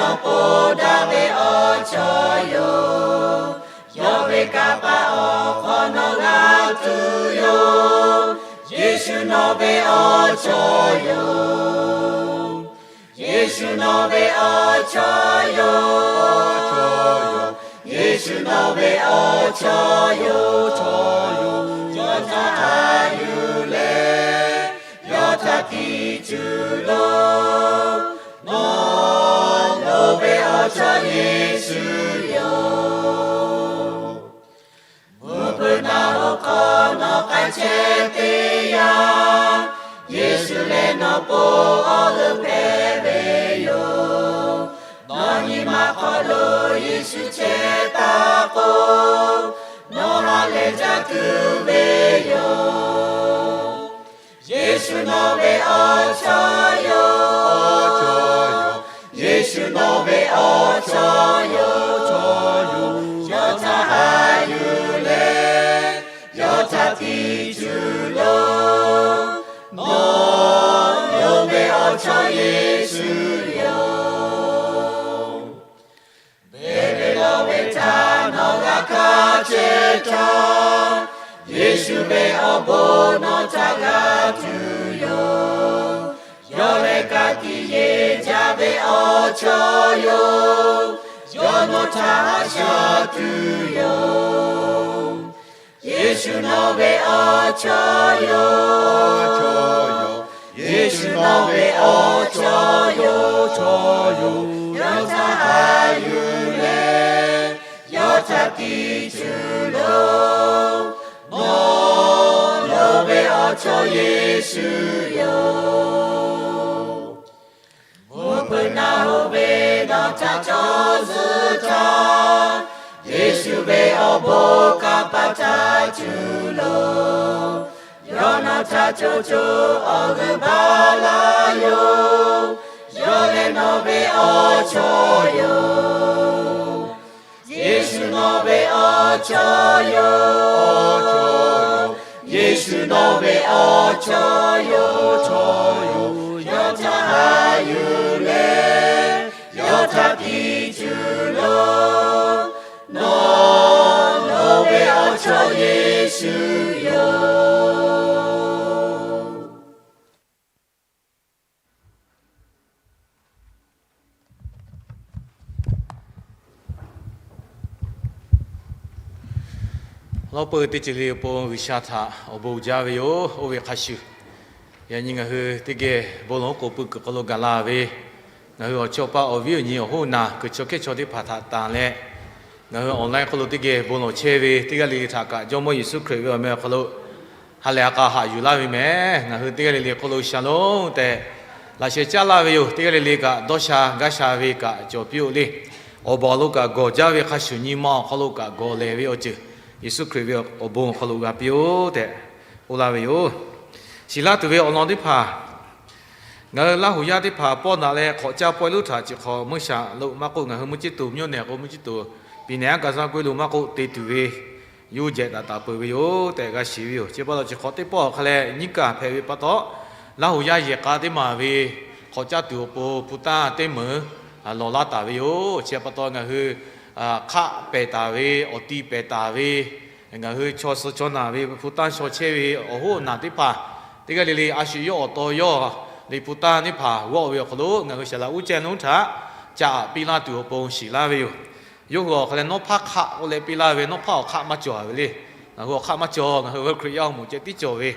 nawˬ po daꞈ ve awˬ chawˇ yoˬ. Yawˇ ve kanˇ paˆ awˬ hk'aw nawˬ g'a tuˬ yoˬ. Yeˍsuˆ nawˬ ve awˬ chawˇ yoˬ. Yeˍsuˆ nawˬ ve awˬ chawˇ yoˬ. Yeˍsuˆ nawˬ ve awˬ chawˇ yoˬ. Yawˇ htaꞈ haꞈ yuˬ leh, yawˇ htaꞈ tiˇ tuˬ loˬ. Nawˬ loˍ ve awˬ chawˇ Yeˍsuˆ yoˬ. Mvuhˇ hpeuꞈ naˆ hoꞈ hk'aw nawˬ k'ai chehˇ teˇ yanˇ, Yeˍsuˆ leh nawˬ po awˬ g'euˆ hpehꞈ ve yoˬ. Nawˬ nyi ma hk'aw lo Yeˍsuˆ chehˇ taˍ k'o, nawˬ ha lehˬ jaˇ tuˬ ve yoˬ. Yeˍsuˆ nawˬ ve awˬ chawˇ yoˬ. Yeˍsuˆ nawˬ ve awˬ chawˇ yoˬ. Yawˇ htaꞈ haꞈ yuˬ leh, yawˇ htaꞈ tiˇ tuˬ loˬ. Nawˬ loˍ ve awˬ chawˇ Yeˍsuˆ yoˬ. Beˇ ve lawˬ ve htaꞈ nawˬ g'a hkanˇ chehˇ htaˇ, Yeˍsuˆ ve awˬ bon nawˬ htaꞈ g'a tuˬ yoˬ. Yawˇ lehˬ ka tiꞈ yeˬ jaˇ ve awˬ chawˇ yoˬ. Yawˇ nawˬ htaꞈ haꞈ shaˉ tuˬ yoˬ. Yeˍsuˆ nawˬ ve awˬ chawˇ yoˬ. Yeˍsuˆ nawˬ ve awˬ chawˇ yoˬ. Yawˇ htaꞈ haꞈ yuˬ leh, yawˇ htaꞈ tiˇ tuˬ loˬ. Nawˬ loˍ ve awˬ chawˇ Yeˍsuˆ yoˬ. Mvuhˇ hpeuꞈ naˆ hoꞈ ve nawˬ htaꞈ cawˬ zuhˆ htaˇ, Yeˍsuˆ ve awˬ bon kanˇ paˆ htaꞈ cuˇ loˬ. Yawˇ nawˬ htaꞈ co co awˬ g'euˆ baˬ laˇ yoˬ. Yawˇ lehˬ nawˬ ve awˬ chawˇ yoˬ. Yeˍsuˆ nawˬ ve awˬ chawˇ yoˬ. Yeˍsuˆ nawˬ ve awˬ chawˇ yoˬ. Yawˇ htaꞈ haꞈ yuˬ leh, yawˇ htaꞈ tiˇ tuˬ loˬ. Nawˬ loˍ ve awˬ chawˇ Yeˍsuˆ yoˬ. Lawˇ peuˬ teˇ ceuˬ le awˬ pon G'uiˬsha htaꞈ awˬ bon jaˇ ve yoˬ. Oˇ ve hk'a shuˍ, yaꞈ nyi ngaˬ hui teˇ geh bon lawˬ k'oˍ pui kuiˬ hk'aw lo gaˬ la ve, ngaˬ hui awˬ chawˇ paˆ awˬ viˉ awˬ nyi awˬ hoˉ naˬ kuiˬ chaw hkehˇ chaw teˇ hpaˍ htaꞈ tanˬ leh, ngaˬ hui online hk'aw lo teˇ geh bon lawˬ chehˇ ve teˇ g'aˇ le le htaꞈ kaꞈ Jawˇmawˇ Yeˍsuˆ Hkriꞈ ve awˬ meh awˬ hk'aw lo ha lehˬ ha k'a haꞈ yuˬ laˇ ve mehˍ. Ngaˬ hui teˇ g'aˇ le le hk'aw lo sha lonˉ tehꞈ laꞈ sheh caˉ laˇ ve yoˬ. Teˇ g'aˇ le le kaꞈ dawˇ sha gaˇ sha ve kaꞈ cawˬ piˇ-oˆ le. Awˬ baˬ lo kaꞈ gawˬ jaˇ ve hk'a shuˍ nyi ma awˬ hk'aw lo kaꞈ gawˬ lehˬ ve awˬ ceuˬ Yeˍsuˆ Hkriꞈ ve awˬ bon awˬ hk'aw lo g'a piˇ-oˆ tehꞈ k'oˆ laˇ ve yoˬ. Shiˍ laˇ tuˬ ve awˬ lawn teˇ hpaˍ, ngaˬ hui Laˇ huˍ yaˇ teˇ hpaˍ pawˆ daꞈ leh hk'awꞈ caˇ pawehˇ lonˉ htaꞈ chi hk'awꞈ meuˇ shaˍ lo maˇ k'oˆ, ngaˬ hui mvuhˇ ciˇ tuˬ, mvuhˇ nehˬ k'o mvuhˇ ciˇ tuˬ, piˍ nehˬ aˉ ka zaˇ k'oˆ lo maˇ k'oˆ, te tuˬ ve yuˇ jehˬ daꞈ taˍ peuˬ ve yoˬ tehꞈ g'a shiˍ ve yoˬ. Chi pa taw chi hk'awꞈ teˇ pawˆ awˬ hk'a leh nyiˇ kaˬ hpehꞈ ve pa taw, Laˇ huˍ yaˇ yehˬ k'a teˇ maˬ ve hk'awꞈ caˇ tuˬ awˬ pon hpu tanˇ teˇ meunˍ lawˬ laˇ taˍ ve yoˬ. Chi pa taw ngaˬ hui hk'aˆ pehˬ taˍ ve, awˬ ti pehˬ taˍ ve, ngaˬ hui chaw suh chaw naˬ ve hpu tanˇ shaw chehˇ ve awˬ hoˉ awˬ naˬ teˇ hpaˍ, teˇ g'aˇ le le a shu yawˇ awˬ taw yawˇ Liꞈ hpu tanˇ teˇ hpaˍ g'awˆ ve awˬ hk'aw lo ngaˬ hui Saˍ laꞈ uˉ cehˇ lonˉ htaꞈ ca aꞈ piˇ laˇ tuˬ awˬ pon shiˍ laˇ ve yoˬ. Yawˇ hui awˬ hk'a leh nawˉ hpaˇ hk'aˆ k'oˆ leh piˇ laˇ ve, nawˉ hpaˇ awˬ hk'aˆ maˇ cawˬ ve le. Ngaˬ hui awˬ hk'aˆ maˇ cawˬ. Ngaˬ hui Hkriꞈ yaˇ awˬ moˍ ceh tiˉ cawˬ ve,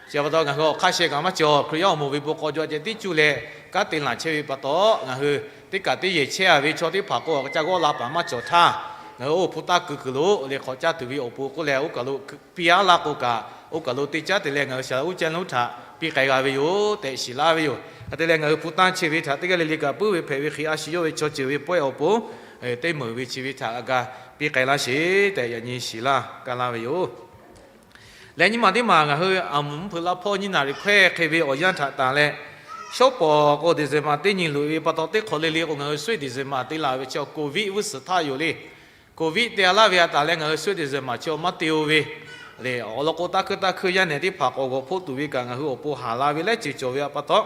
chi pa taw ngaˬ hui awˬ hk'aˆ sheh kaꞈ maˇ cawˬ. Hkriꞈ yaˇ awˬ moˍ ve bon k'aw jaw ceh tiˉ cuˇ leh kanˉ te laˬ chehˇ ve pa taw, ngaˬ hui teˇ kaˬ teˇ yehˬ chehˇ-a ve chaw teˇ hpaˍ k'o, ca g'awˆ la paˍ maˇ cawˬ htaˇ, ngaˬ hui oˇ hpu tanˇ keu kuiˬ lo le hk'awꞈ caˇ tuˬ ve awˬ pon k'oˆ leh, oˇ kaˬ lo piˇ-a laˇ k'o kaꞈ, oˇ kaˬ lo teˇ caˉ te leh ngaˬ hui Saˍ laꞈ uˉ cehˇ lonˉ htaꞈ piˇ k'ai g'a ve yoˬ tehꞈ shiˍ laˇ ve yoˬ. Hk'e te leh ngaˬ hui hpu tanˇ chehˇ ve htaꞈ teˇ g'aˇ le le kaꞈ puiˉ ve hpehꞈ ve hk'e a shu yawˇ ve chaw ceuˬ ve pawehˇ awˬ pon teˇ meunˍ ve chi ve htaꞈ g'a piˇ k'ai laˇ sheˍ tehꞈ yaꞈ nyi shiˍ laˇ kaˇ laˇ ve yoˬ. Leh nyiˇ maˬ teˇ maˬ ngaˬ hui aˬ mvuhˇ hpeuꞈ la hpawˇ nyiˇ naˍ riˍ hkawehˇ hk'e ve awˬ yanˇ htaꞈ tanˬ leh, shawˉ pawˍ k'o December teˇ nyi loꞈ-e ve pa taw, teˇ hk'awꞈ le le k'o ngaˬ hui suhˆ December te laˬ ve chi Covid vuiˇ suhˍ htaˇ yoˬ le. Covid te-a laˇ ve htaꞈ tanˬ leh ngaˬ hui suhˆ December chi maˇ te-o ve le. Awˬ lawn k'o, taˇ hkuiˇ taˇ hkuiˇ yaˇ nehˬ teˇ hpaˍ k'awꞈ g'awˬ hpoˆ tuˬ ve kaꞈ ngaˬ hui awˬ pon haˍ la ve lehˉ ceuˬ cawˬ ve pa taw,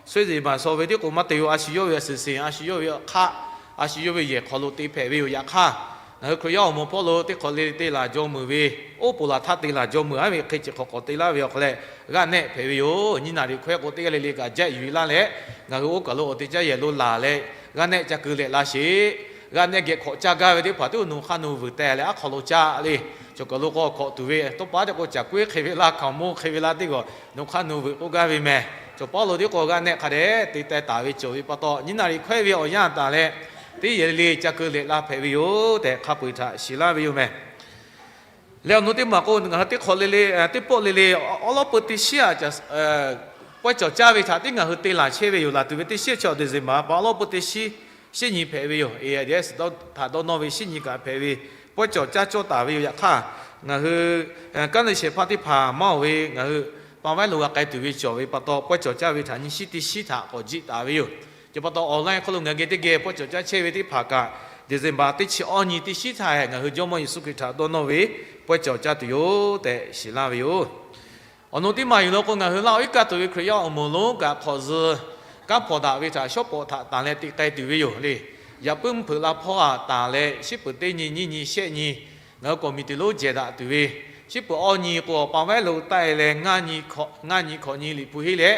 suhˆ December shaw ve tiˉ k'o maˇ te-o. A shu yawˇ ve a suhˍ seˍ, a shu yawˇ ve hk'aˆ a shu yawˇ ve yehˬ hk'aw lo te hpehꞈ ve yoˬ. Yaꞈ hk'aˇ, ngaˬ hui Hkriꞈ yaˇ awˬ moˍ hpawˇ lo teˇ hk'awꞈ le te laˬ jaw meuˬ ve, oˉ poˍ laˬ htaˇ te laˬ jaw meuˬ aˉ ve hk'e chi hk'awꞈ k'awꞈ te laˇ ve awˬ hk'aw leh, g'aˇ nehˆ hpehꞈ ve yoˬ. Nyiˇ naˍ riˍ hkawehˇ k'o teˇ g'aˇ le le kaꞈ jaˆ yuˬ e laˇ leh, ngaˬ hui oˇ kaˬ lo awˬ te caˇ yehˬ lo laˬ leh, g'aˇ nehˆ ca keu lehꞈ la sheˍ. G'aˇ nehˆ geh hk'awꞈ caˇ gaˇ ve teˇ hpaˍ tiˉ nawˬ hk'aˇ nawˬ vuiˬ teh leh aˉ hk'aw lo caˇ le, chaw kaˬ lo k'o hkawꞈ tuˬ ve tawˇ pa te k'o caˬ k'oeˉ hk'e ve laˇ, hkaoˍmonˇ hk'e ve laˇ teˇ g'aˇ nawˬ hk'aˇ nawˬ vuiˬ k'oˆ gaˇ ve mehˍ. Chaw paˉ lo teˇ k'o g'aˇ nehˆ hk'a dehꞈ te teh taˍ ve cawˬ ve pa taw, nyiˇ naˍ riˍ hkawehˇ ve awˬ yanˇ taˍ leh, teˇ yehˬ le le ca keu lehꞈ la hpehꞈ ve yoˬ tehꞈ hk'a peu-eˬ htaꞈ shiˍ laˇ ve yoˬ mehˍ. Leh awˬ nu teˇ maˬ k'o, ngaˬ hui teˇ hk'awꞈ le le, teˇ pawˆ le le, awˉ lawˉ peu teˇ shiˉ a, pawehˇ cawˬ caˇ ve htaꞈ tiˉ ngaˬ hui te laˬ chehˇ ve yoˬ. Laˬ tuˬ ve teˇ shiˉ chi December pa awˉ lawˉ peu teˇ shiˉ, shiˉ nyi hpehꞈ ve yoˬ. AIDS htaꞈ dawˇ nawˇ ve shiˉ nyi kaꞈ hpehꞈ ve, pawehˇ cawˬ caˇ cawˇ taˍ ve yoˬ. Yaꞈ hk'aˇ, ngaˬ hui kaˉ neˇ shehˍ hpaˇ teˇ hpaˍ maˇ oˬ ve ngaˬ hui pa vaiˉ lo g'a k'ai tuˬ ve cawˬ ve pa taw, pawehˇ cawˬ caˇ ve htaꞈ nyi shiˉ teˇ shiˉ htaꞈ k'awꞈ jiˆ taˍ ve yoˬ. Chi pa taw online hk'aw lo ngaˬ geh teˇ geh pawehˇ cawˬ caˇ chehˇ ve teˇ hpaˍ kaꞈ, December teˇ chi awˇ nyi teˇ shiˉ htaˇ ngaˬ hui Jawˇmawˇ Yeˍsuˆ Hkriꞈ htaꞈ dawˇ nawˇ ve pawehˇ cawˬ caˇ tuˬ yoˬ tehꞈ shiˍ laˇ ve yoˬ. Awˬ nu teˇ maˬ yuˬ law k'o, ngaˬ hui laˇ oˇ iˉ kaˆ tuˬ ve Hkriꞈ yaˇ awˬ moˍ lonˉ kaꞈ hk'awꞈ zuh kanˉ hpawnˬ daꞈ ve htaꞈ shawˉ pawˍ htaꞈ tanˬ leh te k'ai tuˬ ve yoˬ le. Yaꞈ puiˉ mvuhˇ hpeuꞈ la hpawˇ a tanˬ leh, shiˉ peuˬ teˇ nyi, nyiˇ nyi, shehˆ nyi, ngaˬ hui committee lonˉ jehˬ daꞈ tuˬ ve, shiˉ peuˬ awˇ nyi k'o, pa vaiˉ lo taˆ e leh ngaˇ nyi hkawꞈ nyi Liꞈ hpu henˇ leh,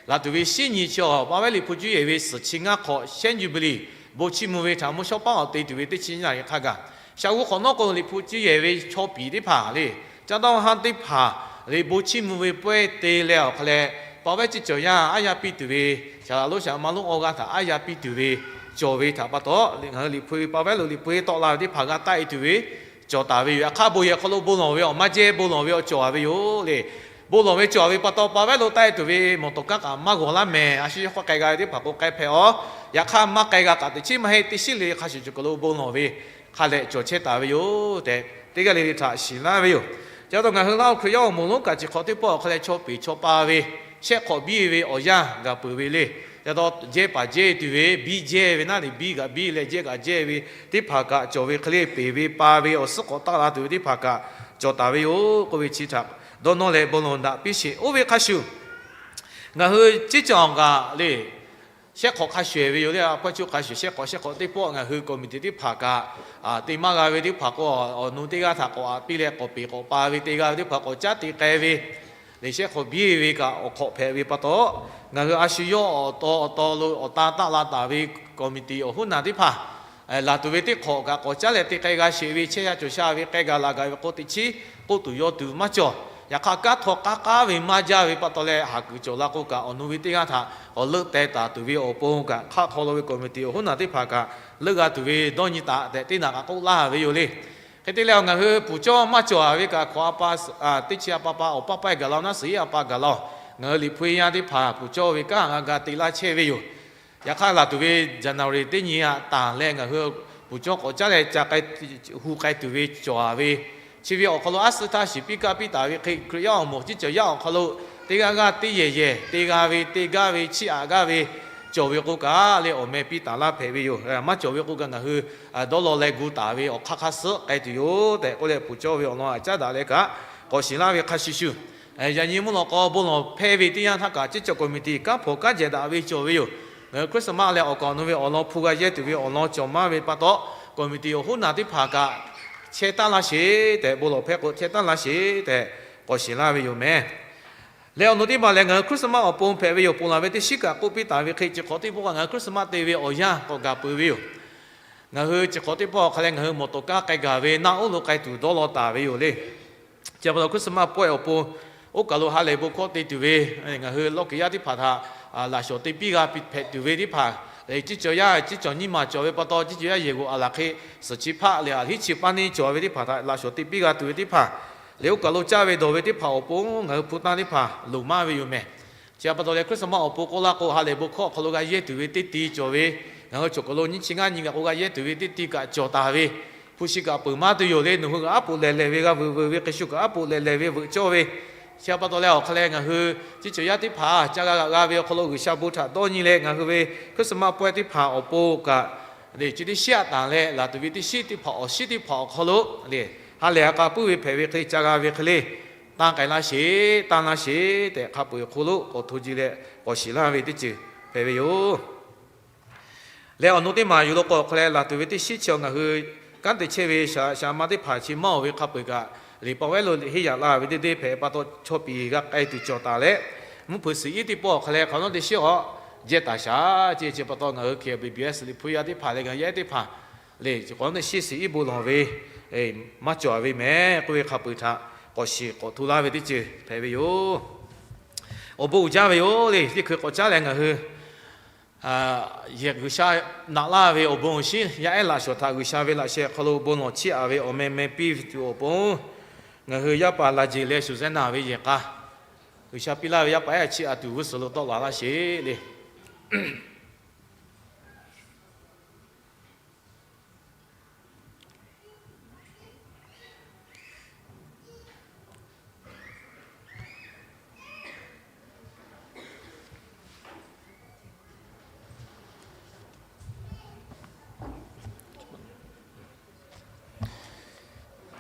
laˬ tuˬ ve shiˉ nyi chi awˬ pa vaiˉ Liꞈ hpu cuˇ yehˬ ve suhˍ chi ngaˇ hk'awꞈ shehˉ jubilee bon chiˇ mvuh ve htaꞈ mvuhˇ shawˉ paˉ awˬ te tuˬ ve teˇ chi nyiˇ naˍ riˍ hk'a gaˬ, shaˍ g'uˇ hk'awꞈ nawˉ k'o Liꞈ hpu cuˇ yehˬ ve chaw piˍ teˇ hpaˍ le, caˇ dawˇ haˉ teˇ hpaˍ le bon chiˇ mvuh ve pawehˇ te leh awˬ hk'a leh, pa vaiˉ ciˇ cawˬ yaˇ aˉ yaˇ piˇ tuˬ ve, shaˍ laꞈ lonˉ shaˍ laꞈ ma lonˉ awˬ g'aˇ htaꞈ aˉ yaˇ piˇ tuˬ ve cawˬ ve htaꞈ pa taw, ngaˬ hui Liꞈ hpu ve pa vaiˉ lo Liꞈ hpu henˇ tawˆ la ve teˇ hpaˍ g'a taˆ e tuˬ ve cawˬ taˍ ve yoˬ. Yaꞈ hk'aˇ bon yehˬ hk'aw lo bon lawˬ ve awˬ maˇ jehˇ, bon lawˬ ve awˬ cawˬ a ve yoˬ le. Bon lawˬ ve cawˬ ve pa taw, pa vaiˉ lo taˆ e tuˬ ve mawˬ tawˍ kanˉ kaꞈ maˇ g'awˬ laˇ mehˍ. A shu yawˇ hk'aw k'ai g'a ve teˇ hpaˍ k'o k'ai hpehꞈ awˬ. Yaꞈ hk'aˇ maˇ k'ai g'a kaꞈ teꞈ chiˉ maˇ heˆ, teˇ shiˉ le hk'a shuˍ shuˍ kaˬ lo bon lawˬ ve hk'a leh cawˬ chehˇ taˍ ve yoˬ tehꞈ, teˇ g'aˇ le le htaꞈ shiˍ laˇ ve yoˬ. Chi pa taw ngaˬ hui laˇ oˇ Hkriꞈ yaˇ awˬ moˍ lonˉ kaꞈ chi hk'awꞈ teˇ pawˆ awˬ hk'a leh chaw piˍ chaw pa ve, shehˆ hk'awꞈ biˇ ve awˬ yanˇ gaˬ peuˬ ve le. Chi pa taw jehˇ paˍ jehˇ tuˬ ve, biˇ jehˇ ve naˉ le, biˇ kaꞈ biˇ leh jehˇ kaꞈ jehˇ ve teˇ hpaˍ kaꞈ cawˬ ve hk'e le, peˍ ve pa ve awˬ suhˉ k'awꞈ taˆ la tuˬ ve teˇ hpaˍ kaꞈ cawˬ taˍ ve yoˬ k'oˆ ve chi htaꞈ dawˇ nawˇ leh bon lawˬ daꞈ piˇ sheˍ. Oˇ ve hk'a shuˍ ngaˬ hui ciˉ cawˬ kaꞈ le, shehˆ hk'awꞈ hk'a shuˍ e ve yoˬ le. A pawehˇ cuˇ hk'a shuˍ shehˆ hk'awꞈ, shehˆ hk'awꞈ teˇ pawˆ ngaˬ hui committee teˇ hpaˍ kaꞈ te maˇ g'a ve teˇ hpaˍ k'o, awˬ nu teˇ g'aˇ htaꞈ k'awꞈ aꞈ piˇ leh k'awꞈ peˍ k'awꞈ pa ve te g'a ve teˇ hpaˍ k'awꞈ caˉ te k'ai ve le, shehˆ hk'awꞈ biˇ ve kaꞈ awˬ hk'awꞈ hpehꞈ ve pa taw, ngaˬ hui a shu yawˇ awˬ taw awˬ taw lo awˬ ta taˆ la taˍ ve committee awˬ hoˉ naˬ teˇ hpaˍ laˬ tuˬ ve teˇ hk'awꞈ kaꞈ k'awꞈ caˉ leh te k'ai g'a sheˍ ve, chehˇ sha cawˬ sha ve k'ai gaˬ la gaˬ ve k'o teꞈ chiˉ k'oˆ tuˬ yaw tuˬ maˇ cawˬ. Yaꞈ hk'aˇ kanˉ htaw k'aˉ k'aˉ ve maˇ jaˇ ve pa taw leh, haˍ kuiˬ cawˬ la k'o kaꞈ awˬ nu ve teˇ g'aˇ htaꞈ k'awꞈ leuˆ teh taˍ tuˬ ve awˬ pon kaꞈ, hk'aˆ hk'aw lo ve committee awˬ hoˉ naˬ teˇ hpaˍ kaꞈ leuˆ g'a tuˬ ve dawˇ nyi taꞈ tehꞈ teˇ naꞈ kaꞈ k'oˆ laˇ ve yoˬ le. Hk'e te leh ngaˬ hui puˍ cawˇ maˇ cawˬ ve kaꞈ hk'awꞈ a pa, teˇ chi a pa pa awˬ paˆ paˆ gaˬ la, naˉ suhˍ iˉ a pa gaˬ la, ngaˬ hui Liꞈ hpu yaˇ teˇ hpaˍ puˍ cawˇ ve kanˉ g'a ga te laˇ chehˇ ve yoˬ. Yaꞈ hk'aˇ laˬ tuˬ ve January teˇ nyi a tanˬ leh ngaˬ hui puˍ cawˇ k'awꞈ caˉ leh ca k'ai hu k'ai tuˬ ve cawˬ a ve, chi ve awˬ hk'aw lo aˉ suhˉ htaˇ shiˍ piˇ kaˇ piˇ taˍ ve hk'e, Hkriꞈ yaˇ awˬ moˍ ciˉ cawˬ yaˇ awˬ hk'aw lo teˇ g'aˇ g'aˇ teˇ yehˬ yehˬ te g'a ve, te gaˇ ve, chiˇ aꞈ g'aˇ ve cawˬ ve k'o kaꞈ le, awˬ meh piˇ taˍ laˇ hpehꞈ ve yoˬ. Maˇ cawˬ ve k'o kaꞈ ngaˬ hui dawˇ law leh gu taˍ ve awˬ hk'aˇ hk'aˇ suhˉ k'ai tuˬ yoˬ tehꞈ k'oˆ leh, puˍ cawˇ ve awˬ lawn a caˉ daꞈ leh kaꞈ k'awꞈ shiˍ laˇ ve hk'a shuˍ shuˍ, yaꞈ nyi mvuhˇ lawꞈ k'aw bon lawˬ hpehˇ ve teˇ yanˇ htaˇ kaꞈ, ciˉ cawˬ committee kanˉ hpawnˬ kanˉ jehˬ daꞈ ve cawˬ ve yoˬ. Ngaˬ hui Christmas leh awˬ kaˍ awˬ nu ve awˬ lawn hpu g'a yehˇ tuˬ ve awˬ lawn cawˬ maˇ ve pa taw, committee awˬ hoˉ naˬ teˇ hpaˍ kaꞈ chehˇ taˉ laˇ sheˍ tehꞈ, bon lawˬ hpehˇ k'o chehˇ taˉ laˇ sheˍ tehꞈ k'awꞈ shiˍ laˇ ve yoˬ mehˍ. Leh awˬ nu teˇ maˬ lehˬ, ngaˬ hui Christmas awˬ pon hpehꞈ ve yoˬ. Ponˬ laˬ ve teˇ shiˉ kaꞈ k'oˆ piˇ taˍ ve hk'e, chi hk'awꞈ teˇ pawˆ kaꞈ ngaˬ hui Christmas te ve awˬ yanˇ k'awꞈ gaˬ peuˬ ve yoˬ. Ngaˬ hui chi hk'awꞈ teˇ pawˆ awˬ hk'a leh ngaˬ hui mawˬ tawˍ kaˇ k'ai gaˬ ve naˆ oˉ lo k'ai tuˬ dawˇ law taˍ ve yoˬ le. Chi pa taw Christmas pawehˇ awˬ pon oˇ kaˬ lo ha lehˬ bon hkawˇ te tuˬ ve, ngaˬ hui lawˇ kiˬ yaˇ teˇ hpaˍ htaꞈ laꞈ shawnˍ te piˇ g'a hpehꞈ tuˬ ve teˇ hpaˍ, ciˉ cawˬ yaˇ ciˉ cawˬ nyiˇ maˬ cawˬ ve pa taw, ciˉ cawˬ yaˇ yehˬ g'oꞈ a laˬ hk'e, suhˍ chi hpaˆ leh a hiˉ chi paˇ neˇ cawˬ ve teˇ hpaˍ htaꞈ laꞈ shawnˍ te piˇ g'a tuˬ ve teˇ hpaˍ, leh oˇ kaˬ lo caˇ ve dawˬ ve teˇ hpaˍ awˬ pon ngaˬ hui hpu tanˇ teˇ hpaˍ loˍ maˇ ve yoˬ mehˍ. Chi pa taw leh Christmas awˬ pon k'oˆ laˇ k'o, ha lehˬ bon hkawˇ awˬ hk'aw lo g'a yehˇ tuˬ ve teˇ ti cawˬ ve, ngaˬ hui choˬ kaˬ lo nyiˇ chi ngaˇ nyi kaꞈ k'o g'a yehˇ tuˬ ve teˇ ti kaꞈ cawˬ taˍ ve, hpu shi kaꞈ peuˬ maˇ tuˬ yoˬ le. Nawˬ hui kaꞈ aˉ poꞈ lehˬ lehˬ ve g'a veuꞈ veuꞈ ve hk'e shuˍ kaꞈ aˉ poꞈ lehˬ lehˬ ve veuꞈ cawˇ ve. Chi pa taw leh awˬ hk'a leh ngaˬ hui ciˉ cawˬ yaˇ teˇ hpaˍ ca g'a g'a ve awˬ hk'aw lo G'uiˬsha bon htaꞈ dawˇ nyi leh, ngaˬ hui ve Christmas pawehˇ teˇ hpaˍ awˬ pon kaꞈ le, chi teˇ shiˉ a tanˬ leh laˬ tuˬ ve teˇ shiˉ teˇ hpaˍ awˬ shiˉ teˇ hpaˍ awˬ hk'aw lo le, ha lehˬ a k'a puiˉ ve hpehꞈ ve hk'e ca g'a ve hk'e le, tanˇ k'ai laˇ sheˍ, tanˇ laˇ sheˍ tehꞈ hk'a peu-eˬ hk'oˆ lo k'awꞈ hto ji leh k'awꞈ shiˍ laˇ ve teˇ ceuˬ hpehꞈ ve yoˬ. Leh awˬ nu teˇ maˬ yuˬ lo k'o hk'a leh laˬ tuˬ ve teˇ shiˉ chi ngaˬ hui kanˉ te chehˇ ve shaˍ laꞈ shaˍ ma teˇ hpaˍ chi maˇ oˬ ve hk'a peu-eˬ kaꞈ, liꞈ pa wehˉ lo henˇ yaꞈ la ve deˇ deˇ hpehꞈ pa taw, chaw piˍ g'a k'ai tuˬ cawˬ taˍ leh, mvuhˇ hpeuꞈ suhˍ iˉ teˇ pawˆ awˬ hk'a leh hk'awꞈ nawˉ teˇ shiˉ awˬ jehˇ taˍ shaˍ ce. Chi pa taw ngaˬ hui K B B S liꞈ hpu yaˇ teˇ hpaˍ leh ngaˬ hui yaˇ ehˉ teˇ hpaˍ leh chi k'awꞈ nawˉ teˇ shiˉ suhˍ iˉ bon lawˬ ve maˇ cawˬ ve mehˍ k'oˆ ve hk'a peu-eˬ htaꞈ k'awꞈ shiˍ k'awꞈ hto laˇ ve teˇ ceuˬ hpehꞈ ve yoˬ. Awˬ bon uiˍ jaˇ ve yoˬ le. Teˇ hkui k'awꞈ caˉ leh ngaˬ hui G'uiˬsha naꞈ laˇ ve awˬ bon awˬ shinˉ yaˇ ehˉ laꞈ shawnˍ htaꞈ G'uiˬsha ve laꞈ sheh awˬ hk'aw lo bon lawˬ chiˇ aꞈ ve awˬ meh meh piˇ tuˬ awˬ pon, ngaˬ hui yaˇ paˍ Laˍjeˬ leh Suˍzehˇnaˍ ve yehˬ k'a, G'uiˬsha piˇ laˇ ve yaˇ paˍ ehˉ chiˇ aꞈ tuˬ g'uˇ suhˍ lo tawˆ la laˇ sheˍ le.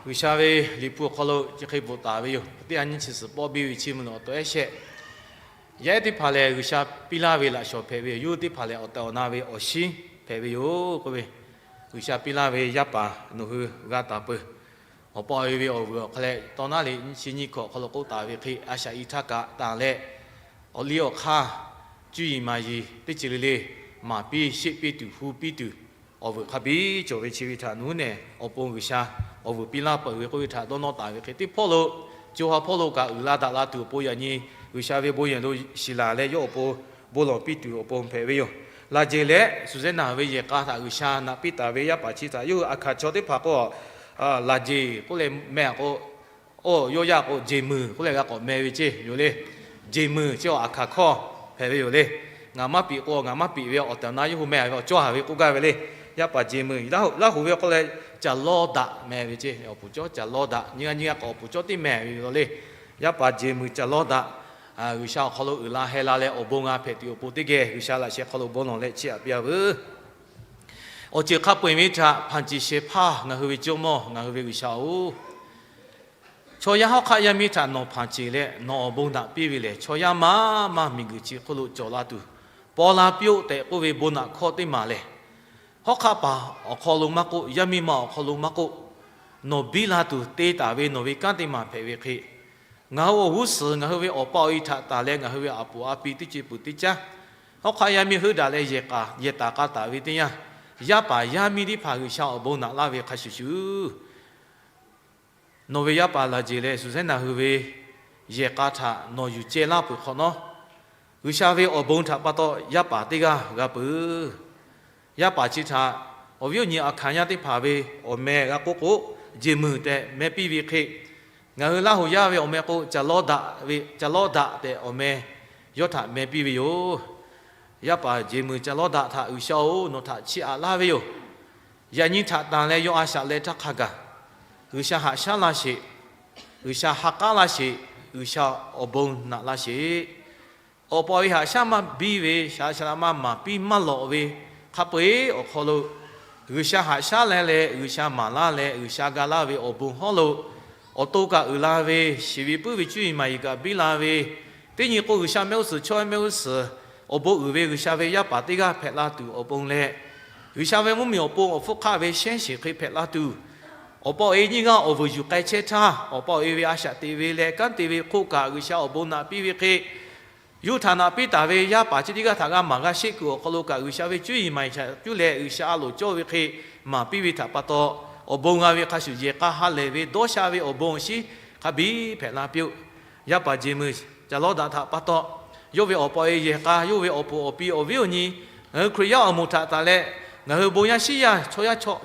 G'uiˬsha ve liꞈ hpu awˬ hk'aw lo chi hk'e bvuhꞈ taˍ ve yoˬ. Teˇ ha nyiˇ chi suhˍ pawˆ biˇ ve Chiˇ mvuh awˬ to ehˉ shehˆ, yaˇ ehˉ teˇ hpaˍ lehˬ G'uiˬsha piˇ laˇ ve laꞈ shawnˍ hpehꞈ ve yoˬ. Yawˇ hui teˇ hpaˍ lehˬ awˬ tehˬ awˬ na ve awˬ shinˉ hpehꞈ ve yoˬ k'oˆ ve, G'uiˬsha piˇ laˇ ve yaˇ paˍ nawˬ hui g'a taˍ peuˬ. Awˬ pa awˬ e ve awˬ vuiˬ awˬ hk'a leh tawˇ naˉ leh nyiˇ chi nyiˇ hkawꞈ awˬ hk'aw lo k'oˆ taˍ ve hk'e, a shaꞈ i htaˇ kaꞈ tanˬ leh, awˬ liˇ awˬ hk'aˇ, cuˇ yiˍ maˍ yiˍ teˇ ceuˬ le le maˍ piˇ sheˆ piˇ tuˬ hu piˇ tuˬ, awˬ vuiˬ hk'a biˇ cawˬ ve chi ve htaꞈ nawˬ hui nehˬ awˬ pon G'uiˬsha awˬ vuiˬ piˇ laˇ peuˬ ve k'oˆ ve htaꞈ dawˇ nawˇ taˍ ve hk'e, teˇ hpawˇ lo co ha hpawˇ lo kaꞈ uiˍ la daꞈ la tuˬ awˬ pon yaꞈ nyi G'uiˬsha ve bon yehˬ lo shiˍ laˬ leh yawˇ awˬ pon bon lawˬ piˇ tuˬ awˬ pon hpehꞈ ve yoˬ. Laˍjeˬ leh Suˍzehˇnaˍ ve yehˬ k'a htaꞈ G'uiˬsha naꞈ piˇ taˍ ve yaˇ paˍ chi htaꞈ yawˇ hui a hkaˍ chaw teˇ hpaˍ k'o, Laˍjeˬ k'oˆ leh meh a k'o, oˇ yawˇ yaˇ k'o Jeˬmuiˬ k'oˆ leh g'a k'awꞈ meh ve ceˇ yoˬ le. Jeˬmuiˬ chi a hkaˍ hkawˇ hpehꞈ ve yoˬ le. Ngaˬ maˇ piꞈ k'o ngaˬ maˇ piꞈ ve awˬ tehˬ awˬ na yawˇ hui meh a ve awˬ cawˇ haˍ ve k'oˆ gaˇ ve le. Yaˇ paˍ Jeˬmuiˬ Laˇ huˍ ve k'oˆ leh Caˬ lawˇ daꞈ meh ve ceˇ. Awˬ puˍ cawˇ Caˬ lawˇ daꞈ, nyiˇ g'aˇ nyiˇ g'aˇ k'awꞈ awˬ puˍ cawˇ teˇ meh ve yoˬ le. Yaˇ paˍ Jeˬmuiˬ Caˬ lawˇ daꞈ, G'uiˬsha awˬ hk'aw lo uiˍ la heh la leh awˬ bon g'a hpehꞈ tuˬ awˬ pon teˇ geh G'uiˬsha laꞈ sheh hk'aw lo bon lawˬ leh chiˇ aꞈ piˇ a veuˬ. Awˬ ceuˬ hk'a peu-eˬ ve htaꞈ hpanˍ ceˬ shehˍ hpaˇ ngaˬ hui ve Jawˇmawˇ ngaˬ hui ve G'uiˬsha-oˬ, chaw yaˇ hawˉ hk'aˆ yaˇ miˇ htaꞈ nawˬ hpanˍ ceˬ leh nawˬ awˬ bon naꞈ piˇ ve lehˬ, chaw yaˇ maˇ maˇ miˬguiˬ chi hk'oˆ lo cawˬ la tuˬ paw la piˇ-oˆ tehꞈ k'oˆ ve bon naꞈ hkawˇ teˇ maˬ lehˬ, hawˉ hk'aˆ paˍ awˬ hk'aw lo maˇ k'oˆ, yaˇ miˇ ma awˬ hk'aw lo maˇ k'oˆ, nawˬ biˇ la tuˬ te taˍ ve nawˬ ve kanˉ teˇ maˬ hpehꞈ ve hk'e, ngaˬ hui awˬ g'uˇ suhˍ ngaˬ hui ve awˬ pa awˬ e htaꞈ tanˬ leh ngaˬ hui ve a poˍ a pi teˇ ceuˬ peuˬ teˇ caˉ, hawˉ hk'aˆ yaˇ miˇ heuˆ daꞈ leh yehˬ k'a yehˬ taˍ k'a taˍ ve teˇ yanˇ, yaˇ paˍ yaˇ miˇ teˇ hpaˍ G'uiˬsha awˬ bon naꞈ laˇ ve hk'a shuˍ shuˍ, nawˬ ve yaˇ paˍ Laˍjeˬ leh Suˍzehˇnaˍ hui ve yehˬ k'a htaꞈ nawˬ yuˬ ceh laˇ peuˬ hk'awꞈ nawˉ, G'uiˬsha ve awˬ bon htaꞈ pa taw yaˇ paˍ teˇ g'aˇ g'a peuˬ. Yaˇ paˍ chi htaꞈ awˬ viˉ awˬ nyi a hkanˍ yaˇ teˇ hpaˍ ve awˬ meh g'a k'oˆ k'o, Jeˬmuiˬ tehꞈ meh piˇ ve hk'e, ngaˬ hui Laˇ huˍ yaˇ ve awˬ meh k'o Caˬ lawˇ daꞈ ve, Caˬ lawˇ daꞈ tehꞈ awˬ meh yawˇ htaꞈ meh piˇ ve yoˬ. Yaˇ paˍ Jeˬmuiˬ Caˬ lawˇ daꞈ htaꞈ G'uiˬsha-oˬ, nawˬ htaꞈ chiˇ aꞈ laˇ ve yoˬ. Yaꞈ nyi htaꞈ tanˬ leh yawˇ a shaꞈ leh htaˇ hk'a gaˬ G'uiˬsha haꞈ shaˉ laˇ sheˍ. G'uiˬsha ha k'aˉ laˇ sheˍ. G'uiˬsha awˬ bon naꞈ laˇ sheˍ. Awˬ pa awˬ e haꞈ shaˉ maˇ biˇ ve, shaˍ laꞈ shaˍ laꞈ ma maˍ piˇ maˇ lawꞈ ve hk'a peu-eˬ awˬ hk'aw lo, G'uiˬsha haꞈ shaˉ laˇ leh G'uiˬsha maˍ laˇ leh G'uiˬsha ga laˇ ve awˬ bon hawˉ lo, awˬ to kaꞈ uiˍ la ve, shiˍ ve puiˉ ve cuˇ yiˍ maˍ yiˍ kaꞈ biˇ la ve, teˇ nyi k'o G'uiˬsha mehˆ g'uˇ suhˍ chaw mehˆ g'uˇ suhˍ awˬ bon uiˍ ve G'uiˬsha ve yaˇ paˍ teˇ g'aˇ hpehꞈ la tuˬ awˬ pon leh, G'uiˬsha ve mvuhˇmiˬ awˬ pon awˬ hpfuhˇ hk'aˆ ve shehnˉ shiˍ hk'e hpehꞈ la tuˬ, awˬ pa awˬ e nyiˇ g'aˇ awˬ vuiˬ yuˬ k'ai chehˇ htaˇ, awˬ pa awˬ e ve a shaꞈ te ve leh kanˉ te ve hk'oˆ kaꞈ G'uiˬsha awˬ bon naꞈ piˇ ve hk'e, yawˇ htaꞈ naꞈ piˇ taˍ ve yaˇ paˍ chi teˇ g'aˇ htaꞈ g'a maˍ g'a sheˆ kuiˬ awˬ hk'aw lo kaꞈ G'uiˬsha ve cuˇ yiˍ maˍ yiˍ htaꞈ cuˇ leh G'uiˬsha a loˍ cawˇ ve hk'e maˍ piˇ ve htaꞈ pa taw, awˬ bon g'a ve hk'a shuˍ yehˬ k'a ha lehˬ ve dawˇ sha ve awˬ bon awˬ shinˉ hk'a biˇ hpehꞈ la piˇ-oˆ. Yaˇ paˍ Jeˬmuiˬ Caˬ lawˇ daꞈ htaꞈ pa taw, yawˇ ve awˬ pa awˬ e yehˬ k'a, yawˇ ve awˬ puˍ awˬ pi awˬ viˉ awˬ nyi, ngaˬ hui Hkriꞈ yaˇ awˬ moˍ htaꞈ tanˬ leh, ngaˬ hui bon yaˇ shiˉ yaˇ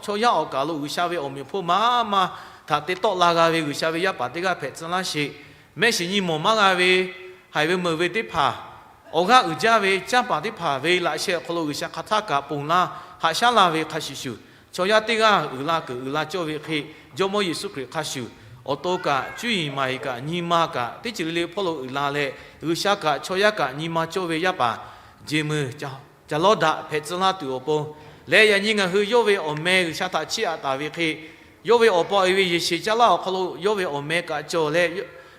chaw yaˇ awˬ kaˬ lo G'uiˬsha ve awˬ meꞈ awˬ hponˇ maˇ maˇ htaꞈ te tawˆ la g'a ve G'uiˬsha ve yaˇ paˍ teˇ g'aˇ hpehꞈ tcuh laˇ sheˍ. Mehˆ shiˍ nyi mawˬ maˇ g'a ve, haiˬ ve meuˬ ve teˇ hpaˍ, awˬ g'aˇ uiˍ jaˇ ve canˇ paˍ teˇ hpaˍ ve laꞈ sheh awˬ hk'aw lo G'uiˬsha hk'aˬ htaˇ kaꞈ ponˬ laˇ haꞈ shaˉ laˇ ve hk'a shuˍ shuˍ, chaw yaˇ teˇ g'aˇ uiˍ la kuiˬ uiˍ la cawˇ ve hk'e, Jawˇmawˇ Yeˍsuˆ Hkriꞈ hk'a shuˍ, awˬ to kaꞈ cuˇ yiˍ maˍ yiˍ kaꞈ nyi ma kaꞈ teˇ ceuˬ le le hpawˇ lo uiˍ la leh, G'uiˬsha kaꞈ chaw yaˇ kaꞈ nyi ma cawˇ ve yaˇ paˍ Jeˬmuiˬ Caˬ lawˇ daꞈ hpehꞈ tcuh laˇ tuˬ awˬ pon, leh yaꞈ nyi ngaˬ hui yawˇ ve awˬ meh G'uiˬsha htaꞈ chiˇ aꞈ taˍ ve hk'e, yawˇ ve awˬ pa awˬ e ve yeˬ sheˍ caˇ laˇ awˬ hk'aw lo yawˇ ve awˬ meh kaꞈ cawˬ leh,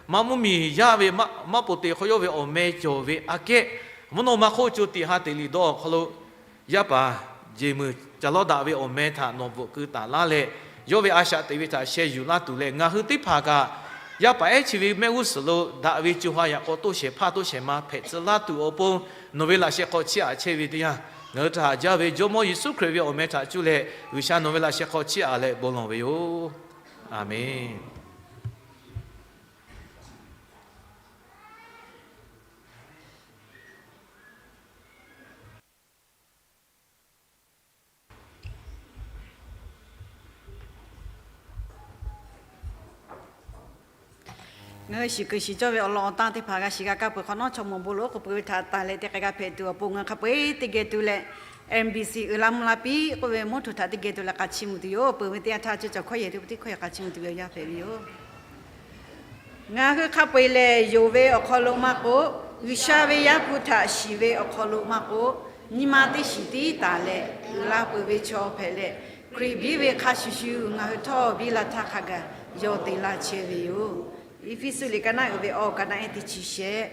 maˇ mvuhˇmiˬ yaˇ ve maˇ poˍ te hk'aw yawˇ ve awˬ meh cawˬ ve aꞈ kehˉ, mvuhˇ naw ma hk'oˆ co tiꞈ ha teꞈ liꞈ dawˇ awˬ hk'aw lo yaˇ paˍ jeˬ meuˬ ca lawˉ daꞈ ve awˬ meh htaꞈ nawˬ bvuhꞈ keu taˍ laˇ leh, yawˇ ve a shaꞈ teꞈ ve htaꞈ sheh yuˬ laˇ tuˬ leh, ngaˬ hui teˇ hpaˍ kaꞈ yaˇ paˍ ehˉ chi ve mehˆ g'uˇ suhˍ lo daꞈ ve co ha yaꞈ k'aw toˇ shehˍ hpaˇ toˇ shehˍ ma hpehꞈ tcuh laˇ tuˬ awˬ pon, nawˬ ve laꞈ sheh hk'aw chiˇ aꞈ chehˇ ve teˇ yanˇ, ngaˬ hui htaꞈ haꞈ jaˇ ve Jawˇmawˇ Yeˍsuˆ Hkriꞈ ve awˬ meh htaꞈ cuˇ leh G'uiˬsha nawˬ ve laꞈ sheh hk'aw chiˇ aꞈ leh bon lawˬ ve yoˬ. Aˍmenˍ. Ngaˬ hui shiˍ kuiˬ shiˍ cawˇ ve awˬ lawn awˬ tanˇ teˇ hpaˍ g'a shiˍ g'a kaˇ peuˬ hk'awꞈ nawˉ, chaw mawˬ bon lo oˉ k'oˍ pui ve htaꞈ taˍ leh teˇ k'ai g'a hpehꞈ tuˬ awˬ pon ngaˬ hui hk'a peu-eˬ teˇ geh tuˬ leh, M B C uiˍ la mvuh la piˇ k'oˆ ve mawˇ htoꞈ htaꞈ teˇ geh tuˬ leh k'aꞈ chiˇ mvuh tuˬ yoˬ. Peuˬ ve teˇ yanˇ htaˇ ceuˬ cawˬ hkawˇ yehˬ tuˬ teˇ hkawˇ yehˬ k'aꞈ chiˇ mvuh tuˬ ve awˬ yanˇ hpehꞈ ve yoˬ. Ngaˬ hui hk'a peu-eˬ lehˬ, yonˍ ve awˬ hk'aw lo maˇ k'oˆ, G'uiˬsha ve Yaˇ hpu htaꞈ shiˍ ve awˬ hk'aw lo maˇ k'oˆ, nyi ma teˇ shiˍ tiˉ taˍ leh uiˍ la peuˬ ve chaw hpehꞈ leh, Hkriꞈ biˇ ve hk'a shuˍ shuˍ ngaˬ hui htawˇ biˇ la htaˇ hk'a gaˬ yawˇ te laˇ chehˇ ve yoˬ. Eˇfeˇsuꞈ liꞈ ka naˆ uiˍ ve awˬ ka naˆ ehˉ teˇ chi shehˆ.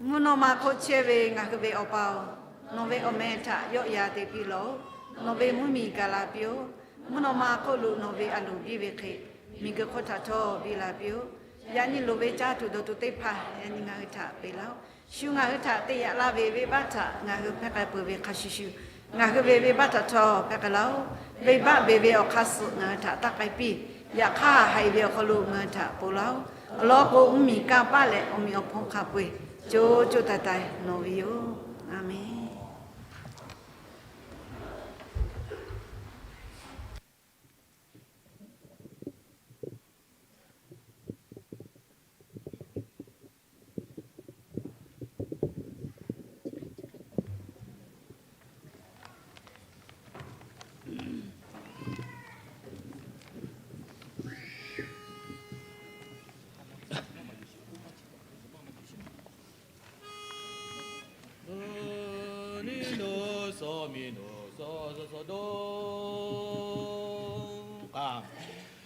Mvuhˇ naw ma hk'oˆ chehˇ ve ngaˬ hui ve Awˬ pa-oˬ, nawˬ ve awˬ meh htaꞈ yawˆ yan te piˇ lawˬ-oˬ. Nawˬ ve mvuhˇmiˬ gaˬ la piˇ-oˆ. Mvuhˇ naw ma hk'oˆ lo nawˬ ve a loˍ biˇ ve hk'e, miˬ guiˬ hk'oˆ htaꞈ htawˇ biˇ la piˇ-oˆ. Yaꞈ nyi loˍ ve caˇ tuˬ dawˬ tuˬ teˇ hpaˍ yaꞈ nyi ngaˬ hui htaꞈ peꞈ laˇ-oˆ. Shu ngaˬ hui htaꞈ te yaꞈ laˇ ve venˇbaˆ htaꞈ ngaˬ hui hpehˇ k'ai peuˬ ve hk'a shuˍ shuˍ, ngaˬ hui ve venˇbaˆ htaꞈ htawˇ hpehˇ k'ai laˇ-oˆ. Venˇbaˆ beˬ ve awˬ hk'aˇ suh ngaˬ hui htaꞈ taˇ k'ai piˇ. Yaꞈ hk'aˇ, haiˬ ve awˬ hk'aw lo ngaˬ hui htaꞈ ponˬ laˇ-oˆ. Awˬ lawn k'o, mvuhˇmiˬ kanˇ paˆ leh awˬ meꞈ awˬ hponˇ hk'a peu-eˬ co co taiˍ taiˍ nawˬ ve yoˬ. Aˍmenˍ.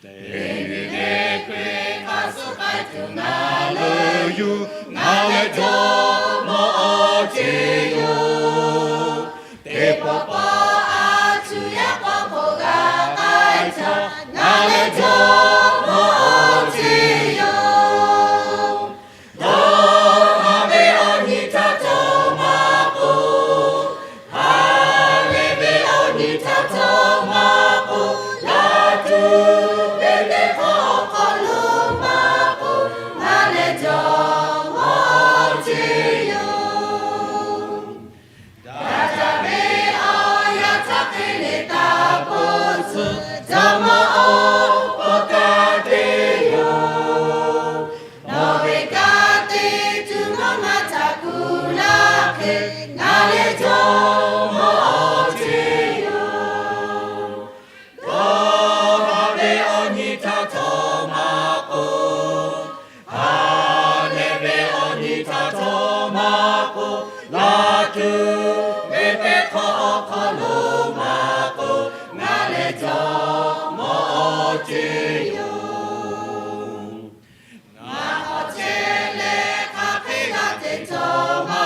Teˇ nyi le Hkriꞈ hk'a suh k'ai tuˬ ngaˬ lehˬ yuˬ, ngaˬ lehˬ jawˇmawˇ awˬ ceˇ yoˬ. Teˇ pawˆ pawˆ a tuˬ yaˇ k'awꞈ k'oˆ g'a k'ai htaˇ, ngaˬ lehˬ jawˇmawˇ awˬ ceˇ yoˬ. Dawˇ haˍ ve awˬ nyi htaꞈ htawˇ maˇ k'oˆ, ha lehˬ ve awˬ nyi htaꞈ htawˇ maˇ k'oˆ, laˇ tuˬ ve teˇ hk'awꞈ awˬ hk'aw lo maˇ k'oˆ, ngaˬ lehˬ jawˇmawˇ awˬ ceˇ yoˬ. Daꞈ jaˇ ve awˬ yanˇ htaˇ hk'e le taˍ peuˬ tcuh, jawˇmawˇ awˬ pon ka te yoˬ. Nawˬ ve ka te tuˬ nawˬ ngaˬ htaꞈ kuˬ laˇ hk'e, ngaˬ lehˬ jawˇmawˇ awˬ ceˇ yoˬ. Dawˇ haˍ ve awˬ nyi htaꞈ htawˇ maˇ k'oˆ, ha lehˬ ve awˬ nyi htaꞈ htawˇ maˇ k'oˆ, laˇ tuˬ ve teˇ hk'awꞈ awˬ hk'aw lo maˇ k'oˆ, ngaˬ lehˬ jawˇmawˇ awˬ ceˇ yoˬ. Ngaˬ k'awꞈ chehˇ leh hk'aˬ hk'e g'a te htawˇ ma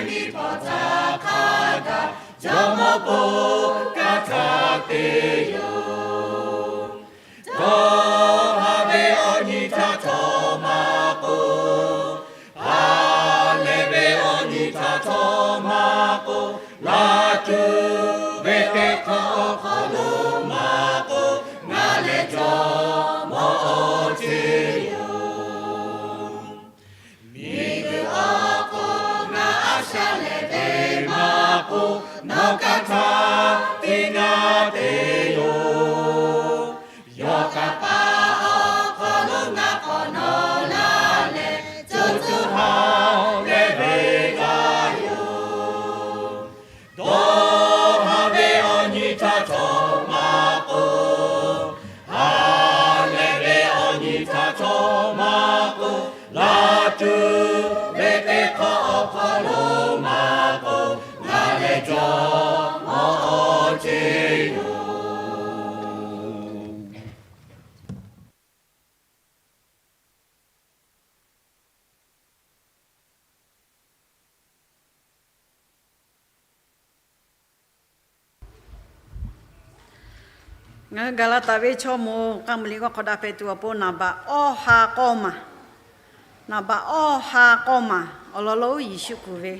nyi hpaw htaˇ hk'a gaˬ, jawˇmawˇ bon kanˇ htaˇ te yoˬ. Dawˇ haˍ ve awˬ nyi htaˇ htawˇ maˇ k'oˆ, ha lehˬ ve awˬ nyi htaˇ htawˇ maˇ k'oˆ, laˇ tuˬ ve teˇ hk'awꞈ awˬ hk'aw lo maˇ k'oˆ, ngaˬ lehˬ jawˇmawˇ awˬ ceˇ yoˬ. Miˬguiˬ awˬ hk'oˆ ngaˬ a shaꞈ lehˬ ve maˇ k'oˆ, nawˬ kanˇ htaˇ teˇ g'aˇ te yoˬ. Yawˇ kaˍ paˍ awˬ hk'aw lo ngaˬ k'awꞈ nawˬ laˇ leh, co co ha lehˬ ve g'a yoˬ. Dawˇ haˍ ve awˬ nyi htaˇ htawˇ maˇ k'oˆ, ha lehˬ ve awˬ nyi htaˇ htawˇ maˇ k'oˆ, laˇ tuˬ ve teˇ hk'awꞈ awˬ hk'aw lo maˇ k'oˆ, ngaˬ lehˬ jawˇmawˇ awˬ ceˇ yoˬ. Ngaˬ hui gaˬ la taˍ ve chaw mawˬ k'a mvuh liꞈ g'awˇ hk'aw daꞈ hpehꞈ tuˬ awˬ pon naˍ baꞈ awˇ ha k'awˇ maˬ, naˍ baꞈ awˇ ha k'awˇ maˬ awˬ lawn lonˉ Yeˍsuˆ kuˬ ve,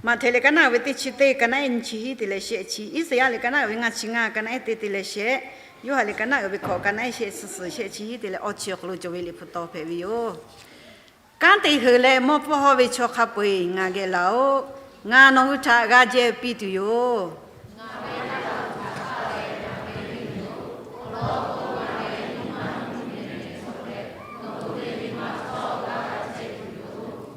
Maꞈhtehˍ liꞈ ka naˆ uiˍ ve teˇ chi teˇ ka naˆ ehˉ nyiˇ chi hiˉ te leh shehˆ chi, Iˉsaˍyaˆ liꞈ ka naˆ uiˍ ve ngaˇ chi ngaˇ ka naˆ ehˉ teˇ te leh shehˆ, Yoˇhanˬ liꞈ ka naˆ uiˍ ve hkawꞈ ka naˆ ehˉ shehˆ chi suhˍ shehˆ chi hiˉ te leh awˇ chi awˬ hk'aw lo cawˬ ve liꞈ hpu taw hpehꞈ ve yoˬ. Kanˉ te heuˬ leh mawˇ pfuhˇ hawˇ ve chaw hk'a peu-eˬ ngaˬ geh laˬ-oꞈ. Ngaˬ nawˬ hui htaꞈ g'a jehˇ piˇ tuˬ yoˬ.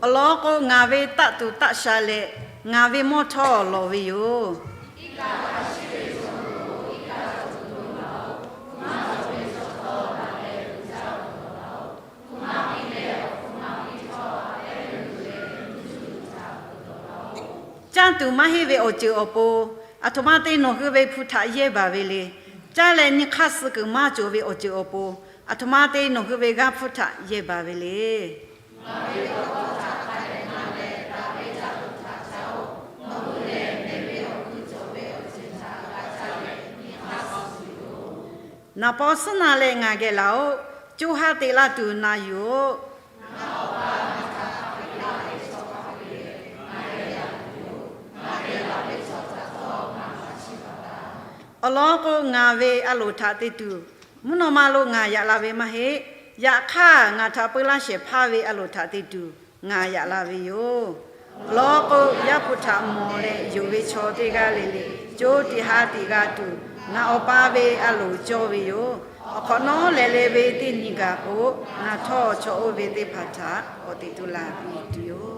Awˬ lawn k'o, ngaˬ ve taˆ tuˬ taˆ sha leh ngaˬ ve mawˇ htawˇ lawˬ ve yoˬ. Caˇ tuˬ maˇ heˆ ve awˬ ceuˬ awˬ pon, aˬ htoꞈ ma te nawˬ hui ve hpu htaꞈ yehˇ baˬ ve le. Caˇ leh nyi hk'aˇ suh kuiˬ maˇ cawˬ ve awˬ ceuˬ awˬ pon, aˬ htoꞈ ma te nawˬ hui ve g'aˇ hpfuhˇ htaꞈ yehˇ baˬ ve le. Naˍ paw suhˉ na leh ngaˬ geh laˬ-oꞈ. Co ha teꞈ la tuˬ na yuˬ-oꞈ. Awˬ lawn k'o, ngaˬ ve a loˍ htaꞈ te tuˬ mvuhˇ naw ma lo ngaˬ yaꞈ la ve maˇ heˆ. Yaꞈ hk'aˇ, ngaˬ htaꞈ peu laˇ shehˍ hpaˇ ve a loˍ htaꞈ te tuˬ ngaˬ yaꞈ la ve yoˬ. Awˬ lawn k'o, Yaˇ hpu htaꞈ mawˬ leh yonˍ ve chaw teˇ g'aˇ le le co tiꞈ ha tiꞈ g'a tuˬ, ngaˬ Awˬ pa ve a loˍ cawˇ ve yoˬ. Awˬ hk'awꞈ nawˉ lehˬ le ve teˇ nyi gaˬ k'o, ngaˬ htawˇ chaw oˇ ve teˇ hpaˍ htaꞈ k'awꞈ teꞈ tu la piˇ tuˬ yoˬ.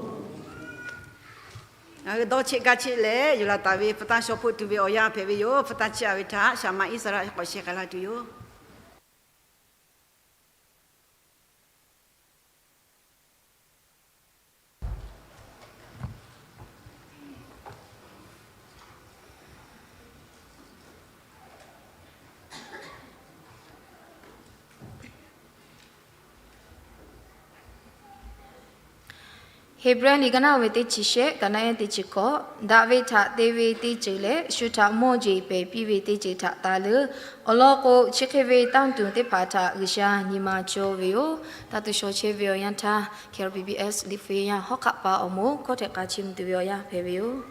Ngaˬ hui dawˇ cheˆ gaˇ cheˆ leh, yuˬ laˬ taˍ ve hpu taˇ shaw hpoˆ tuˬ ve awˬ yanˇ hpehꞈ ve yoˬ. Hpu taˇ chiˇ aꞈ ve htaꞈ shaˍ ma Iˉsaˍreˍlaˆ k'awꞈ sheh k'ai laˇ tuˬ yoˬ. Heˍbrehˇ liꞈ ka naˆ uiˍ ve teˇ chi shehˆ, ka naˆ ehˉ teˇ chi hkawꞈ, daꞈ ve htaꞈ te ve teˇ ceuˬ leh shu htaꞈ mawˇ jeˬ pehˬ piˇ ve teˇ ceuˬ htaꞈ taˍ leuˬ. Awˬ lawn k'o, chi hk'e ve tanˇ tuˬ teˇ hpaˍ htaꞈ G'uiˬsha nyi ma cawˇ ve yoˬ. Taˇ tuˬ shaw chehˇ ve awˬ yanˇ htaˇ, K B B S liꞈ hpu yanˇ hawˉ hk'aˆ pa awˬ moˍ hkawˇ htehꞈ k'a chiˇ mvuh tuˬ ve awˬ yanˇ hpehꞈ ve yoˬ.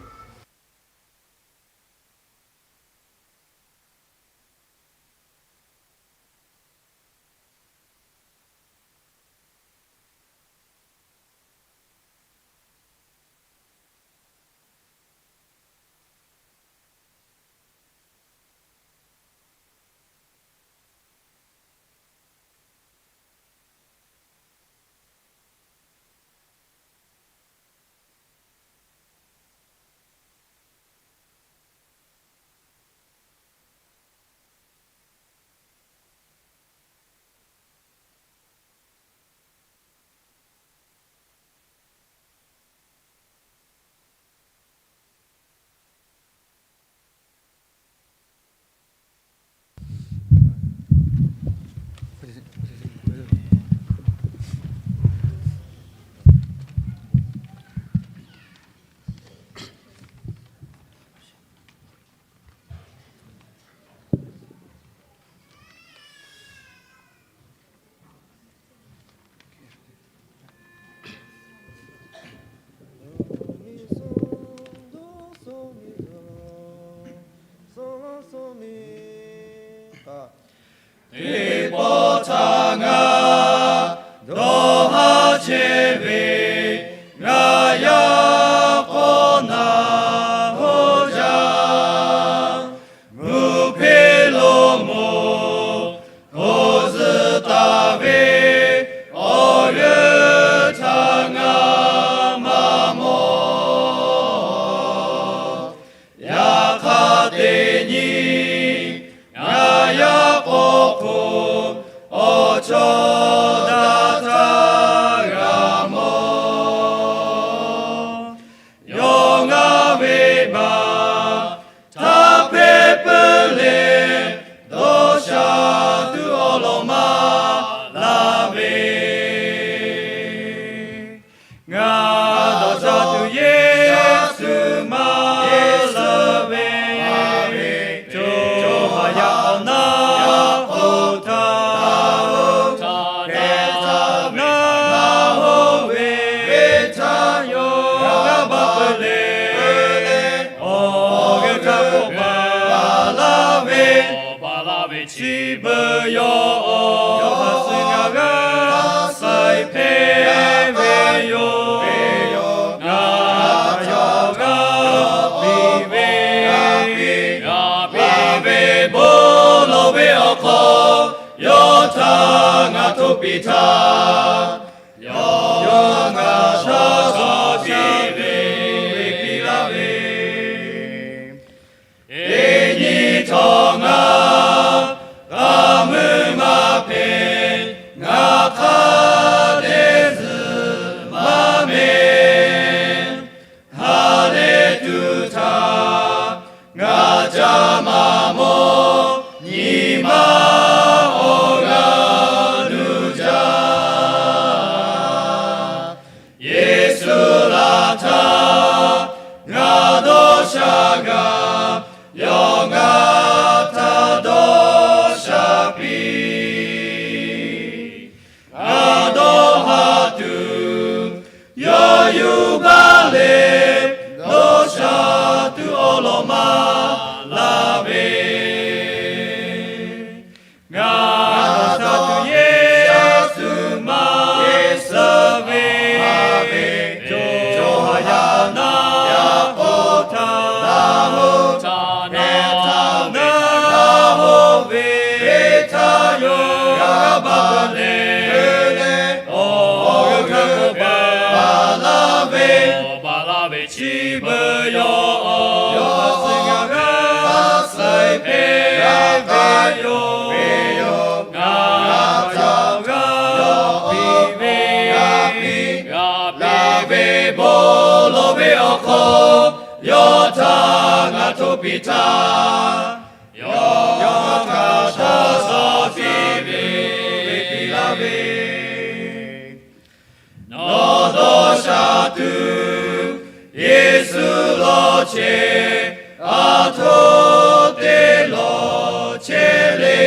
meuˇ yawˇ awˬ ha suh ngaˬ g'aˇ saiˍ hpehˇ ve yoˬ. Ngaˬ htaꞈ g'aˇ piˇ ve, g'aˇ piˇ ve bon lawˬ ve awˬ hk'aw, yawˇ htaꞈ ngaˬ htoꞈ piˇ htaˇ, yawˇ ngaˬ shaˉ shaˉ piˇ ve, piˇ laˇ ve. Teˇ nyi htawˇ ngaˬ k'aˍ meuˇ maˇ hpehꞈ, ngaˬ hk'a dehꞈ zuhꞈ maˇ mehˍ. Ha lehˬ tuˬ htaꞈ ngaˬ caˇ maˇ mawˬ, nyi ma awˬ g'aˇ nuˇ jaˇ. Yeˍsuˆ laˬ htaˇ ngaˬ dawˇ sha gaˬ, yawˇ ngaˬ htaꞈ dawˇ sha piˇ. Ngaˬ dawˇ haˍ tuˬ yawˇ yuˬ baˆ leh, dawˇ sha tuˬ awˬ lawn maˇ laˇ ve. Ngaˬ htaꞈ tuˬ Yeˍsuˆ maˇ suh ve, cawˬ yaˇ naˆ k'oˆ htaˇ, htaˇ nehˬ htaˇ naˆ hoˆ ve, htaˇ yawˇ g'a baˬ leh, awˬ g'euˆ baˬ laˇ ve, baˬ laˇ ve chi beuꞈ yawˇ awˬ ha suh ngaˬ g'aˇ saiˍ hpehˇ ve yoˬ. Ngaˬ htaꞈ g'aˇ piˇ ve, g'aˇ piˇ ve bon lawˬ ve awˬ hk'aw, yawˇ htaꞈ ngaˬ htoꞈ piˇ htaˇ, yawˇ ngaˬ htaꞈ shaˉ shaˉ piˇ ve, piˇ laˇ ve. Nawˬ dawˇ sha tuˬ Yeˍsuˆ lawˬ chehˇ, aˬ htoꞈ te lawˬ chehˇ le.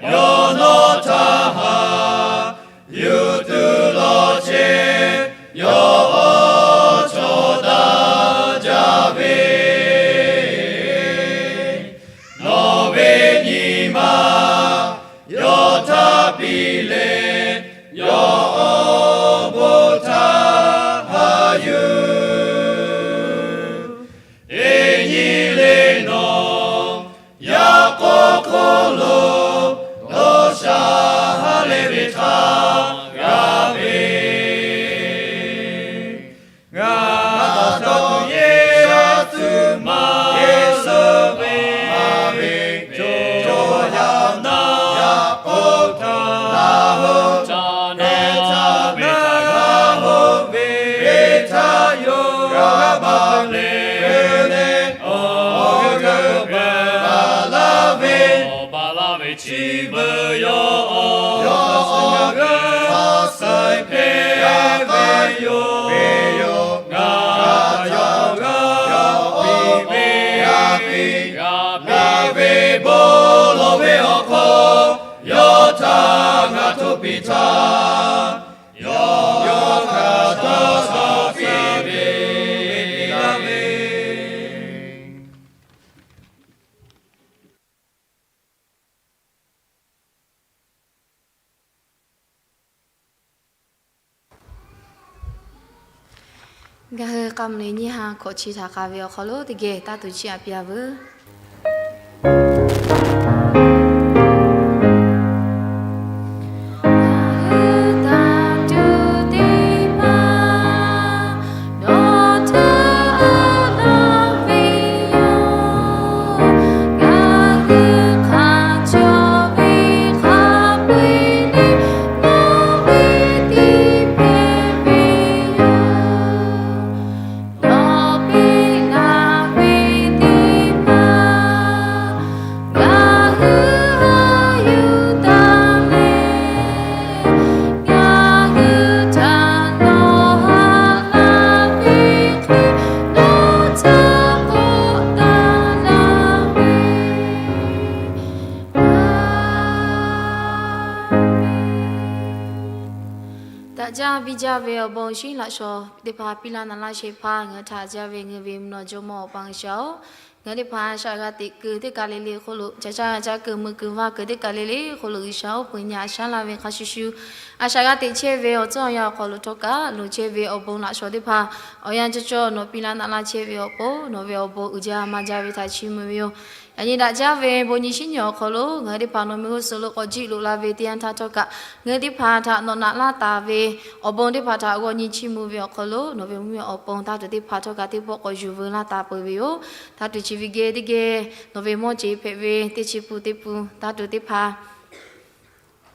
Yawˇ nawˬ htaꞈ haꞈ yuˬ tuˬ lawˬ chehˇ, yawˇ awˬ chawˇ daꞈ jaˇ ve. Nawˬ ve nyi ma yawˇ htaꞈ piˇ leh, yawˇ awˬ bon htaꞈ haꞈ yuˬ. Teˇ nyi le nawˬ yaꞈ k'aw hk'oˆ lo dawˇ sha ha lehˬ ve htaꞈ g'a ve, ngaˬ htaꞈ tuˬ Yeˍsuˆ maˇ suh ve, cawˬ yaˇ naˆ k'oˆ htaˇ, htaˇ nehˬ htaˇ naˆ hoˆ ve, htaˇ yawˇ g'a baˬ leh, awˬ g'euˆ baˬ laˇ ve, baˬ laˇ ve chi beuꞈ yawˇ awˬ ha suh ngaˬ g'aˇ saiˍ hpehˇ ve yoˬ. Ngaˬ htaꞈ g'aˇ piˇ ve, g'a piˇ ve bon lawˬ ve awˬ hk'aw, yawˇ htaꞈ ngaˬ htoꞈ piˇ htaˇ, yawˇ ngaˬ htaꞈ shaˉ shaˉ piˇ ve, piˇ laˇ ve. Ngaˬ hui k'a meuˬ le nyiˇ ha hkawꞈ chi htaꞈ k'a ve awˬ hk'aw lo teˇ geh taˇ tuˬ chiˇ aꞈ piˇ a veuˬ. Daꞈ jaˇ biˇ jaˇ ve awˬ bon shinˉ laꞈ shawnˍ teˇ hpaˍ piˇ laˇ na laˇ shehˍ hpaˇ ngaˬ hui htaꞈ jaˇ ve ngaˬ hui ve mvuhˇ naw jawˇmawˇ Awˬ pa G'uiˬsha-oˬ, Ngaˬ hui teˇ hpaˍ a shaꞈ g'a teꞈ kuiˬ teˇ kaˬ le le hk'oˆ lo, ca caˇ g'a caˇ kuiˬ mui kuiˬ vaˇ kuiˬ teˇ kaˬ le le hk'oˆ lo, G'uiˬsha oˇ puiˍ nyaꞈ shaˉ laˇ ve hk'a shuˍ shuˍ, a shaꞈ g'a teꞈ chehˇ ve awˬ tcuhˉ awˬ yanˇ awˬ hk'aw lo htawˇ kaꞈ loˍ chehˇ ve awˬ bon laꞈ shawnˍ teˇ hpaˍ awˬ yanˇ cawˇ cawˇ nawˬ piˇ laˇ naꞈ laˇ chehˇ ve awˬ pon, nawˬ ve awˬ bon uiˍ jaˇ maˇ jaˇ ve htaꞈ chiˇ mvuh ve yoˬ. Yaꞈ nyi daꞈ jaˇ ve bon nyi shinˉ nyi awˬ hk'aw lo ngaˬ hui teˇ hpaˍ nawˬ mehˆ g'uˇ suhˍ lo k'awꞈ jiˆ loꞈ la ve teˇ yanˇ htaˇ htawˇ kaꞈ, ngaˬ hui teˇ hpaˍ htaꞈ nawˬ naꞈ laˇ taˍ ve awˬ bon teˇ hpaˍ htaꞈ g'aw nyi chiˇ mvuh ve awˬ hk'aw lo, nawˬ ve mvuhˇmiˬ awˬ pon taˇ tuˬ teˇ hpaˍ htawˇ kaꞈ teˇ pawˆ k'awꞈ yuˬ veu laˇ taˍ peuˬ ve yoˬ. Taˇ tuˬ chi ve geh teˇ geh nawˬ ve mawˇ jeˬ hpehꞈ ve teˇ chi pun teˇ pun taˇ tuˬ teˇ hpaˍ,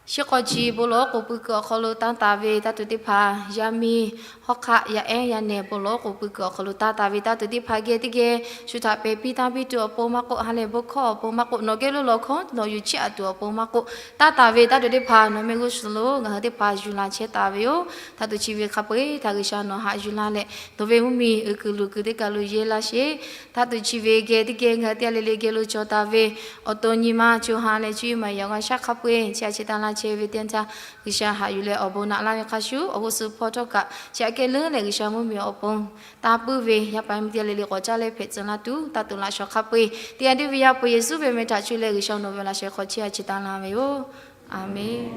shiˉ hk'aw chi bon lawˬ k'oˍ pui kuiˬ awˬ hk'aw lo tanˇ taˍ ve taˇ tuˬ teˇ hpaˍ, yaˇ miˇ hawˉ hk'aˆ yaˇ ehˉ yaˇ nehˬ bon lawˬ k'oˍ pui kuiˬ awˬ hk'aw lo tanˇ taˍ ve taˇ tuˬ teˇ hpaˍ geh teˇ geh shu htaꞈ pehˬ piˇ tanˇ piˇ tuˬ awˬ pon maˇ k'oˆ, ha lehˬ bon hkawˇ awˬ pon maˇ k'oˆ, nawˬ geh lo lawˬ hkawˇ nawˬ yuˬ chiˇ aꞈ tuˬ awˬ pon maˇ k'oˆ, tanˇ taˍ ve taˇ tuˬ teˇ hpaˍ nawˬ mehˆ g'uˇ suhˍ lo ngaˬ hui teˇ hpaˍ yuˬ la chehˇ taˍ ve yoˬ. Taˇ tuˬ chi ve hk'a peu-eˬ htaꞈ G'uiˬsha nawˬ haꞈ yuˬ laˇ leh, nawˬ ve mvuhˇmiˬ uiˍ kuiˬ luˬ kuiˬ teˇ kaˬ lo yehˇ laˇ sheˍ. Taˇ tuˬ chi ve geh teˇ geh ngaˬ hui teˇ g'aˇ le le geh lo cawˬ taˍ ve awˬ to nyi ma co ha leh cuˇ yiˍ maˍ yaꞈ g'a shaˉ hk'a peu-eˬ chi a chi tanˇ laˇ chehˇ ve teˇ yanˇ htaˇ, G'uiˬsha haꞈ yuˬ leh awˬ bon naꞈ laˇ ve hk'a shuˍ, awˬ g'uˇ suhˍ hpawˇ htawˇ kaꞈ chi aꞈ kehˉ leuˉ leh G'uiˬsha mvuhˇmiˬ awˬ pon tanˇ puiˉ ve yaˇ paˍ yaˇ miˇ teˇ g'aˇ le le k'awꞈ caˇ leh hpehꞈ tcuh laˇ tuˬ, taˇ tuˬ laꞈ shawnˍ hk'a peu-eˬ teˇ g'aˇ deˇ ve yaˇ hpu Yeˍsuˆ ve meh htaꞈ cuˇ leh G'uiˬsha nawˬ ve laꞈ sheh hk'aw chehˇ a chi tanˇ laˇ ve yoˬ. Aˬmenˍ.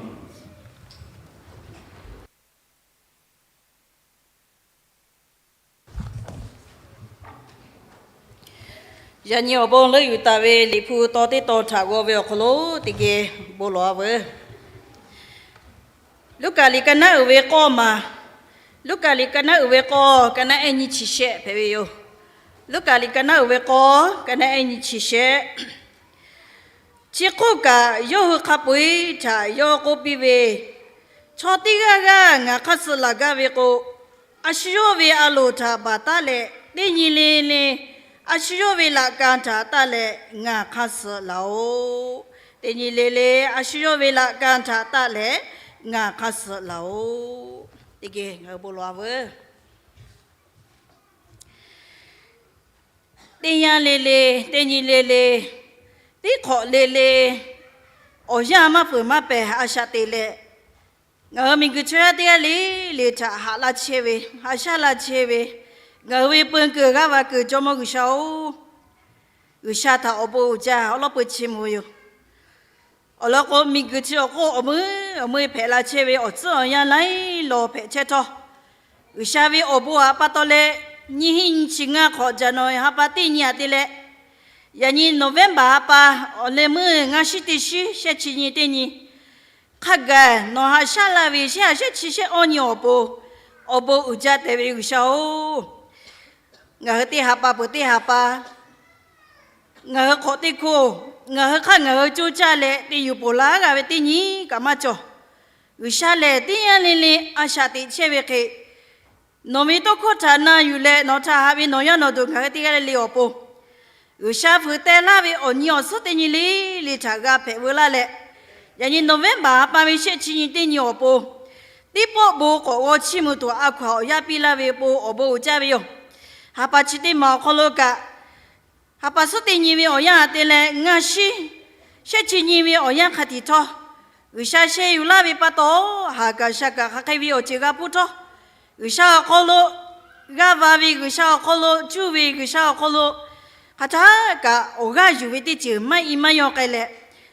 Yaꞈ nyi awˬ bon leuˆ yuˬ taˍ ve Liꞈ hpu taw teˇ taw htaꞈ g'aw ve awˬ hk'aw lo teˇ geh bon lawˬ a veuˬ. Luˉkaꞈ liꞈ ka naˉ uiˍ ve k'awˇ maˬ, Luˉkaꞈ liꞈ ka naˉ uiˍ ve k'awˇ ka naˉ ehˉ nyiˇ chi shehˆ hpehꞈ ve yoˬ. Luˉkaꞈ liꞈ ka naˉ uiˍ ve k'awˇ ka naˉ ehˉ nyiˇ chi shehˆ. Chi hk'oˆ kaꞈ, yawˇ hui hk'a peu-eˬ htaꞈ yawˇ k'oˆ piˇ ve, Chaw teˇ g'aˇ g'aˇ ngaˬ hk'aˇ suh laˬ gaˇ ve k'o, a shu yawˇ ve a loˍ htaꞈ baˬ taˉ leh, teˇ nyi le le a shu yawˇ ve laꞈ ka htaꞈ taˇ leh ngaˬ hk'aˇ suh laˬ-oꞈ. Teˇ nyi le le a shu yawˇ ve laꞈ ka htaꞈ taˇ leh ngaˬ hk'aˇ suh laˬ-oꞈ. Teˇ geh ngaˬ hui bon lawˬ a veuˬ. Teˇ yanˇ le le, teˇ nyi le le, teˇ hk'awꞈ le le, awˬ yanˇ maˇ peuˬ maˇ pehˬ a shaꞈ teꞈ leh, ngaˬ hui miˬguiˬ chaw yaˇ teˇ g'aˇ le le htaꞈ haꞈ laˇ chehˇ ve, haꞈ shaˉ laˇ chehˇ ve, ngaˬ hui ve peu kuiˬ g'aˇ va kuiˬ Jawˇmawˇ G'uiˬsha-oˬ, G'uiˬsha htaꞈ awˬ bon uiˍ jaˇ awˉ lawˉ peu chiˇ mvuh ve yoˬ. Awˬ lawn k'o, miˬguiˬ chi awˬ hk'oˆ awˬ meuˇ awˬ meuˇ hpehꞈ la chehˇ ve awˬ tcuhˉ awˬ yanˇ laiˉ law hpehꞈ chehˇ htawˇ, G'uiˬsha ve awˬ bon htaꞈ pa taw leh, nyiˇ hinˉ nyiˇ chi ngaˇ hk'awꞈ January ha pa teˇ nyi aꞈ te leh, yaꞈ nyi November ha pa awˬ leh meuˇ ngaˇ shinˉ teˇ shinˉ shehˆ chi nyi teˇ nyi, hk'a gaˬ nawˬ haꞈ shaˉ laˇ ve shehˆ ha shehˆ chi shehˆ awˇ nyi awˬ pon, awˬ bon uiˍ jaˇ tehꞈ ve G'uiˬsha-oˬ, ngaˬ hui teˇ ha pa peuˬ teˇ ha pa, ngaˬ hui hk'awꞈ teˇ hkoˇ, ngaˬ hui hk'aˇ ngaˬ hui coˇ caˇ leh te yuˬ ponˬ laˇ g'a ve teˇ nyi kaꞈ maˇ cawˬ. G'uiˬsha lehˬ teˇ yanˇ le le a shaꞈ teꞈ chehˇ ve hk'e, nawˬ ve tawˇ hkawˇ htaꞈ na yuˬ leh nawˬ htaꞈ haꞈ ve nawˬ yaˇ nawˬ duˬ ngaˬ hui teˇ g'aˇ le le awˬ pon, G'uiˬsha fuiˍ teh laˇ ve awˬ nyi awˬ suhˉ teˇ nyi le le htaꞈ g'a hpehꞈ veu laˇ leh, yaꞈ nyi November ha pa ve shehˆ chi nyi teˇ nyi awˬ pon, teˇ pawˆ bon k'awꞈ g'aw chiˇ mvuh tuˬ a hkaw-anˬ awˬ yanˇ piˇ laˇ ve awˬ pon awˬ bon uiˍ jaˇ ve yoˬ. Ha pa chi teˇ maˬ awˬ hk'aw lo kaꞈ, ha pa suhˉ teˇ nyi ve awˬ yanˇ te leh ngaˇ shinˉ shehˆ chi nyi ve awˬ yanˇ hk'a tiꞈ htawˇ, G'uiˬsha sheh yuˬ laˇ ve pa taw, haˍ kaꞈ sha kaꞈ hk'aˬ hk'e ve awˬ ceuˬ g'a pfuhˇ htawˇ, G'uiˬsha awˬ hk'aw lo g'aˇ va ve, G'uiˬsha awˬ hk'aw lo cuˇ ve, G'uiˬsha awˬ hk'aw lo hk'aˬ htaˇ kaꞈ awˬ g'aˇ yuˬ ve teˇ ceuˬ maˇ i maˇ yaw k'ai leh,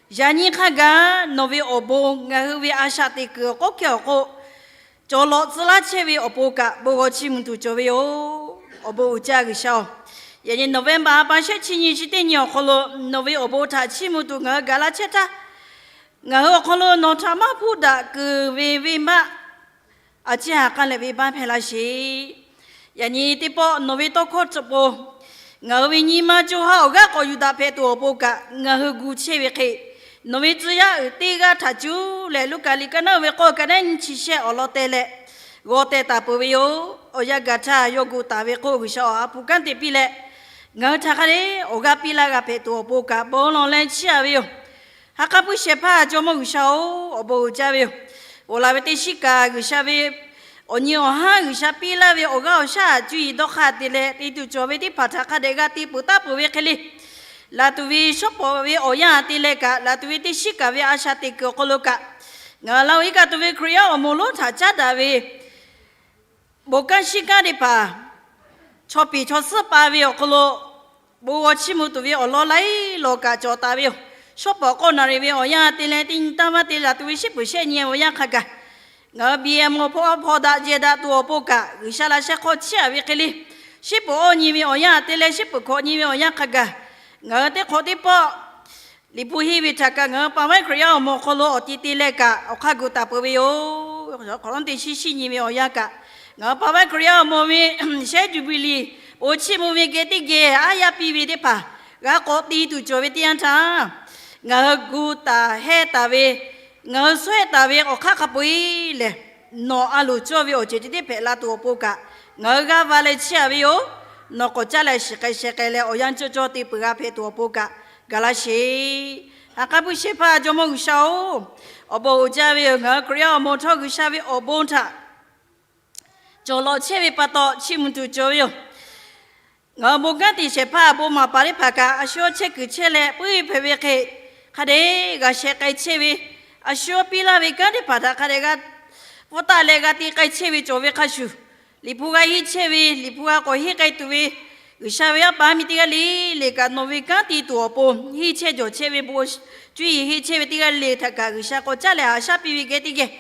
yaꞈ nyi hk'a gaˬ nawˬ ve awˬ bon ngaˬ hui ve a shaꞈ teꞈ kuiˬ awˬ k'oˆ hkeh awˬ hk'oˆ cawˬ lawꞈ tcuh laˇ chehˇ ve awˬ pon kaꞈ bon g'aw chiˇ mvuh tuˬ cawˬ ve yoˬ. Awˬ bon uiˍ jaˇ G'uiˬsha-oˬ, yaꞈ nyi November ha pa shehˆ chi nyi chi teˇ nyi awˬ hk'aw lo nawˬ ve awˬ bon htaꞈ chiˇ mvuh tuˬ ngaˬ hui gaˬ laˇ chehˇ htaˇ, ngaˬ hui awˬ hk'aw lo nawˬ htaꞈ maˇ hpuˇ daꞈ kuiˬ ve venˇbaˆ a ciˉ ha k'aˇ leh venˇbaˆ hpehꞈ laˇ sheˍ. Yaꞈ nyi teˇ pawˆ nawˬ ve tawˇ hkawˇ tcuh pon ngaˬ hui ve nyi ma co ha awˬ g'aˇ k'awꞈ yuˬ daꞈ hpehꞈ tuˬ awˬ pon kaꞈ ngaˬ hui gu chehˇ ve hk'e, nawˬ ve tcuh yaˇ uiˍ teˇ g'aˇ htaꞈ cuˇ leh Luˉkaꞈ liꞈ ka naˉ uiˍ ve k'awˇ ka naˉ nyiˇ chi shehˆ awˬ lawn teh leh g'aw teh taˍ peuˬ ve yoˬ. Awˬ yanˇ gaˬ htaˇ yawˇ gu taˍ ve k'o, G'uiˬsha awˬ ha hpu kanˉ te piˇ leh, ngaˬ hui htaꞈ hk'a dehꞈ awˬ g'aˇ piˇ laˇ g'a hpehꞈ tuˬ awˬ pon kaꞈ bon lawˬ leh chiˇ a ve yoˬ. Ha k'aˉ puiˉ shehˍ hpaˇ Jawˇmawˇ G'uiˬsha-oˬ, awˬ bon uiˍ jaˇ ve yoˬ. Oˬ laˬ ve teˇ shiˉ kaꞈ G'uiˬsha ve awˬ nyi awˬ haˉ G'uiˬsha piˇ laˇ ve awˬ g'aˇ awˬ shaˉ cuˇ yiˍ dawˇ hk'aˇ te leh te tuˬ cawˬ ve teˇ hpaˍ htaꞈ hk'a dehꞈ g'a te peuˬ taˍ peuˬ ve hk'e le, laˬ tuˬ ve shawˉ pawˍ ve awˬ yanˇ te leh kaꞈ, laˬ tuˬ ve teˇ shiˉ kaꞈ ve a shaꞈ teꞈ kuiˬ awˬ hk'aw lo kaꞈ, ngaˬ la-oˬ iˉ kaˆ tuˬ ve Hkriꞈ yaˇ awˬ moˍ lonˉ htaꞈ caˉ daꞈ ve bon kanˉ shiˉ kanˉ teˇ hpaˍ chaw piˍ chaw suhˉ pa ve awˬ hk'aw lo bon g'aw chiˇ mvuh tuˬ ve awˬ lawn laiˉ law kaꞈ cawˬ taˍ ve yoˬ. Shawˉ pawˍ k'awˇ naˍ riˍ ve awˬ yanˇ te leh teˇ nyi tanˇ maˇ te leh, laˬ tuˬ ve shiˉ peuˬ shehˆ nyi awˬ yanˇ hk'a gaˬ, ngaˬ hui B M awˬ hpawˇ a hpawˇ daꞈ jehˬ daꞈ tuˬ awˬ pon kaꞈ, G'uiˬsha laꞈ sheh hk'aw chiˇ aꞈ ve hk'e le, shiˉ peuˬ awˇ nyi ve awˬ yanˇ te leh shiˉ peuˬ hkawꞈ nyi ve awˬ yanˇ hk'a gaˬ, ngaˬ hui teˇ hk'awꞈ teˇ pawˆ Liꞈ hpu henˇ ve htaꞈ kaꞈ ngaˬ hui paˍ vaiˉ Hkriꞈ yaˇ awˬ moˍ awˬ hk'aw lo awˬ ti te leh kaꞈ awˬ hk'aˇ gu taˍ peuˬ ve yoˬ. Kawˍ lawˉ teˇ shiˉ shiˉ nyi ve awˬ yanˇ kaꞈ, ngaˬ hui paˍ vaiˉ Hkriꞈ yaˇ awˬ moˍ ve shehˉ jubilee bon chiˇ mvuh ve geh teˇ geh aˉ yaˇ piˇ ve teˇ hpaˍ g'a k'awꞈ ti tuˬ cawˬ ve teˇ yanˇ htaˇ, ngaˬ hui gu taˍ hehˇ taˍ ve, ngaˬ hui suhˉ hehˇ taˍ ve awˬ hk'aˇ hk'a peu-eˬ lehˬ, nawˬ a loˍ cawˇ ve awˬ ceuˬ chi teˇ hpehꞈ la tuˬ awˬ pon kaꞈ, ngaˬ hui g'aˇ va leh chiˇ aꞈ ve yoˬ. Nawˬ k'awꞈ caˉ leh shiˍ k'ai sheh k'ai leh awˬ yanˇ cawˇ cawˇ te peuˬ g'a hpehꞈ tuˬ awˬ pon kaꞈ gaˬ laˇ sheˍ. Haꞈ k'aˉ puiˉ shehˍ hpaˇ Jawˇmawˇ G'uiˬsha-oˬ, awˬ bon uiˍ jaˇ ve yoˬ. Ngaˬ hui Hkriꞈ yaˇ awˬ moˍ htawˇ G'uiˬsha ve awˬ bon htaꞈ cawˬ lawˬ chehˇ ve pa taw chiˇ mvuh tuˬ cawˬ ve yoˬ. Ngaˬ hui bon kanˉ te shehˍ hpaˇ bon maˍ paˍ teˇ hpaˍ kaꞈ a shu chehˇ kuiˬ chehˇ leh puiˉ hpehꞈ ve hk'e, hk'a dehꞈ g'a sheh k'ai chehˇ ve, a shu piˇ laˇ ve kanˉ teˇ hpaˍ htaꞈ hk'a dehꞈ g'a pfuhˇ taˆ leh g'a te k'ai chehˇ ve cawˬ ve hk'a shuˍ, Liꞈ hpu g'a henˇ chehˇ ve, Liꞈ hpu g'a k'awꞈ henˇ k'ai tuˬ ve, G'uiˬsha ve yaˇ paˍ miˇ teˇ g'aˇ le le kaꞈ nawˬ ve kanˉ te tuˬ awˬ pon henˇ chehˇ jawˬ chehˇ ve bon cuˇ yiˍ henˇ chehˇ ve teˇ g'aˇ le htaꞈ kaꞈ G'uiˬsha k'awꞈ caˉ leh haꞈ shaˉ piˇ ve geh teˇ geh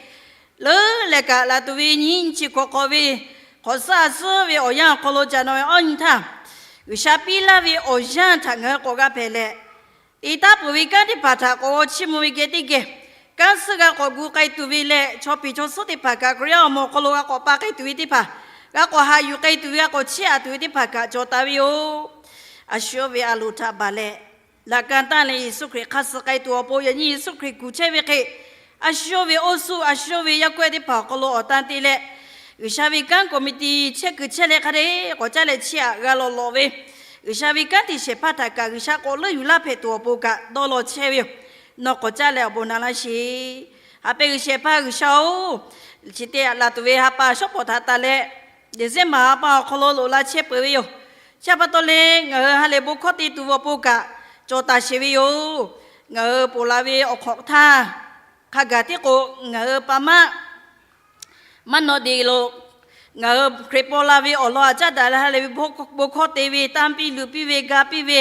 leuˉ leh kaꞈ, laˬ tuˬ ve nyiˇ chi hk'awꞈ hk'awꞈ ve hk'awꞈ suhˉ a suhˉ ve awˬ yanˇ awˬ hk'aw lo ca nawˬ ve awˇ nyi htaˇ, G'uiˬsha piˇ laˇ ve awˬ yanˇ htaꞈ ngaˬ hui k'awꞈ g'a hpehꞈ leh, te taˉ peuˬ ve kanˉ teˇ hpaˍ htaꞈ k'awꞈ g'aw chiˇ mvuh ve geh teˇ geh, kanˉ suhˉ g'a k'awꞈ gu k'ai tuˬ ve leh, chaw piˍ chaw suhˉ teˇ hpaˍ kaꞈ Hkriꞈ yaˇ awˬ moˍ awˬ hk'aw lo g'a k'awꞈ pa k'ai tuˬ ve teˇ hpaˍ, g'a k'awꞈ haꞈ yuˬ k'ai tuˬ ve, g'a k'awꞈ chiˇ aꞈ tuˬ ve teˇ hpaˍ kaꞈ cawˬ taˍ ve yoˬ. A shu ve a loˍ htaꞈ baˬ leh, laꞈ ka tanˇ leh Yeˍsuˆ Hkriꞈ hk'aˇ suh k'ai tuˬ awˬ pon, yaꞈ nyi Yeˍsuˆ Hkriꞈ kuˬ chehˇ ve hk'e, a shu ve oˇ suhˍ a shu ve yaˇ kawehˇ teˇ hpaˍ awˬ hk'aw lo awˬ tan te leh, G'uiˬsha ve kanˉ committee chehˇ kuiˬ chehˇ leh hk'a dehꞈ k'awꞈ caˉ leh chiˇ aꞈ g'a lawˬ lawˬ ve, G'uiˬsha ve kanˉ te shehˍ hpaˇ htaꞈ kaꞈ G'uiˬsha k'awꞈ leuˆ yuˬ laˇ hpehꞈ tuˬ awˬ pon kaꞈ dawˇ law chehˇ ve yoˬ. Nawˬ k'awꞈ caˉ leh awˬ bon na laˇ sheˍ. Haꞈ pehnˇ g'uiˬ shehˍ hpaˇ G'uiˬsha-oˬ, chi te laˬ tuˬ ve ha pa shawˉ pawˍ htaꞈ taˍ leh, December ha pa awˬ hk'aw lo loꞈ la chehˇ peuˬ ve yoˬ. Chi pa taw leh ngaˬ hui ha lehˬ bon hkawˇ te tuˬ ve awˬ pon kaꞈ cawˬ taˍ sheˍ ve yoˬ. Ngaˬ hui ponˬ la ve awˬ hk'awꞈ htaˇ, hk'a gaˬ tiˉ k'o, ngaˬ hui pa maˇ maˇ nawꞈ deˍ lo, ngaˬ hui Hkriꞈ paw la ve awˬ lawn aꞈ caˉ daꞈ leh ha lehˬ ve bon hkawˇ te ve, tanˇ piˇ luˬ piˇ ve, ga piˇ ve,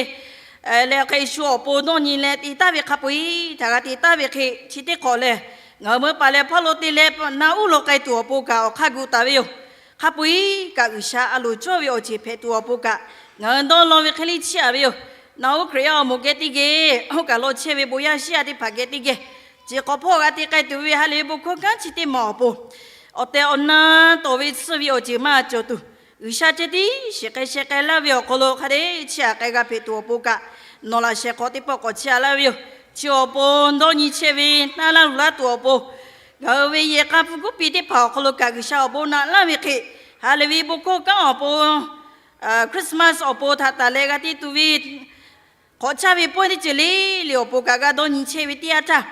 leh hk'e shu awˬ pon dawˇ nyi leh te taˍ ve hk'a peu-eˬ htaꞈ g'a te taˍ ve hk'e, chi teˇ hk'awꞈ lehˬ, ngaˬ hui meuˇ paˍ leh hpawˇ lo te leh na uˉ lo k'ai tuˬ awˬ pon kaꞈ awˬ hk'aˇ gu taˍ ve yoˬ. Hk'a peu-eˬ kaꞈ G'uiˬsha a loˍ cawˇ ve awˬ ceuˬ hpehꞈ tuˬ awˬ pon kaꞈ ngaˬ hui dawˇ law ve hk'e le chiˇ aꞈ ve yoˬ. Na uˉ Hkriꞈ yaˇ awˬ moˍ geh teˇ geh, oˇ kaˬ lo chehˇ ve bon yaˇ shiˉ yaˇ teˇ hpaˍ geh teˇ geh, chi hk'awꞈ hpawˇ g'a te k'ai tuˬ ve ha lehˬ ve bon hkawˇ kanˉ chi teˇ maˬ awˬ pon, awˬ tehˬ awˬ na tawˍ ve tsuhˇ ve awˬ ceuˬ maˇ cawˬ tuˬ, G'uiˬsha ceh tiˉ shiˍ k'ai sheh k'ai laˇ ve awˬ hk'aw lo hk'a dehꞈ chiˇ aꞈ k'ai g'a hpehꞈ tuˬ awˬ pon kaꞈ, nawˬ laꞈ sheh hk'aw teˇ pawˆ k'awꞈ chiˇ aꞈ laˇ ve yoˬ. Chi awˬ pon dawˇ nyi chehˇ ve naˇ laˇ luˬ laˇ tuˬ awˬ pon, ngaˬ hui ve yehˬ k'a hpu kuˉ piˇ teˇ hpaˍ awˬ hk'aw lo kaꞈ G'uiˬsha awˬ bon naꞈ laˇ ve hk'e, ha lehˬ ve bon hkawˇ kanˉ awˬ pon, Christmas awˬ pon htaꞈ taˍ leh g'a te tuˬ ve hk'awꞈ caˇ ve pawehˇ teˇ ceuˬ le le awˬ pon kaꞈ g'a dawˇ nyi chehˇ ve teˇ yanˇ htaˇ,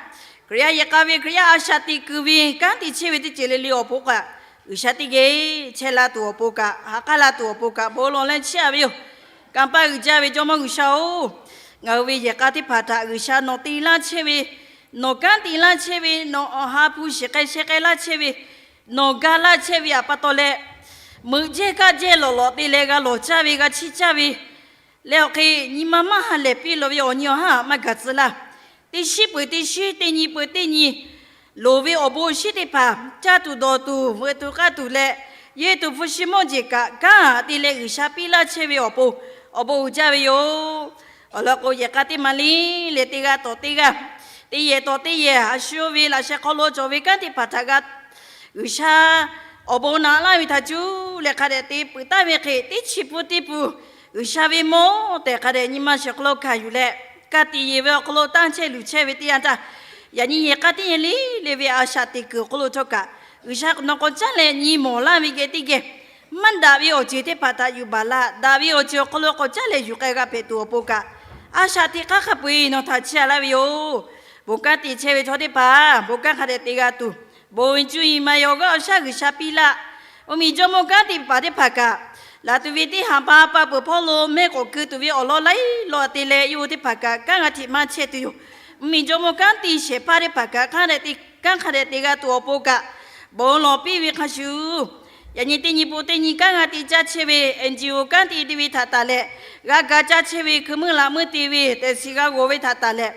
Hkriꞈ yaˇ yehˬ k'a ve Hkriꞈ yaˇ a shaꞈ teꞈ kuiˬ ve kanˉ te chehˇ ve teˇ ceuˬ le le awˬ pon kaꞈ, G'uiˬsha teˇ geh chehˇ la tuˬ awˬ pon kaꞈ, ha k'aˉ la tuˬ awˬ pon kaꞈ bon lawˬ leh chiˇ aꞈ ve yoˬ. Kanˇ paˆ uiˍ jaˇ ve Jawˇmawˇ G'uiˬsha-oˬ, ngaˬ hui ve yehˬ k'a teˇ hpaˍ htaꞈ G'uiˬsha nawˬ te laˇ chehˇ ve, nawˬ kanˉ te laˇ chehˇ ve, nawˬ awˬ ha hpu shiˍ k'ai sheh k'ai laˇ chehˇ ve, nawˬ ga laˇ chehˇ ve aꞈ pa taw leh, meuꞈ jehˇ kaˆ jehˇ lawˬ lawꞈ te leh g'a lawˬ caˇ ve, g'a chiˇ caˇ ve, leh awˬ hk'e nyi ma maˇ ha lehˬ piˇ lawˬ ve awˬ nyi awˬ haˉ maˇ gaˬ tcuh laˇ. Teˇ shiˉ peuˬ teˇ shiˉ, teˇ nyi peuˬ teˇ nyi, loˍ ve awˬ bon awˬ shinˉ teˇ hpaˍ caˇ tuˬ dawˬ tuˬ veuꞈ tuˬ k'aˇ tuˬ leh, yehˇ tuˬ hpu shi mawˇ jeˬ kaꞈ kanˉ te leh G'uiˬsha piˇ laˇ chehˇ ve awˬ pon, awˬ bon uiˍ jaˇ ve yoˬ. Awˬ lawn k'o, yehˬ k'a teˇ maˬ le leh teˇ g'aˇ tawˍ teˇ g'aˇ, teˇ yehˬ tawˍ teˇ yehˬ a shu ve laꞈ sheh hk'aw lo cawˬ ve kanˉ teˇ hpaˍ htaꞈ g'a G'uiˬsha awˬ bon naꞈ laˇ ve htaꞈ cuˇ leh hk'a dehꞈ te peuˬ taˍ ve hk'e, teˇ chi pun teˇ pun G'uiˬsha ve mawˇ tehˬ hk'a dehꞈ nyi ma shehˍ hk'aw lo hkanˍ yuˬ leh, ka tiꞈ yeˬ ve awˬ hk'aw lo tanˇ chehˇ luˬ chehˇ ve teˇ yanˇ htaˇ, yaꞈ nyi yehˬ k'a teˇ yehˬ le le ve a shaꞈ teꞈ kuiˬ awˬ hk'aw lo htawˇ kaꞈ, G'uiˬsha nawˬ k'awꞈ caˉ leh nyi mawˬ laˇ ve geh teˇ geh, maˇ daꞈ ve awˬ ceuˬ teˇ hpaˍ htaꞈ yuˬ baˬ laˇ, daꞈ ve awˬ ceuˬ awˬ hk'aw lo k'awꞈ caˉ leh yuˬ k'ai g'a hpehꞈ tuˬ awˬ pon kaꞈ, a shaꞈ teꞈ hk'aˇ hk'a peu-eˬ nawˬ htaꞈ chiˇ aꞈ laˇ ve yoˬ. Bon kanˉ te chehˇ ve chaw teˇ hpaˍ bon kanˉ hk'a dehꞈ te g'a tuˬ, bon ve cuˇ yiˍ maˍ yawˬ g'aˇ awˬ shaˉ G'uiˬsha piˇ laˇ. Mvuhˇmiˬ jawˇmawˇ kanˉ te paˍ teˇ hpaˍ kaꞈ, laˬ tuˬ ve teˇ haꞈ pa pa peuˬ hpawˇ lo mehˆ k'awꞈ keu tuˬ ve awˬ lawn laiˉ law te leh, yawˇ hui teˇ hpaˍ kaꞈ kanˉ g'a hteꞈ maˇ chehˇ tuˬ yoˬ. Mvuhˇmiˬ jawˇmawˇ kanˉ te shehˍ hpaˇ teˇ hpaˍ kaꞈ kanˉ hk'a dehꞈ te g'a tuˬ awˬ pon kaꞈ, bon lawˬ piˇ ve hk'a shuˍ, Yaꞈ nyi teˇ nyi pon teˇ nyi kanˉ g'a te caˇ chehˇ ve, N G O kanˉ te te ve htaꞈ taˍ leh, g'a ga caˇ chehˇ ve, hkui meuˇ laꞈ meuˇ te ve, tehꞈ shiˍ g'a g'awˬ ve htaꞈ taˍ leh,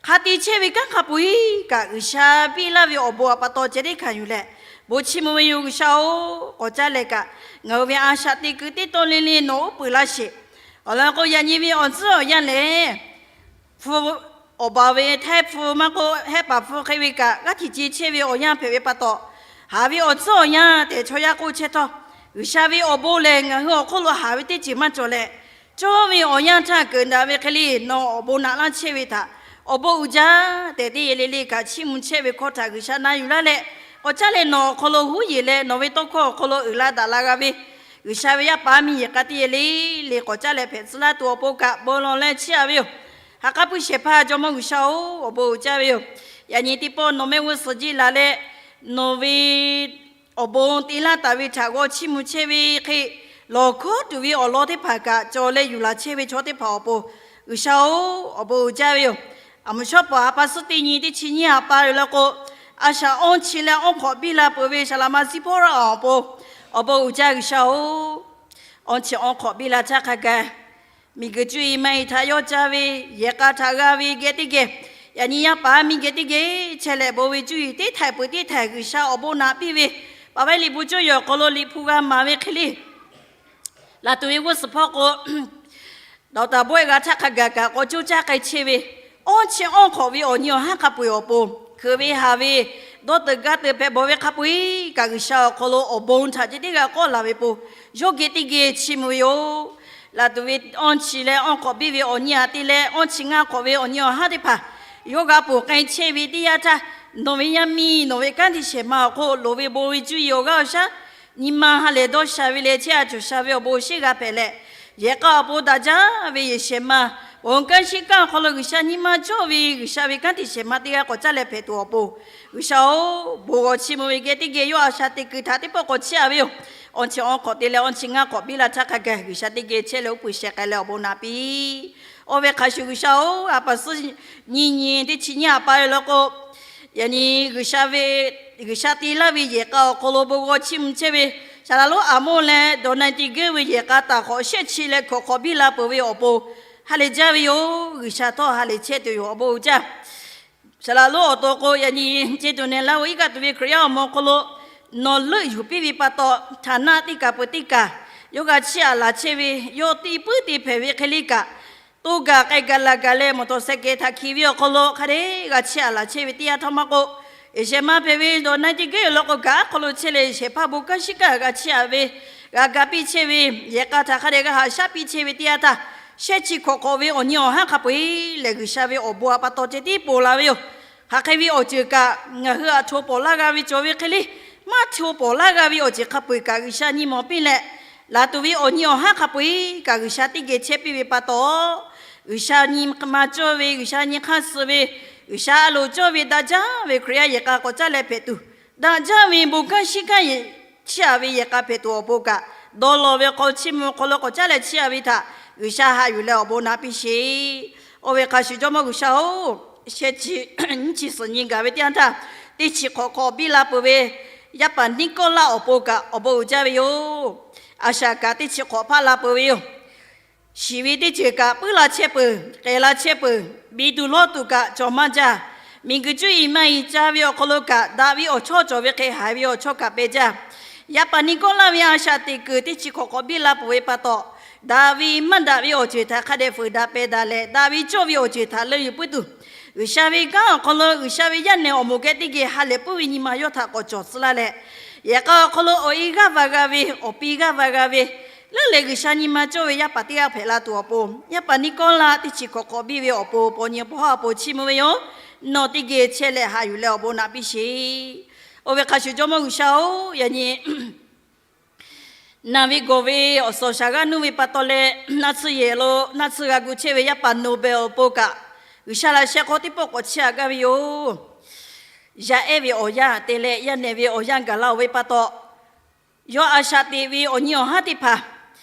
hk'a te chehˇ ve kanˉ hk'a peu-eˬ kaꞈ G'uiˬsha piˇ laˇ ve awˬ bon a pa taw ceh teˇ hkanˍ yuˬ leh, bon chiˇ mvuh ve yoˬ. G'uiˬsha-oˬ, k'awꞈ caˇ leh kaꞈ ngaˬ hui ve a shaꞈ teꞈ kuiˬ teˇ tawˇ le le nawˬ uˉ peunˍ laˇ sheˍ. Awˬ lawn k'o, yaꞈ nyi ve awˬ tcuhˉ awˬ yanˇ lehˬ, hpu, awˬ baˬ ve htaiˇ hpu maˇ k'oˆ, hehˆ paˍ hpu hk'e ve kaꞈ g'aˇ htiꞈ ce chehˇ ve awˬ yanˇ hpehꞈ ve pa taw, haˍ ve awˬ tcuhˉ awˬ yanˇ tehꞈ chaw yaˇ k'oˆ chehˇ htawˇ, G'uiˬsha ve awˬ bon lehˬ ngaˬ hui awˬ hk'oˆ lo haˍ ve teˇ ceuˬ maˇ cawˬ leh, cawˇ ve awˬ yanˇ htaˇ keunˍ daꞈ ve hk'e le nawˬ awˬ bon naꞈ laˇ chehˇ ve htaꞈ awˬ bon uiˍ jaˇ tehꞈ teˇ yehˬ le le kaꞈ chiˇ mvuh chehˇ ve hkawˇ htaꞈ G'uiˬsha na yuˬ laˇ leh, k'awꞈ caˇ leh nawˬ awˬ hk'aw lo huˉ yeˬ leh nawˬ ve tawˇ hkawˇ awˬ hk'aw lo uiˍ la daꞈ la g'a ve G'uiˬsha ve yaˇ paˍ miˇ yehˬ k'a teˇ yehˬ le le k'awꞈ caˇ leh hpehꞈ tcuh laˇ tuˬ awˬ pon kaꞈ bon lawˬ leh chiˇ aꞈ ve yoˬ. Ha k'aˉ puiˉ shehˍ hpaˇ Jawˇmawˇ G'uiˬsha-oˬ, awˬ bon uiˍ jaˇ ve yoˬ. Yaꞈ nyi teˇ pawˆ nawˬ mehˆ g'uˇ suhˍ jiˇ laˬ leh, nawˬ ve awˬ bon te laˇ taˍ ve htaꞈ g'aw chiˇ mvuh chehˇ ve hk'e, lawˬ hkawˉ tuˬ ve awˬ lawn teˇ hpaˍ kaꞈ cawˬ leh yuˬ laˬ chehˇ ve chaw teˇ hpaˍ awˬ pon G'uiˬsha-oˬ, awˬ bon uiˍ jaˇ ve yoˬ. A muˍ shawˉ pawˍ ha pa suhˉ teˇ nyi teˇ chi nyiˇ ha pa yoˬ law k'o, a shaꞈ awˇ chi leh awˇ hk'awꞈ biˇ la peuˬ ve saˍ laꞈ ma Ziˇhpawˇraˆ awˬ pon awˬ bon uiˍ jaˇ G'uiˬsha-oˬ, awˇ chi awˇ hk'awꞈ biˇ la htaˇ hk'a gaˬ miˬguiˬ cuˇ yiˍ ma yiˍ htaꞈ yawˇ ca ve, yehˬ k'a htaꞈ g'a ve geh teˇ geh, yaꞈ nyi yaˇ paˍ miˇ geh teˇ geh chehˇ leh bon ve cuˇ yiˍ teˇ htaiꞈ peuˬ teˇ htaiꞈ G'uiˬsha awˬ bon naꞈ piˇ ve, paˍ ve liꞈ bvuhꞈ cuˇ yiˍ awˬ hk'aw lo liꞈ hpu g'a maˍ ve hk'e le, laˬ tuˬ ve g'uˇ suhˍ hpawˇ k'o, dawˬ taˍ bawehˇ g'a htaˇ hk'a gaˬ kaꞈ k'awꞈ coˇ caˇ k'ai chehˇ ve, awˇ chi awˇ hk'awꞈ ve awˬ nyi awˬ haˉ hk'a peu-eˬ awˬ pon, hkeuꞈ ve haˍ ve, dawˇ teuꞈ gaˇ teuꞈ hpehꞈ bawˬ ve hk'a peu-eˬ kaꞈ G'uiˬsha awˬ hk'aw lo awˬ bon htaꞈ ceh tiˉ g'a kawˆ laˬ ve pon, yawˇ geh teˇ geh chiˇ mvuh ve yoˬ. Laˬ tuˬ ve awˇ chi leh awˇ hk'awꞈ biˇ ve awˬ nyi aꞈ te leh awˇ chi ngaˇ hk'awꞈ ve awˬ nyi awˬ haˉ teˇ hpaˍ yawˇ g'a ponˬ k'ai chehˇ ve teˇ yanˇ htaˇ, nawˬ ve yaˇ miˇ nawˬ ve kanˉ te shehˍ ma awˬ hk'oˆ loˍ ve bon ve cuˇ yiˍ awˬ g'aˇ awˬ shaˉ nyi ma ha lehˬ dawˇ sha ve leh chehˇ a cawˬ sha ve awˬ bon awˬ shinˉ g'a hpehꞈ leh, yehˬ k'a awˬ pon daꞈ jaˇ ve yehˬ shehˍ ma, awˬ kanˉ shiˉ kanˉ awˬ hk'aw lo G'uiˬsha nyi ma cawˇ ve G'uiˬsha ve kanˉ te shehˍ ma teˇ g'aˇ k'awꞈ caˇ leh hpehꞈ tuˬ awˬ pon, G'uiˬsha-oˬ, bon g'aw chiˇ mvuh ve geh teˇ geh yawˇ a shaꞈ teꞈ kuiˬ htaꞈ teˇ pawˆ k'awꞈ chiˇ aꞈ ve yoˬ. Awˇ chi awˇ hk'awꞈ te leh awˇ chi ngaˇ hk'awꞈ biˇ la htaˇ hk'a gaˬ G'uiˬsha teˇ geh chehˇ leh uˉ peunˍ sheh k'ai leh awˬ bon naꞈ piˇ. Oˇ ve hk'a shuˍ G'uiˬsha-oˬ, a pa suhˉ nyi nyi teˇ chi nyiˇ ha pa yoˬ law k'o, yaꞈ nyi G'uiˬsha ve, G'uiˬsha te laˇ ve yehˬ k'a awˬ hk'aw lo bon g'aw chiˇ mvuh chehˇ ve, saˍ laꞈ lonˉ Aˍmoˇ leh Dawˬ na-e tiꞈ geuˆ ve yehˬ k'a taˍ hk'awꞈ shehˆ chi leh hkawꞈ hk'awꞈ biˇ la peuˬ ve awˬ pon ha lehˬ jaˇ ve yoˬ. G'uiˬsha htawˇ ha lehˬ chehˇ tuˬ yoˬ. Awˬ bon uiˍ jaˇ. Saˍ laꞈ lonˉ awˬ to k'o, yaꞈ nyi ce tuˬ nehˬ laˇ-oˬ, iˉ kaˆ tuˬ ve Hkriꞈ yaˇ awˬ moˍ awˬ hk'aw lo nawˬ leuˆ yuˬ piˇ ve pa taw, htaˍ naˆ teˇ kaˍ peuˬ teˇ kaˍ yawˇ g'a chiˇ aꞈ laˬ chehˇ ve, yawˇ teˇ puiˉ te hpehꞈ ve hk'e le kaꞈ, to gaˬ k'ai gaˬ laˬ gaˬ leh mawˬ tawˍ seh kehˬ htaꞈ hkiˬ ve awˬ hk'aw lo hk'a dehꞈ g'a chiˇ aꞈ laˬ chehˇ ve teˇ yanˇ htawˇ maˇ k'oˆ, shehˍ ma hpehꞈ ve Dawˬ na-e tiꞈ geuˆ yoˬ law k'o, gaˬ aˉ hk'aw lo chehˇ leh shehˍ hpaˇ bon kanˇ shiˉ kanˇ g'a chiˇ aꞈ ve, g'a ga piˇ chehˇ ve, yehˬ k'a htaꞈ hk'a dehꞈ g'a haꞈ shaˉ piˇ chehˇ ve teˇ yanˇ htaˇ, shehˆ chi hkawꞈ hk'awꞈ ve awˬ nyi awˬ haˉ hk'a peu-eˬ lehˬ G'uiˬsha ve awˬ bon a pa taw ceh tiˉ ponˬ la ve yoˬ. Hk'aˬ hk'e ve awˬ ceuˬ kaꞈ ngaˬ hui aꞈ hto pawˍ laˇ g'a ve cawˬ ve hk'e le, maˇ hto pawˍ laˇ g'a ve awˬ ceuˬ hk'a peu-eˬ kaꞈ G'uiˬsha nyi mawˬ piˇ leh, laˬ tuˬ ve awˬ nyi awˬ haˉ hk'a peu-eˬ kaꞈ G'uiˬsha teˇ geh chehˇ piˇ ve pa taw, G'uiˬsha nyi ma cawˇ ve, G'uiˬsha nyi hk'aˇ suh ve, G'uiˬsha a loˍ cawˇ ve daꞈ jaˇ ve Hkriꞈ yaˇ yehˬ k'a k'awꞈ caˇ leh hpehꞈ tuˬ, daꞈ jaˇ ve bon kanˇ shiˉ kanˇ chiˇ aꞈ ve yehˬ k'a hpehꞈ tuˬ awˬ pon kaꞈ, dawˇ law ve hk'aw chiˇ mvuh hk'aw lo k'awꞈ caˇ leh chiˇ aꞈ ve htaꞈ G'uiˬsha haꞈ yuˬ leh awˬ bon naꞈ piˇ sheˍ. Oˇ ve hk'a shuˍ Jawˇmawˇ G'uiˬsha-oˬ, shehˆ chi nyiˇ chi suhˍ nyi gaˬ ve teˇ yanˇ htaˇ, teˇ chi hk'awꞈ hk'awꞈ biˇ la peuˬ ve yaˇ paˍ Niˇkawˇlaˆ awˬ pon kaꞈ awˬ bon uiˍ jaˇ ve yoˬ. A shaꞈ kaꞈ teˇ chi hk'awꞈ hpaˆ la peuˬ ve yoˬ. Shiˍ ve teˇ ceuˬ kaꞈ puiˉ la chehˇ peuˬ, k'ehˬ la chehˇ peuˬ, biˇ tuˬ lawˇ tuˬ kaꞈ cawˬ maˇ jaˇ. Miˬguiˬ cuˇ yiˍ ma yiˍ ca ve awˬ hk'aw lo kaꞈ daꞈ ve awˬ chawˇ cawˬ ve hk'e haiˬ ve awˬ chawˇ kaꞈ pehˇ jaˇ. Yaˇ paˍ Niˇkawˇlaˆ ve a shaꞈ teꞈ kuiˬ teˇ chi hk'awꞈ hk'awꞈ biˇ la peuˬ ve pa taw, daꞈ ve maˇ daꞈ ve awˬ ceuˬ htaꞈ hk'a dehꞈ fuiˍ daꞈ pehˬ daꞈ leh, daꞈ ve cawˇ ve awˬ ceuˬ htaꞈ leuˆ yuˬ puiˉ tuˬ, G'uiˬsha ve kanˉ awˬ hk'aw lo G'uiˬsha ve yaˇ nehˬ awˬ moˍ geh teˇ geh ha lehˬ puiˉ ve nyi ma yawˇ htaꞈ k'awꞈ cawˬ tcuh laˇ leh, yehˬ k'a awˬ hk'aw lo awˬ e g'aˇ va g'a ve, awˬ pi g'aˇ va g'a ve, leuˉ leh G'uiˬsha nyi ma cawˇ ve yaˇ paˍ teˇ g'aˇ hpehꞈ la tuˬ awˬ pon, yaˇ paˍ Niˇkawˇlaˆ teˇ chi hk'awꞈ hk'awꞈ biˇ ve awˬ pon paw nyi paw haˉ awˬ pon chiˇ mvuh ve yoˬ. Nawˬ teˇ geh chehˇ leh haꞈ yuˬ leh awˬ bon naꞈ piˇ sheˍ. Oˇ ve hk'a shuˍ Jawˇmawˇ G'uiˬsha-oˬ, yaꞈ nyi naˬ ve gawˬ ve awˬ suhˍ awˬ shaˍ g'aˇ nuˇ ve pa taw leh, naˆ tsuhˇ yehˬ lo naˆ tsuhˇ g'a gu chehˇ ve yaˇ paˍ Noˍbehˍ awˬ pon kaꞈ, G'uiˬsha laꞈ sheh hk'aw teˇ pawˆ k'awꞈ chiˇ aꞈ gaˇ ve yoˬ. Yaˇ ehˉ ve awˬ yanˇ te leh yaˇ nehˬ ve awˬ yanˇ gaˬ la-oˬ ve pa taw, yawˇ a shaꞈ teꞈ ve awˬ nyi awˬ haˉ teˇ hpaˍ,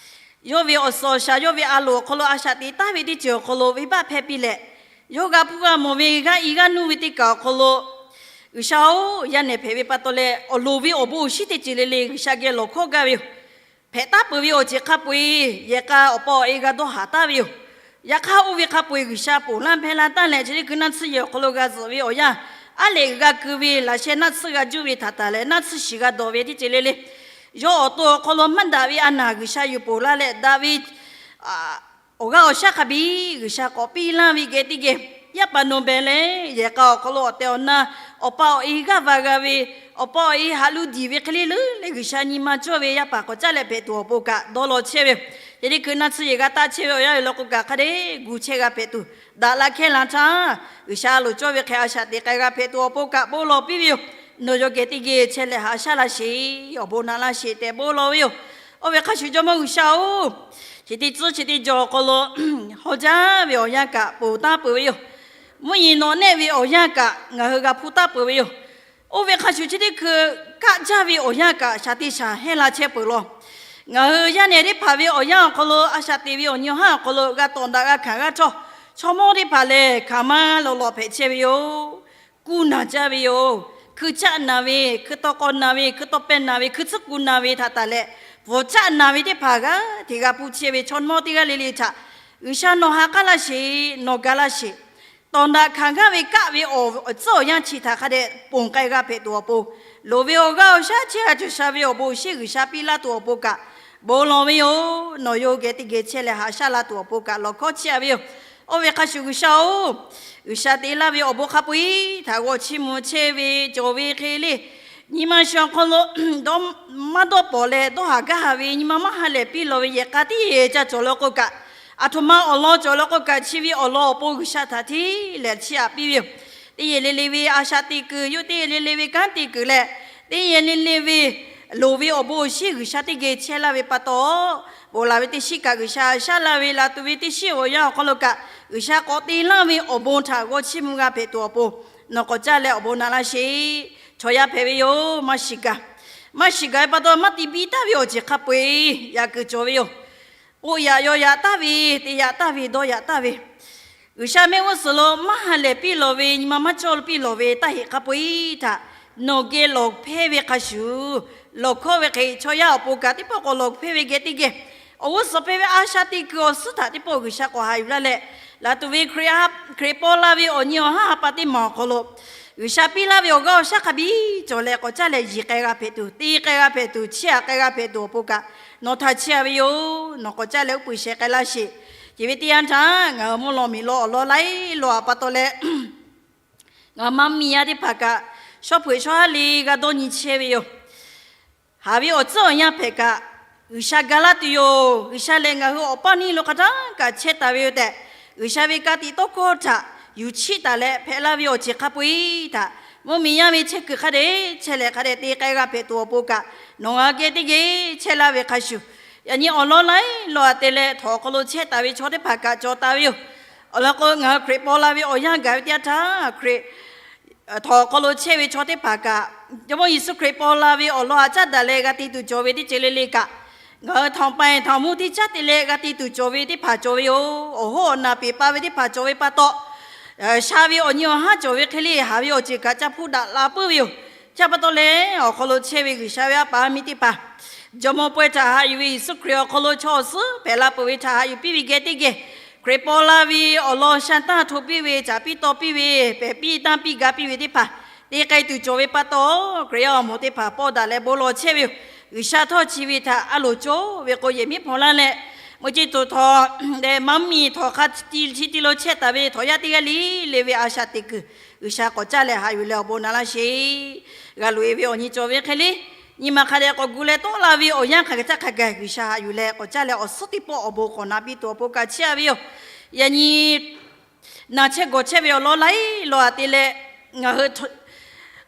yawˇ ve awˬ suhˍ awˬ shaˍ yawˇ ve a loˍ awˬ hk'aw lo a shaꞈ teꞈ taˉ ve teˇ ceuˬ awˬ hk'aw lo venˇbaˆ hpehˇ piˇ leh, yawˇ g'a hpuˇ g'a mawˬ ve g'aˇ i g'aˇ nuˇ ve teˇ kaˬ awˬ hk'aw lo G'uiˬsha-oˬ, yaˇ nehˬ hpehꞈ ve pa taw leh awˬ loˍ ve awˬ bon awˬ shinˉ teˇ ceuˬ le le G'uiˬsha geh lawˬ hkawˇ gaˇ ve yoˬ. Hpehꞈ taˉ peuˬ ve awˬ ceuˬ hk'a peu-eˬ yehˬ k'a awˬ pa awˬ e g'a dawˇ haˍ taˍ ve yoˬ. Yaꞈ hk'aˇ oˇ ve hk'a peu-eˬ G'uiˬsha ponˬ laˇ hpehˇ laˇ taˍ leh, chi teˇ hkui naˆ tsuhˇ yehˬ awˬ hk'aw lo g'a zuhꞈ ve awˬ yanˇ, aˉ lehꞈ g'uiˬ g'a keu ve laꞈ sheh naˆ tsuhˇ g'a juˇ ve htaꞈ taˍ leh naˆ tsuhˇ shiˍ g'a dawˬ ve teˇ ceuˬ le le, yawˇ awˬ to awˬ hk'aw lo maˇ daꞈ ve a naˬ G'uiˬsha yuˬ ponˬ laˇ leh daꞈ ve awˬ g'aˇ awˬ shaˉ hk'a biˇ G'uiˬsha k'awꞈ piˇ laˇ ve geh teˇ geh, yaˇ paˍ nawˬ beh leh yehˬ k'a awˬ hk'aw lo awˬ tehˬ awˬ na awˬ pa awˬ e g'aˇ va g'a ve, awˬ pa awˬ e haꞈ lu diˬ ve hk'e le leuˉ leh G'uiˬsha nyi ma cawˇ ve yaˇ paˍ k'awꞈ caˉ leh hpehꞈ tuˬ awˬ pon kaꞈ dawˇ law chehˇ ve yoˬ. Chi teˇ hkui naˆ tsuhˇ yehˬ g'a taˆ chehˇ ve awˬ yanˇ yoˬ law k'o kaꞈ hk'a dehꞈ gu chehˇ g'a hpehꞈ tuˬ, daꞈ la hkehˇ la htaˇ, G'uiˬsha loˍ cawˇ ve hk'e a shaꞈ teꞈ k'ai g'a hpehꞈ tuˬ awˬ pon kaꞈ bon lawˬ piˇ ve yoˬ. Nawˬ yawˇ geh teˇ geh chehˇ leh haꞈ shaˉ laˇ sheˍ, awˬ bon naꞈ laˇ sheˍ tehꞈ bon lawˬ ve yoˬ. Oˇ ve hk'a shuˍ Jawˇmawˇ G'uiˬsha-oˬ, chi teˇ tcuhˉ chi teˇ jaw awˬ hk'aw lo hawˇ jaˇ ve awˬ yanˇ kaꞈ ponˬ taˉ peuˬ ve yoˬ. Mvuhˇ nyi nawꞈ nehˆ ve awˬ yanˇ kaꞈ ngaˬ hui g'a hpuˇ taˉ peuˬ ve yoˬ. Oˇ ve hk'a shuˍ chi teˇ hkui kaˆ jaˇ ve awˬ yanˇ kaꞈ shaˍ te shaˍ hehnˇ la chehˇ peuˬ law. Ngaˬ hui yaˇ nehˬ teˇ hpaˍ ve awˬ yanˇ awˬ hk'aw lo a shaꞈ teꞈ ve awˬ nyi awˬ haˉ awˬ hk'aw lo g'a tawˍ daꞈ g'a hkanˍ g'a htawˇ, chaw mawˇ teˇ hpaˍ lehˬ hkanˍ maˇ lawꞈ lawꞈ hpehꞈ chehˇ ve yoˬ. Kuˇ naˬ jaˇ ve yoˬ. Hkui caˆ naˬ ve, hkui tawˇ k'aw naˬ ve, hkui tawˇ pehˇ naˬ ve, hkui tsuhˇ kuˬ naˬ ve htaꞈ taˍ leh, bvuhˬ caˆ naˬ ve teˇ hpaˍ g'aˇ hteꞈ g'a hpuˇ chehˇ ve chaw mawˇ teˇ g'aˇ le le htaꞈ G'uiˬsha nawˬ ha k'aˉ laˇ sheˍ, nawˬ ga laˇ sheˍ. Tawˍ daꞈ hkanˍ gaˇ ve kaˆ ve awˬ tcuhˉ awˬ yanˇ chi htaꞈ hk'a dehꞈ ponˬ k'ai g'a hpehꞈ tuˬ awˬ pon, loˍ ve awˬ g'aˇ awˬ shaˉ chehˇ g'a cawˬ sha ve awˬ bon awˬ shinˉ G'uiˬsha piˇ laˇ tuˬ awˬ pon kaꞈ bon lawˬ ve yoˬ. Nawˬ yawˇ geh teˇ geh chehˇ leh haꞈ shaˉ la tuˬ awˬ pon kaꞈ lawˬ hkawˇ chehˇ a ve yoˬ. Oˇ ve hk'a shuˍ G'uiˬsha-oˬ, G'uiˬsha te laˇ ve awˬ bon hk'a peu-eˬ htaꞈ g'aw chiˇ mvuh chehˇ ve cawˬ ve hk'e le, nyi ma shu awˬ hk'aw lo maˇ dawˇ pawnˍ leh dawˇ haˍ gaˇ haˍ ve nyi ma maˇ ha lehˬ piˇ lawˬ ve yehˬ k'a teˇ yehˬ ca cawˬ law k'o kaꞈ, aˬ htoꞈ ma awˬ lawn cawˬ law k'o kaꞈ, chi ve awˬ lawn awˬ pon G'uiˬsha htaꞈ hteˇ lehˬ chiˇ aꞈ piˇ ve yoˬ. Teˇ yehˬ le le ve a shaꞈ teꞈ kuiˬ yoˬ, teˇ yehˬ le le ve kanˉ te kuiˬ leh, teˇ yehˬ le le ve loˍ ve awˬ bon awˬ shinˉ G'uiˬsha teˇ geh chehˇ laˇ ve pa taw, ponˬ laˬ ve teˇ shinˉ kaꞈ G'uiˬsha shaˉ laˇ ve laˬ tuˬ ve teˇ shinˉ awˬ yanˇ awˬ hk'aw lo kaꞈ, G'uiˬsha k'awꞈ te laˇ ve awˬ bon htaꞈ g'aw chiˇ mvuh g'a hpehꞈ tuˬ awˬ pon, nawˬ k'awꞈ caˇ leh awˬ bon naꞈ laˇ sheˍ. Chaw yaˇ hpehꞈ ve yoˬ, maˇ shiˍ gaˬ. Maˇ shiˍ gaˬ ve pa taw maˇ te biˇ taˍ ve awˬ ceuˬ hk'a peu-eˬ yaꞈ kuiˬ cawˬ ve yoˬ. K'oˆ yaꞈ yaw yaꞈ taˍ ve, te yaꞈ taˍ ve, dawˇ yaꞈ taˍ ve, G'uiˬsha mehˆ g'uˇ suhˍ lo maˇ ha lehˬ piˇ lawˬ ve, nyi ma maˇ cawˇ piˇ lawˬ ve taˇ heꞈ hk'a peu-eˬ htaꞈ nawˬ geh lawˬ hpehˇ ve hk'a shuˍ, lawˬ hkawˇ ve hk'e chaw yaˇ awˬ pon kaꞈ teˇ pawˆ k'awꞈ lawˬ hpehˇ ve geh teˇ geh, awˬ g'uˇ suhˍ hpehˇ ve a shaꞈ teꞈ kuiˬ awˬ suhˉ htaꞈ teˇ pawˆ G'uiˬsha k'awꞈ haꞈ yuˬ laˇ leh, laˬ tuˬ ve Hkriꞈ paw la ve awˬ nyi awˬ haˉ ha pa teˇ maˬ awˬ hk'aw lo G'uiˬsha piˇ laˇ ve awˬ g'aˇ awˬ shaˉ hk'a biˇ cawˬ leh k'awꞈ caˇ leh yiˬ k'ai g'a hpehꞈ tuˬ, te k'ai g'a hpehꞈ tuˬ, chiˇ aꞈ k'ai g'a hpehꞈ tuˬ awˬ pon kaꞈ, nawˬ htaꞈ chiˇ aꞈ ve yoˬ. Nawˬ k'awꞈ caˇ leh uˉ peunˍ sheh k'ai laˇ sheˍ. Chi ve teˇ yanˇ htaˇ ngaˬ hui mvuhˇ law miˬ law awˬ lawn laiˉ law a pa taw leh, ngaˬ hui maˇ miˬ yaˇ teˇ hpaˍ kaꞈ, shawˉ hpeuꞈ shawˉ haˉ le g'a dawˇ nyi chehˇ ve yoˬ. Haˍ ve awˬ tcuhˉ awˬ yanˇ hpehꞈ kaꞈ, G'uiˬsha ga laˇ tuˬ yoˬ. G'uiˬsha lehˬ ngaˬ hui awˬ paˇ neˇ lo hk'a htaˇ kaꞈ chehˇ taˍ ve yoˬ tehꞈ, G'uiˬsha ve ka tiꞈ tawˇ hkawˇ htaꞈ yuˬ chiˇ taˍ leh hpehꞈ laˇ ve awˬ ceuˬ hk'a peu-eˬ htaꞈ mvuhˇmiˬ yaˇ ve chehˇ kuiˬ hk'a dehꞈ chehˇ leh hk'a dehꞈ te k'ai g'a hpehꞈ tuˬ awˬ pon kaꞈ, nawˬ ngaˬ hui geh teˇ geh chehˇ laˇ ve hk'a shuˍ, yaꞈ nyi awˬ lawn laiˉ law a te leh htawnˍ awˬ hk'aw lo chehˇ taˍ ve chaw teˇ hpaˍ kaꞈ cawˬ taˍ ve yoˬ. Awˬ lawn k'o, ngaˬ hui Hkriꞈ paw la ve awˬ yanˇ gaˬ ve teˇ yanˇ htaˇ, Hkriꞈ htawnˍ awˬ hk'aw lo chehˇ ve chaw teˇ hpaˍ kaꞈ, Jawˇmawˇ Yeˍsuˆ Hkriꞈ paw la ve awˬ lawn htaꞈ caˉ daꞈ leh g'a te tuˬ cawˬ ve teˇ ceuˬ le le kaꞈ, ngaˬ hui htawnˍ paiˍ htawnˍ mvuhˇ teˇ caˉ te leh g'a te tuˬ cawˬ ve teˇ hpaˍ cawˬ ve yoˬ. Awˬ hoˉ awˬ naˬ peˍ pa ve teˇ hpaˍ cawˬ ve pa taw, sha ve awˬ nyi awˬ haˉ cawˬ ve hk'e le haˍ ve awˬ ceuˬ kaꞈ ca hpuˇ daꞈ la puiˉ ve yoˬ. Chi pa taw leh, awˬ hk'aw lo chehˇ ve G'uiˬsha ve a pa a miˇ teˇ hpaˍ, Jawˇmawˇ pawehˇ htaꞈ haꞈ yuˬ ve Yeˍsuˆ Hkriꞈ awˬ hk'aw lo chaw awˬ suhˉ hpehꞈ la peuˬ ve htaꞈ haꞈ yuˬ piˇ ve geh teˇ geh, Hkriꞈ paw la ve awˬ lawn sha taˇ hto piˇ ve, caˍ piˇ taw piˇ ve, pehˬ piˇ tanˇ piˇ ga piˇ ve teˇ hpaˍ, te k'ai tuˬ cawˬ ve pa taw, Hkriꞈ yaˇ awˬ moˍ teˇ hpaˍ pawˆ daꞈ leh bon lawˬ chehˇ ve yoˬ. G'uiˬsha htawˇ chi ve htaꞈ a loˍ cawˇ ve k'o yehˬ miˉ hpawnˬ laˇ leh, meuˇ ceˇ tuˬ htawnˍ leh maˇ miˬ htawnˍ hk'a ti chi ti lo chehˇ taˍ ve htawnˍ yaˇ teˇ g'aˇ le le ve a shaꞈ teꞈ kuiˬ, G'uiˬsha k'awꞈ caˇ leh haꞈ yuˬ leh awˬ bon naꞈ laˇ sheˍ. G'a loꞈ e ve awˬ nyi cawˬ ve hk'e le, nyi ma hk'a dehꞈ k'awꞈ gu leh tawˆ la ve awˬ yanˇ hk'aˬ hk'e htaˇ hk'a gaˬ G'uiˬsha haꞈ yuˬ leh k'awꞈ caˇ leh awˬ suhˉ teˇ pawˆ awˬ bon k'awꞈ naꞈ piˇ tuˬ awˬ pon kaꞈ chiˇ aꞈ ve yoˬ. Yaꞈ nyi naˬ chehˇ gawˬ chehˇ ve awˬ lawn laiˉ law a te leh, ngaˬ hui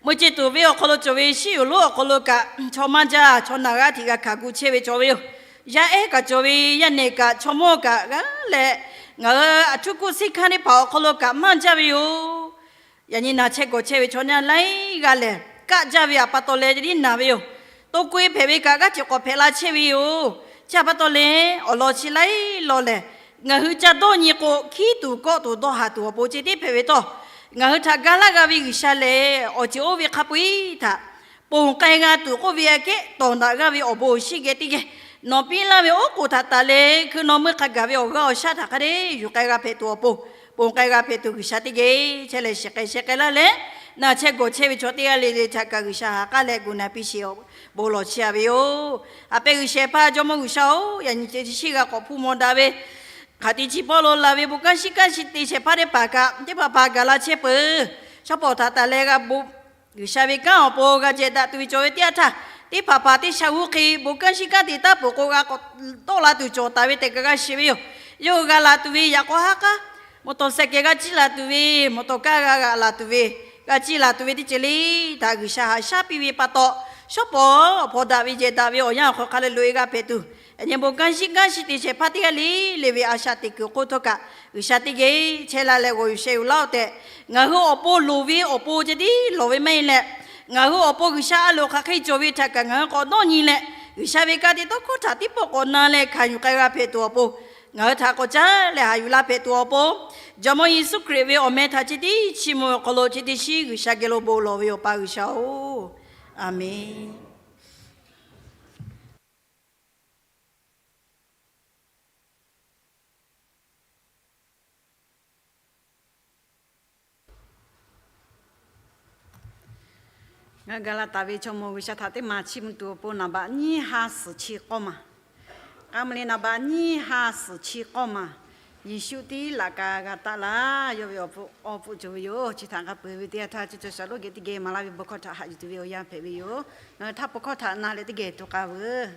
meuˇ ceˇ tuˬ ve awˬ hk'aw lo cawˬ ve shiˉ yoˬ lonˉ awˬ hk'aw lo kaꞈ, chaw maˇ jaˇ chaw naˬ g'aˇ hteꞈ g'a hkanˍ gu chehˇ ve cawˬ ve yoˬ. Yaˇ ehˉ kaꞈ cawˬ ve, yaˇ nehˬ kaꞈ chaw mawˇ kaꞈ g'aˇ leh, ngaˬ hui aˬ htuˉ kuˇ siˉ hkanˇ teˇ hpaˍ awˬ hk'aw lo kaꞈ maˇ jaˇ ve yoˬ. Yaꞈ nyi naˬ chehˇ gawˬ chehˇ ve chaw nyaˇ laiˉ g'aˇ lehˬ, kaˆ jaˇ ve awˬ pa taw leh teˇ tiˉ naˬ ve yoˬ. To ko e hpehꞈ ve kaꞈ g'aˇ ceuˬ k'awꞈ hpehꞈ la chehˇ ve yoˬ. Chi pa taw leh awˬ lawn chi laiˉ law lehˬ, ngaˬ hui ca dawˇ nyi k'o, hkiˉ tuˬ kawˆ tuˬ dawˇ haˍ tuˬ awˬ pon ceh tiˉ hpehꞈ ve htawˇ, Ngaˬ hui htaꞈ ga laˇ g'a ve G'uiˬsha lehˬ, awˬ ceuˬ oˇ ve hk'a peu-eˬ htaꞈ ponˬ k'ai g'a tuˬ k'oˆ ve aꞈ kehˉ, tawˍ daꞈ g'aˇ ve awˬ bon awˬ shinˉ geh teˇ geh nawˬ piˇ laˇ ve oˉ k'oˍ htaꞈ taˍ leh, hkui nawˬ meuˇ hk'a gaˬ ve awˬ g'aˇ awˬ shaˉ htaꞈ hk'a dehꞈ yuˬ k'ai g'a hpehꞈ tuˬ awˬ pon, ponˬ k'ai g'a hpehꞈ tuˬ G'uiˬsha teˇ geh chehˇ leh shiˍ k'ai sheh k'ai laˇ leh, na chehˇ gawˬ chehˇ ve chaw teˇ g'aˇ le le htaꞈ kaꞈ G'uiˬsha ha k'aˉ leh gu na piˇ sheˍ, bon lawˬ chehˇ a ve yoˬ. A pehˍ G'uiˬsha hpaˇ Jawˇmawˇ G'uiˬsha-oˬ, yaꞈ nyi chi teˇ shiˉ g'a k'awꞈ hpuˇ maw daꞈ ve hk'aˬ te chi pawˇ lo laˬ ve bon kanˉ shinˉ kanˉ chi te shehˍ hpaˇ teˇ hpaˍ kaꞈ teˇ hpaˍ hpaˍ gaˬ la chehˇ peuˬ. Shawˉ pawˍ htaꞈ taˍ leh g'a bon G'uiˬsha ve kanˉ awˬ pon g'a jehˬ daꞈ tuˬ ve cawˬ ve teˇ yanˇ htaˇ, teˇ hpaˍ hpaˍ teˇ sha g'uˇ hk'e bon kanˉ shinˉ kanˉ te taˉ peuˬ k'o, g'a k'awꞈ tawˆ la tuˬ cawˬ taˍ ve tehꞈ kaꞈ g'a shiˍ ve yoˬ. Yawˇ hui g'a laˬ tuˬ ve yaꞈ k'aw haˉ k'aˉ, mawˬ tawˍ seh keh g'a ciˇ laˬ tuˬ ve, mawˬ tawˍ kaˇ g'a g'aꞈ laˬ tuˬ ve, g'a ciˇ laˬ tuˬ ve teˇ ceuˬ le htaꞈ G'uiˬsha haꞈ shaˉ piˇ ve pa taw, shawˉ pawˍ hpawnˬ daꞈ ve jehˬ daꞈ ve awˬ yanˇ awˬ hk'aw hk'a le loꞈ-e g'a hpehꞈ tuˬ, yaꞈ nyi bon kanˉ shinˉ kanˉ chi te shehˍ hpaˇ teˇ g'aˇ le le ve a shaꞈ teꞈ kuiˬ hk'oˆ htawˇ kaꞈ G'uiˬsha teˇ geh chehˇ laˇ leh g'awˬ yuˬ sheh yuˬ laˇ-oˆ tehꞈ, ngaˬ hui awˬ pon loˍ ve awˬ pon ceh tiˉ lawˬ ve maˇ heˆ leh, ngaˬ hui awˬ pon G'uiˬsha a loˍ hk'aˬ hk'e cawˬ ve htaꞈ kaꞈ ngaˬ hui k'awꞈ dawˇ nyi leh, G'uiˬsha ve ka tiꞈ tawˇ hkawˇ htaꞈ tiˉ pawˆ k'awꞈ na leh hkanˍ yuˬ k'ai g'a hpehꞈ tuˬ awˬ pon, ngaˬ hui htaꞈ k'awꞈ caˉ leh haꞈ yuˬ laˇ hpehꞈ tuˬ awˬ pon, Jawˇmawˇ Yeˍsuˆ Hkriꞈ ve awˬ meh htaꞈ chi teˇ chi mvuh awˬ hk'aw lo chi teˇ shiˉ G'uiˬsha geh lo bon lawˬ ve yoˬ, Awˬ pa G'uiˬsha-oˬ, a menˬ. Ngaˬ hui ga la taˍ ve Chaw mawˬ G'uiˬsha htaꞈ teˇ maˬ chiˇ mvuh tuˬ awˬ pon naˍ baꞈ nyiˇ ha suhˍ chi k'awˇ maˬ. K'aˉ mvuh le naˍ baꞈ nyiˇ ha suhˍ chi k'awˇ maˬ. Yeˍsuˆ tiˉ laꞈ ka g'a taˆ laˇ. Yawˇ ve awˬ pon awˬ pon cawˬ ve yoˬ. Chi htaꞈ g'a peuˬ ve teˇ yanˇ htaˇ, chi cawˬ shaˍ lonˉ geh teˇ geh maˍ laˇ ve bon hkawˇ htaꞈ haꞈ yuˬ tuˬ ve awˬ yanˇ hpehꞈ ve yoˬ. Ngaˬ hui htaˇ bon hkawˇ htaꞈ na leh teˇ geh tuˬ k'ai veuˬ.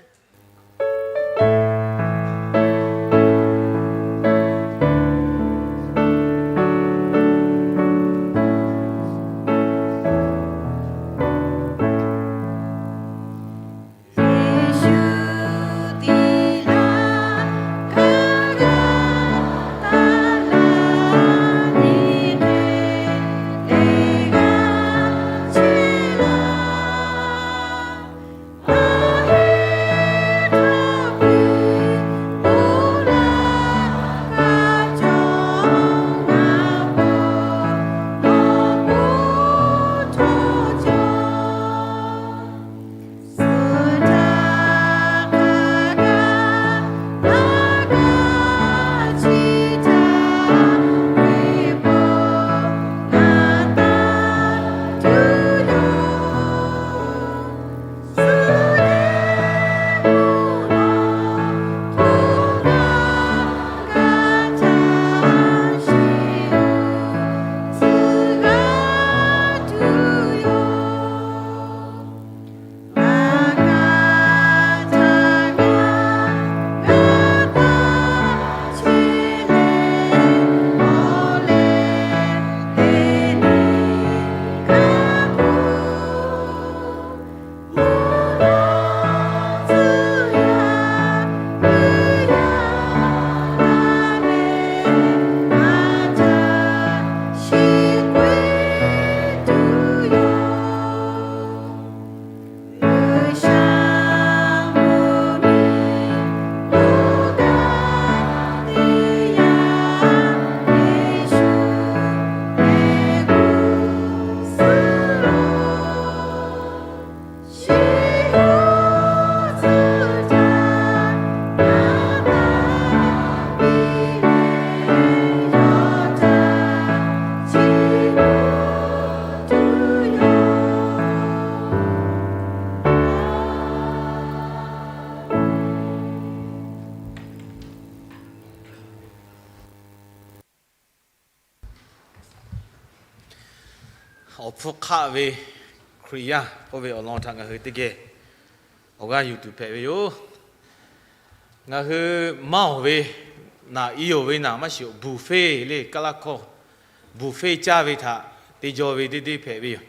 Awˬ hpfuhˇ hk'aˆ ve Hkriꞈ yaˇ k'oˆ ve awˬ lawn htaꞈ ngaˬ hui teˇ geh awˬ g'aˇ yuˬ tuˬ hpehꞈ ve yoˬ. Ngaˬ hui maˇ awˬ ve naˬ, i awˬ ve naˬ maˇ shiˍ, buˍfeˇ le, kaˇ laˇ hkawˇ buˍfeˇ caˇ ve htaꞈ te jaw ve teˇ deˇ hpehꞈ ve yoˬ.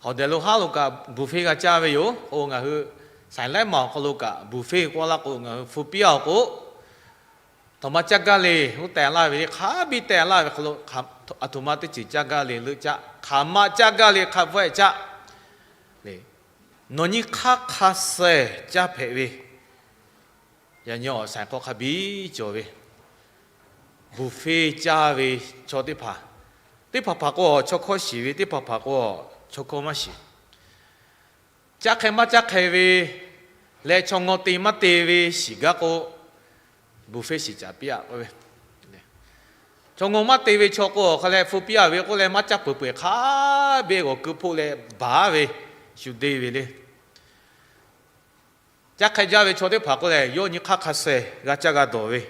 Awˬ dehꞈ lo haˉ lo kaꞈ buˍfeˇ g'a caˇ ve yoˬ. K'o ngaˬ hui saiˍ laiˉ maˬ awˬ hk'aw lo kaꞈ buˍfeˇ k'awꞈ laˇ k'o, ngaˬ hui hpu piˇ-a awˬ k'o, aˬ htoꞈ ma caˇ gaˇ le, oˇ tehˬ laˇ ve le, hk'a biˇ tehˬ laˇ ve hk'aw lo, aˬ htoꞈ ma teˇ ceuˬ caˇ gaˇ le leuˆ caˇ, hk'aˬ ma caˇ gaˇ le hk'a bvuhˆ-eh caˇ. Nawˬ nyi hk'aˇ hk'a suh-eˬ caˇ hpehꞈ ve, yaꞈ nyi awˬ saiˍ hk'aw hk'a biˇ cawˬ ve, buˍfeˇ caˇ ve chaw teˇ hpaˍ Teˇ hpaˍ hpaˍ k'o, chaw hkawˇ shiˍ ve, teˇ hpaˍ hpaˍ k'o, chaw hkawˇ maˇ shiˍ. Caˇ hk'e maˇ caˇ hk'e ve leh chaw ngaw te maˇ te ve shiˍ gaˇ k'o, buffet shiˍ caˍ piˇ-aꞈ k'oˆ ve, chaw ngaw maˇ te ve chaw k'o, awˬ hk'a leh hpu piˇ-a ve k'oˆ leh maˇ caˇ peuˬ peuˬ hk'a biˇ g'awˬ keu hpoˆ leh baˬ ve, shu deˇ ve le. Caˇ hk'e jaˇ ve chaw teˇ hpaˍ k'oˆ leh, yawˇ nyi hk'aˇ hk'a suh g'a caˇ g'a dawˬ ve,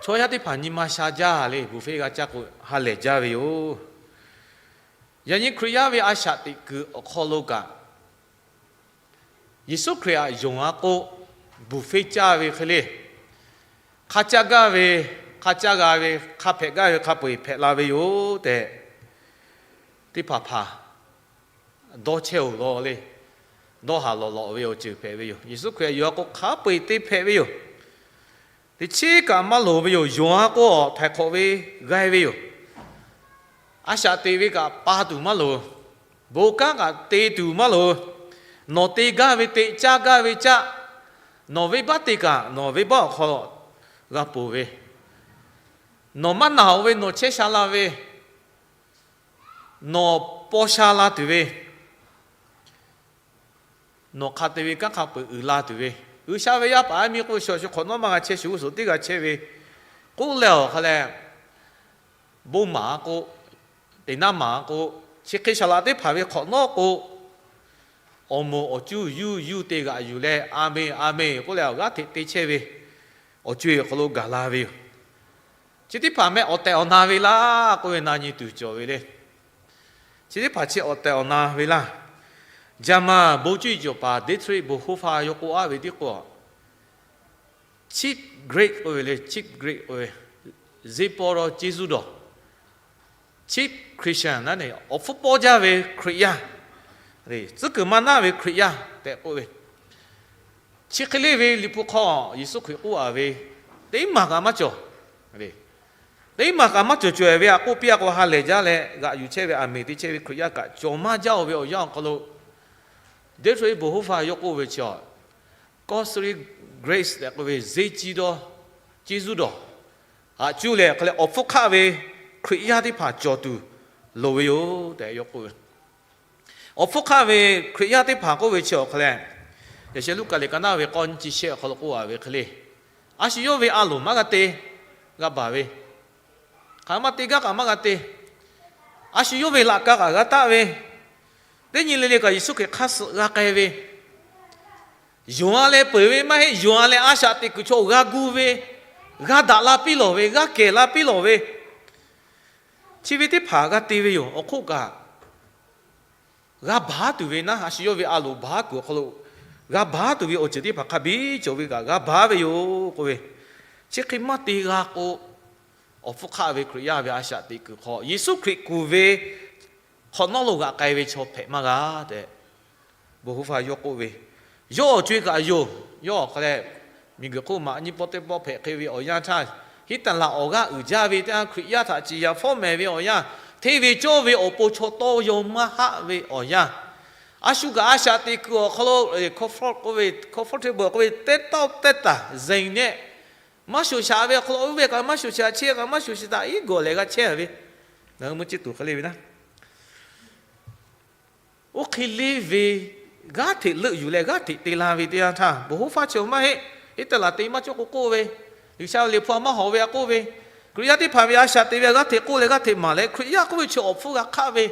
chaw yaˇ teˇ hpaˍ nyi ma sha jaˇ le, buffet g'a caˇ k'o ha lehˬ jaˇ ve yoˬ. Yaꞈ nyi Hkriꞈ yaˇ ve a shaꞈ teꞈ kuiˬ awˬ hk'aw lo kaꞈ, Yeˍsuˆ Hkriꞈ htaꞈ yonˍ-a k'o, buffet caˇ ve hk'e le, hk'a caˇ gaˇ ve, hk'a caˇ g'a ve, hk'a hpehꞈ gaˇ ve hk'a peu-eˬ hpehꞈ la ve yoˬ tehꞈ, teˇ hpaˍ hpaˍ dawˇ chehˇ-oˬ law le. Dawˇ haˍ lawꞈ lawꞈ ve awˬ ceuˬ hpehꞈ ve yoˬ. Yeˍsuˆ Hkriꞈ yonˍ-a k'o, hk'a peu-eˬ te hpehꞈ ve yoˬ. Teˇ chiˉ kaꞈ maˇ loˍ ve yoˬ. Yonˍ-a k'o, htaiˍ hk'awꞈ ve g'a ve yoˬ. A shaꞈ teꞈ ve kaꞈ pa tuˬ maˇ loˍ. Bon kanˉ kaꞈ te tuˬ maˇ loˍ. Nawˬ te gaˇ ve te, caˇ gaˇ ve caˇ. Nawˬ venˇbaˆ te kaꞈ nawˬ venˇbaˆ awˬ hk'aw g'a ponˬ ve, nawˬ maˇ naˬ-oˬ ve nawˬ chehˇ sha la ve, nawˬ paw sha la tuˬ ve, nawˬ hk'a te ve kanˉ hk'a peu-eˬ uiˍ la tuˬ ve, G'uiˬsha ve yaˇ paˍ yaˇ miˇ k'oˆ ve, shu hk'awꞈ nawˉ maˇ g'a chehˇ, shu g'uˇ suhˍ teˇ g'a chehˇ ve k'oˆ leh, awˬ hk'a leh bon maˍ-a k'o, teꞈ naˉ maˍ-a k'o, chi hk'e saˍ laꞈ teˇ hpaˍ ve hk'awꞈ nawˉ k'o, awˬ moˍ awˬ cuˇ yuˇ yuˇ te g'aꞈ yuˬ leh, A menˬ, a menˬ k'oˆ leh awˬ g'aˇ hteꞈ te chehˇ ve awˬ co-eˬ awˬ hk'aw lo gaˬ la ve yoˬ. Chi teˇ hpaˍ meh awˬ tehˬ awˬ na ve laˇ k'oˆ ve na nyi tuˬ cawˬ ve le. Chi teˇ hpaˍ chi awˬ tehˬ awˬ na ve laˇ. Jaˍmaˍ bon cuˇ yiˍ cawˬ paˍ Dietrich Bonhoeffer yawˇ k'oˆ-a ve tiˉ k'o, cheap grace k'oˆ ve le, cheap grace k'oˆ ve, zeˇ pawˇ dawˇ ceˇ zuˇ dawˬ, cheap Christian, awˬ hpfuhˇ pawˇ jaˇ ve Hkriꞈ yaˇ, tcuhˉ kuiˬ maˇ naˆ ve Hkriꞈ yaˇ tehꞈ k'oˆ ve, chi hk'e le ve Liꞈ hpu hk'aw Yeˍsuˆ Hkriꞈ k'oˆ-a ve, teˇ maˬ kaꞈ maˇ cawˬ. Teˇ maˬ kaꞈ maˇ cawˬ cawˬ-e ve, a k'oˆ piˇ-a k'o ha lehˬ jaˇ leh g'aꞈ yuˬ chehˇ ve aˍ meˍ te chehˇ ve Hkriꞈ yaˇ kaꞈ cawˬ maˇ jaˇ-oˬ ve awˬ yanˇ awˬ hk'aw lo, Dietrich Bonhoeffer yawˇ k'oˆ ve chi, costly grace tehꞈ k'oˆ ve, zeˇ ciˇ dawˇ, ceˇ zuˇ dawˬ, aꞈ cuˇ leh hk'a leh awˬ hpfuhˇ hk'aˆ ve Hkriꞈ yaˇ teˇ hpaˍ cawˬ tuˬ loˍ ve yoˬ tehꞈ yawˇ k'oˆ ve. Awˬ hpfuhˇ hk'aˆ ve Hkriꞈ yaˇ teˇ hpaˍ k'oˆ ve chi awˬ hk'a leh, yaꞈ sheh Luˉkaꞈ liꞈ ka naˉ ve k'awˇ nyiˇ chi shehˆ awˬ hk'aw lo k'oˆ-a ve hk'e le, a shu yawˇ ve a loˍ maˇ g'a te, g'a baˬ ve, hk'aˬ maˇ te gaˇ kaꞈ maˇ g'a te, a shu yawˇ ve laꞈ ka kaꞈ g'a taˆ ve, teˇ nyi le le kaꞈ Yeˍsuˆ Hkriꞈ hk'aˇ suh g'a k'ai ve, yonˍ-a leh peuˬ ve maˇ heˆ. Yonˍ-a leh a shaꞈ teꞈ kuiˬ chaw g'a gu ve, g'a daꞈ la piˇ lawˬ ve, g'a kehˬ la piˇ lawˬ ve, chi ve teˇ hpaˍ g'a te ve yoˬ. Awˬ hk'oˆ kaꞈ, g'a baˬ tuˬ ve naˉ, a shu yawˇ ve a loˍ baˬ kuiˬ awˬ hk'aw lo g'a baˬ tuˬ ve awˬ ceuˬ teˇ hpaˍ hk'a biˇ cawˬ ve kaꞈ g'a baˬ ve yoˬ k'oˆ ve, chi hk'e maˇ te g'a k'o, awˬ hpfuhˇ hk'aˆ ve Hkriꞈ yaˇ ve a shaꞈ teꞈ kuiˬ hk'aw Yeˍsuˆ Hkriꞈ kuˬ ve hk'awꞈ nawˉ lo g'aꞈ k'ai ve chaw hpehꞈ maˇ g'a tehꞈ, Bonhoeffer yawˇ k'oˆ ve, yawˇ awˬ co-e kaꞈ yoˬ. Yawˇ awˬ hk'a leh, miˬguiˬ hk'oˆ maꞈ nyiˇ pawˆ teˇ pawˆ hpehꞈ hk'e ve awˬ yanˇ htaˇ, Hitler awˬ g'aˇ uiˍ jaˇ ve teˇ yanˇ, Hkriꞈ yaˇ htaꞈ ciˍ yanˍ fawˉ mehˍ ve awˬ yanˇ, hteˇ ve cawˇ ve awˬ pon chaw tawˇ yaw maˇ haˆ ve awˬ yanˇ, a shu kaꞈ a shaꞈ teꞈ kuiˬ awˬ hk'aw lo comfort k'oˆ ve, comfortable k'oˆ ve, teˇ tawˆ teˇ taˍ zeˬ nehˆ, maˇ shoˍ shaꞈ ve awˬ hk'aw lo oˇ ve kaꞈ maˇ shoˍ shaꞈ, chehˇ kaꞈ maˇ shoˍ shaꞈ, taꞈ iˉ gawˬ lehˬ g'a chehˇ ve, ngaˬ hui mvuhˇ ciˇ tuˬ hk'e le ve naˉ, oˇ hk'e le ve g'aˇ hteꞈ leuˆ yuˬ leh g'aˇ hteꞈ te la ve teˇ yanˇ htaˇ, Bonhoeffer chi maˇ heˆ. Iˉ taˍ laˬ te maˇ cawˇ k'o k'oˆ ve, G'uiˬsha ve Liꞈ hpu a maˇ hawꞈ ve a k'oˆ ve, Hkriꞈ yaˇ teˇ hpaˍ ve a shaꞈ te ve a g'aˇ hteꞈ k'oˆ leh g'aˇ hteꞈ maˍ leh, Hkriꞈ yaˇ k'oˆ ve chi awˬ hpfuhˇ g'a hk'aˆ ve,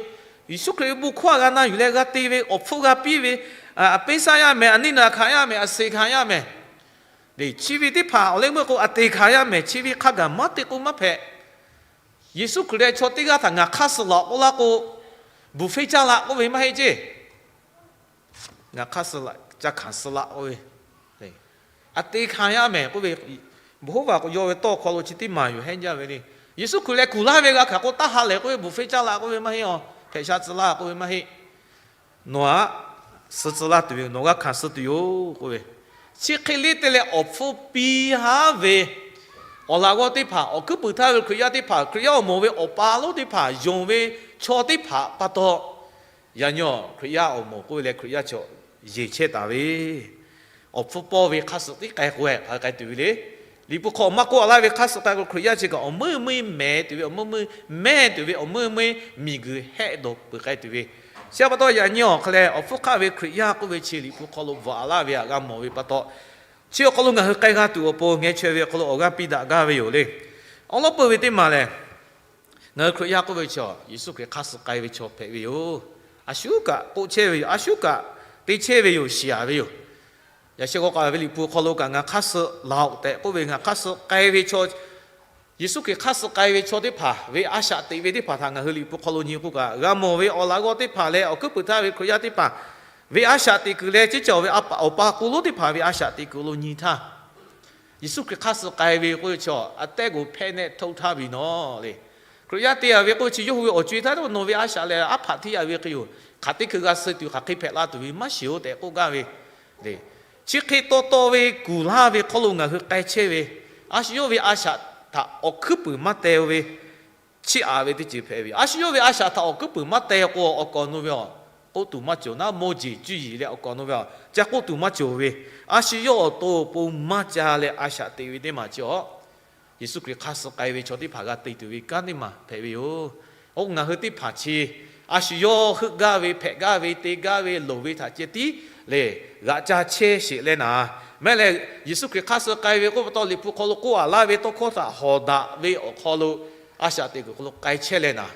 Yeˍsuˆ Hkriꞈ ve bon hkawˇ a g'a na yuˬ leh g'a te ve, awˬ hpfuhˇ g'a piˇ ve, a peˇ saˆ yaˇ mehˍ, a neˇ naˬ hkanˍ yaˇ mehˍ, a suhˍ hkanˍ yaˇ mehˍ, chi ve teˇ hpaˍ awˬ leh meuˇ k'o a te hkanˍ yaˇ mehˍ, chi ve hk'a gaˬ maˇ te k'o maˇ hpehꞈ. Yeˍsuˆ Hkriꞈ leh chaw teˇ g'aˇ htaꞈ ngaˬ hk'aˇ suh laˬ k'oˆ laˇ k'o, buffet caˇ laˬ k'oˆ ve maˇ heˆ ceˇ. Ngaˬ hk'aˇ suh laˬ, ca hkanˍ suh laˬ k'oˆ ve, a te hkanˍ yaˇ mehˍ k'oˆ ve, Bonhoeffer k'o yawˇ ve tawˇ hk'aw lo chi teˇ maˬ yoˬ hehnˇ jaˇ ve le. Yeˍsuˆ Hkriꞈ leh kuˬ laˇ ve g'a hkanˍ k'o taˇ ha lehˬ k'oˆ ve, buffet caˇ laˬ k'oˆ ve maˇ heˆ, a hpehꞈ sha tcuh laˇ k'oˆ ve maˇ heˆ. Nawˬ aꞈ suh tcuh laˇ tuˬ ve yoˬ. Nawˬ g'a hkanˍ suh tuˬ yoˬ k'oˆ ve, chi hk'e le te leh awˬ hpfuhˇ piˇ haˉ ve awˬ laꞈ g'awˇ teˇ hpaˍ, awˬ hkuiˉ puiˍ htaˇ ve Hkriꞈ yaˇ teˇ hpaˍ, Hkriꞈ yaˇ awˬ moˍ ve awˬ pa lonˉ teˇ hpaˍ, yonˍ ve chaw teˇ hpaˍ pa taw, yaꞈ nyi Hkriꞈ yaˇ awˬ moˍ k'oˆ ve leh Hkriꞈ yaˇ chaw yeˬ chehˇ taˍ ve, awˬ hpfuhˇ pawˇ ve hk'a suhˍ tiˉ k'ai k'o hk'aˬ hk'e k'ai tuˬ ve le. Liꞈ hpu hk'aw maˇ k'oˆ a laˇ ve hk'aˇ suh k'ai k'o, Hkriꞈ yaˇ chi kaꞈ awˬ meuˇ meuˇ mehˍ tuˬ ve, awˬ meuˇ meuˇ mehˍ tuˬ ve, awˬ meuˇ meuˇ miˬguiˬ hehˆ dawˬ peuˬ k'ai tuˬ ve. Chi pa taw yaꞈ nyi awˬ hk'aw leh awˬ hpfuhˇ hk'aˆ ve Hkriꞈ yaˇ k'oˆ ve chi Liꞈ hpu hk'aw lo bvuhꞈ a laˇ ve htaꞈ g'a mawˬ ve pa taw, chi awˬ hk'aw lo ngaˬ hui k'ai g'a tuˬ awˬ pon ngeh chaweh ve awˬ hk'aw lo awˬ g'aˇ piˇ daꞈ gaˇ ve yoˬ le. Awˬ lawn peuˬ ve teˇ maˬ lehˬ, ngaˬ hui Hkriꞈ yaˇ k'oˆ ve chi Yeˍsuˆ Hkriꞈ hk'aˇ suh k'ai ve chaw hpehꞈ ve yoˬ. A shu kaꞈ k'oˆ chehˇ ve yoˬ. A shu kaꞈ te chehˇ ve yoˬ. Shiˍ a ve yoˬ. Yaꞈ sheh k'o kaꞈ ve Liꞈ hpu hk'aw lo kaꞈ ngaˬ hk'aˇ suh laˬ-oꞈ tehꞈ k'oˆ ve, ngaˬ hk'aˇ suh k'ai ve chaw, Yeˍsuˆ Hkriꞈ hk'aˇ suh k'ai ve chaw teˇ hpaˍ ve a shaꞈ teꞈ ve teˇ hpaˍ htaꞈ ngaˬ hui Liꞈ hpu hk'aw lo nyi k'o kaꞈ g'a mawˬ ve awˬ laꞈ g'awˇ teˇ hpaˍ leh awˬ hkuiˉ puiˍ htaˇ ve Hkriꞈ yaˇ teˇ hpaˍ ve a shaꞈ teꞈ kuiˬ leh ceˇ cawˬ ve awˬ pa k'o lonˉ teˇ hpaˍ ve a shaꞈ teꞈ kuiˬ lo nyi htaˇ, Yeˍsuˆ Hkriꞈ hk'aˇ suh k'ai ve k'oˆ ve chaw a tehˉ k'o hpehˇ nehˆ htoˇ htaˇ ve nawˬ le. Hkriꞈ yaˇ te a ve k'oˆ ve chi yawˇ hui ve awˬ co-e htaˇ nawˬ ve a shaꞈ lehˬ a hpaꞈ hteˇ a ve hk'e yoˬ. Hk'aˬ teˇ hkui g'a suh tuˬ hk'aˬ hk'e hpehꞈ la tuˬ ve maˇ shiˍ-oˬ tehꞈ k'oˆ gaˇ ve le. Chi hk'e taw taw ve kuˬ laˇ ve hk'aw lo ngaˬ hui k'ai chehˇ ve, a shu yawˇ ve a shaꞈ htaꞈ awˬ hkuiˉ puiˍ maˇ teh-o ve, chiˇ aꞈ ve teˇ ceuˬ hpehꞈ ve. A shu yawˇ ve a shaꞈ htaꞈ awˬ hkuiˉ puiˍ maˇ teh k'o, awˬ kawꞈ nawˬ ve a k'oˆ tuˬ maˇ cawˬ naˉ, mawˇ jeˬ cuˇ yiˍ leh awˬ kawꞈ nawˬ ve a ca k'oˆ tuˬ maˇ cawˬ ve, a shu yawˇ awˬ to awˬ pon maˇ ca leh a shaꞈ teꞈ ve teˇ maˬ chi a Yeˍsuˆ Hkriꞈ hk'aˇ suh k'ai ve chaw teˇ hpaˍ g'a te tuˬ ve kanˉ teˇ maˬ hpehꞈ ve yoˬ. Oˇ ngaˬ hui teˇ hpaˍ chi a shu yawˇ heuˆ gaˇ ve, hpehꞈ gaˇ ve, te gaˇ ve, loˍ ve htaꞈ ceh tiˉ lehˬ g'aꞈ ca chehˇ sheˍ leh naˍ. Mehˆ leh Yeˍsuˆ Hkriꞈ hk'aˇ suh k'ai ve k'oˆ pa taw, Liꞈ hpu hk'aw lo k'oˆ a laˇ ve tawˇ hkawˇ htaꞈ hawˍ daꞈ ve awˬ hk'aw lo a shaꞈ teꞈ kuiˬ hk'aw lo k'ai chehˇ leh naˍ.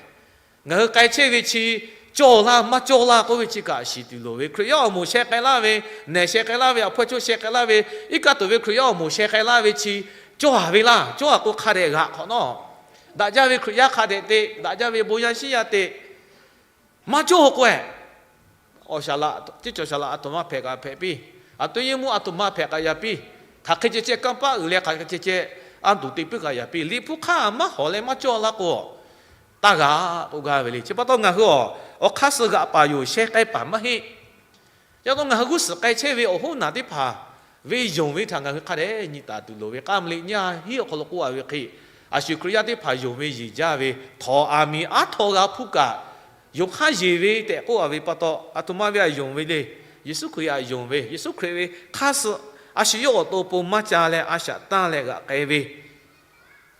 Ngaˬ hui k'ai chehˇ ve chi cawˇ laˇ maˇ cawˇ laˇ k'oˆ ve chi kaꞈ shiˍ tuˬ loˍ ve. Hkriꞈ yaˇ awˬ moˍ sheh k'ai laˇ ve, nehˬ sheh k'ai laˇ ve, awˬ hpawˇ chaw sheh k'ai laˇ ve, iˉ kaˆ tuˬ ve Hkriꞈ yaˇ awˬ moˍ sheh k'ai laˇ ve chi cawˇ a ve laˇ. Cawˇ a k'o hk'a dehꞈ g'aꞈ hk'awꞈ nawˉ, daꞈ jaˇ ve Hkriꞈ yaˇ hk'a dehꞈ te, daꞈ jaˇ ve bon yaˇ shinˉ yaˇ te, maˇ cawˇ k'o e, awˬ shaˍ laꞈ, teˇ cawˬ shaˍ laꞈ aˬ htoꞈ ma hpehꞈ kaꞈ hpehꞈ piˇ, aˬ to yehˇ mvuhˇ aˬ htoꞈ ma hpehꞈ kaꞈ yaꞈ piˇ, hk'aˬ hk'e ceh ceh kanˇ paˆ uiˍ leh hk'aˬ hk'e ceh ceh anˇ tuˬ te puiˉ kaꞈ yaꞈ piˇ, Liꞈ hpu hk'aˇ maˇ hawˍ leh maˇ cawˇ laˇ k'o, taˇ g'aꞈ k'oˆ gaˇ ve le. Chi pa taw ngaˬ hui awˬ hk'aˇ suh g'aꞈ paˍ yoˬ, sheh k'ai paˍ maˇ heˆ. Chi pa taw ngaˬ hui g'uˇ suhˍ k'ai chehˇ ve awˬ hoˉ naˬ teˇ hpaˍ ve yonˍ ve htaꞈ ngaˬ hui hk'a dehꞈ nyi taˍ tuˬ loˍ ve. K'aˇ mvuh liꞈ nyiˇ ha hiˉ awˬ hk'aw lo k'oˆ a ve hk'e, a shu Hkriꞈ yaˇ teˇ hpaˍ yonˍ ve yeˬ jaˇ ve, htawnˍ aˬ miˍ aˉ htaw g'a hpuˇ kaꞈ, yonˍ hk'aˇ yeˬ ve tehꞈ k'oˆ a ve pa taw, aˬ htoꞈ ma ve htaꞈ yonˍ ve le. Yeˍsuˆ Hkriꞈ htaꞈ yonˍ ve, Yeˍsuˆ Hkriꞈ ve hk'aˇ suh a shu yawˇ awˬ to awˬ pon maˇ ca leh a shaꞈ tanˇ leh g'aꞈ k'ai ve,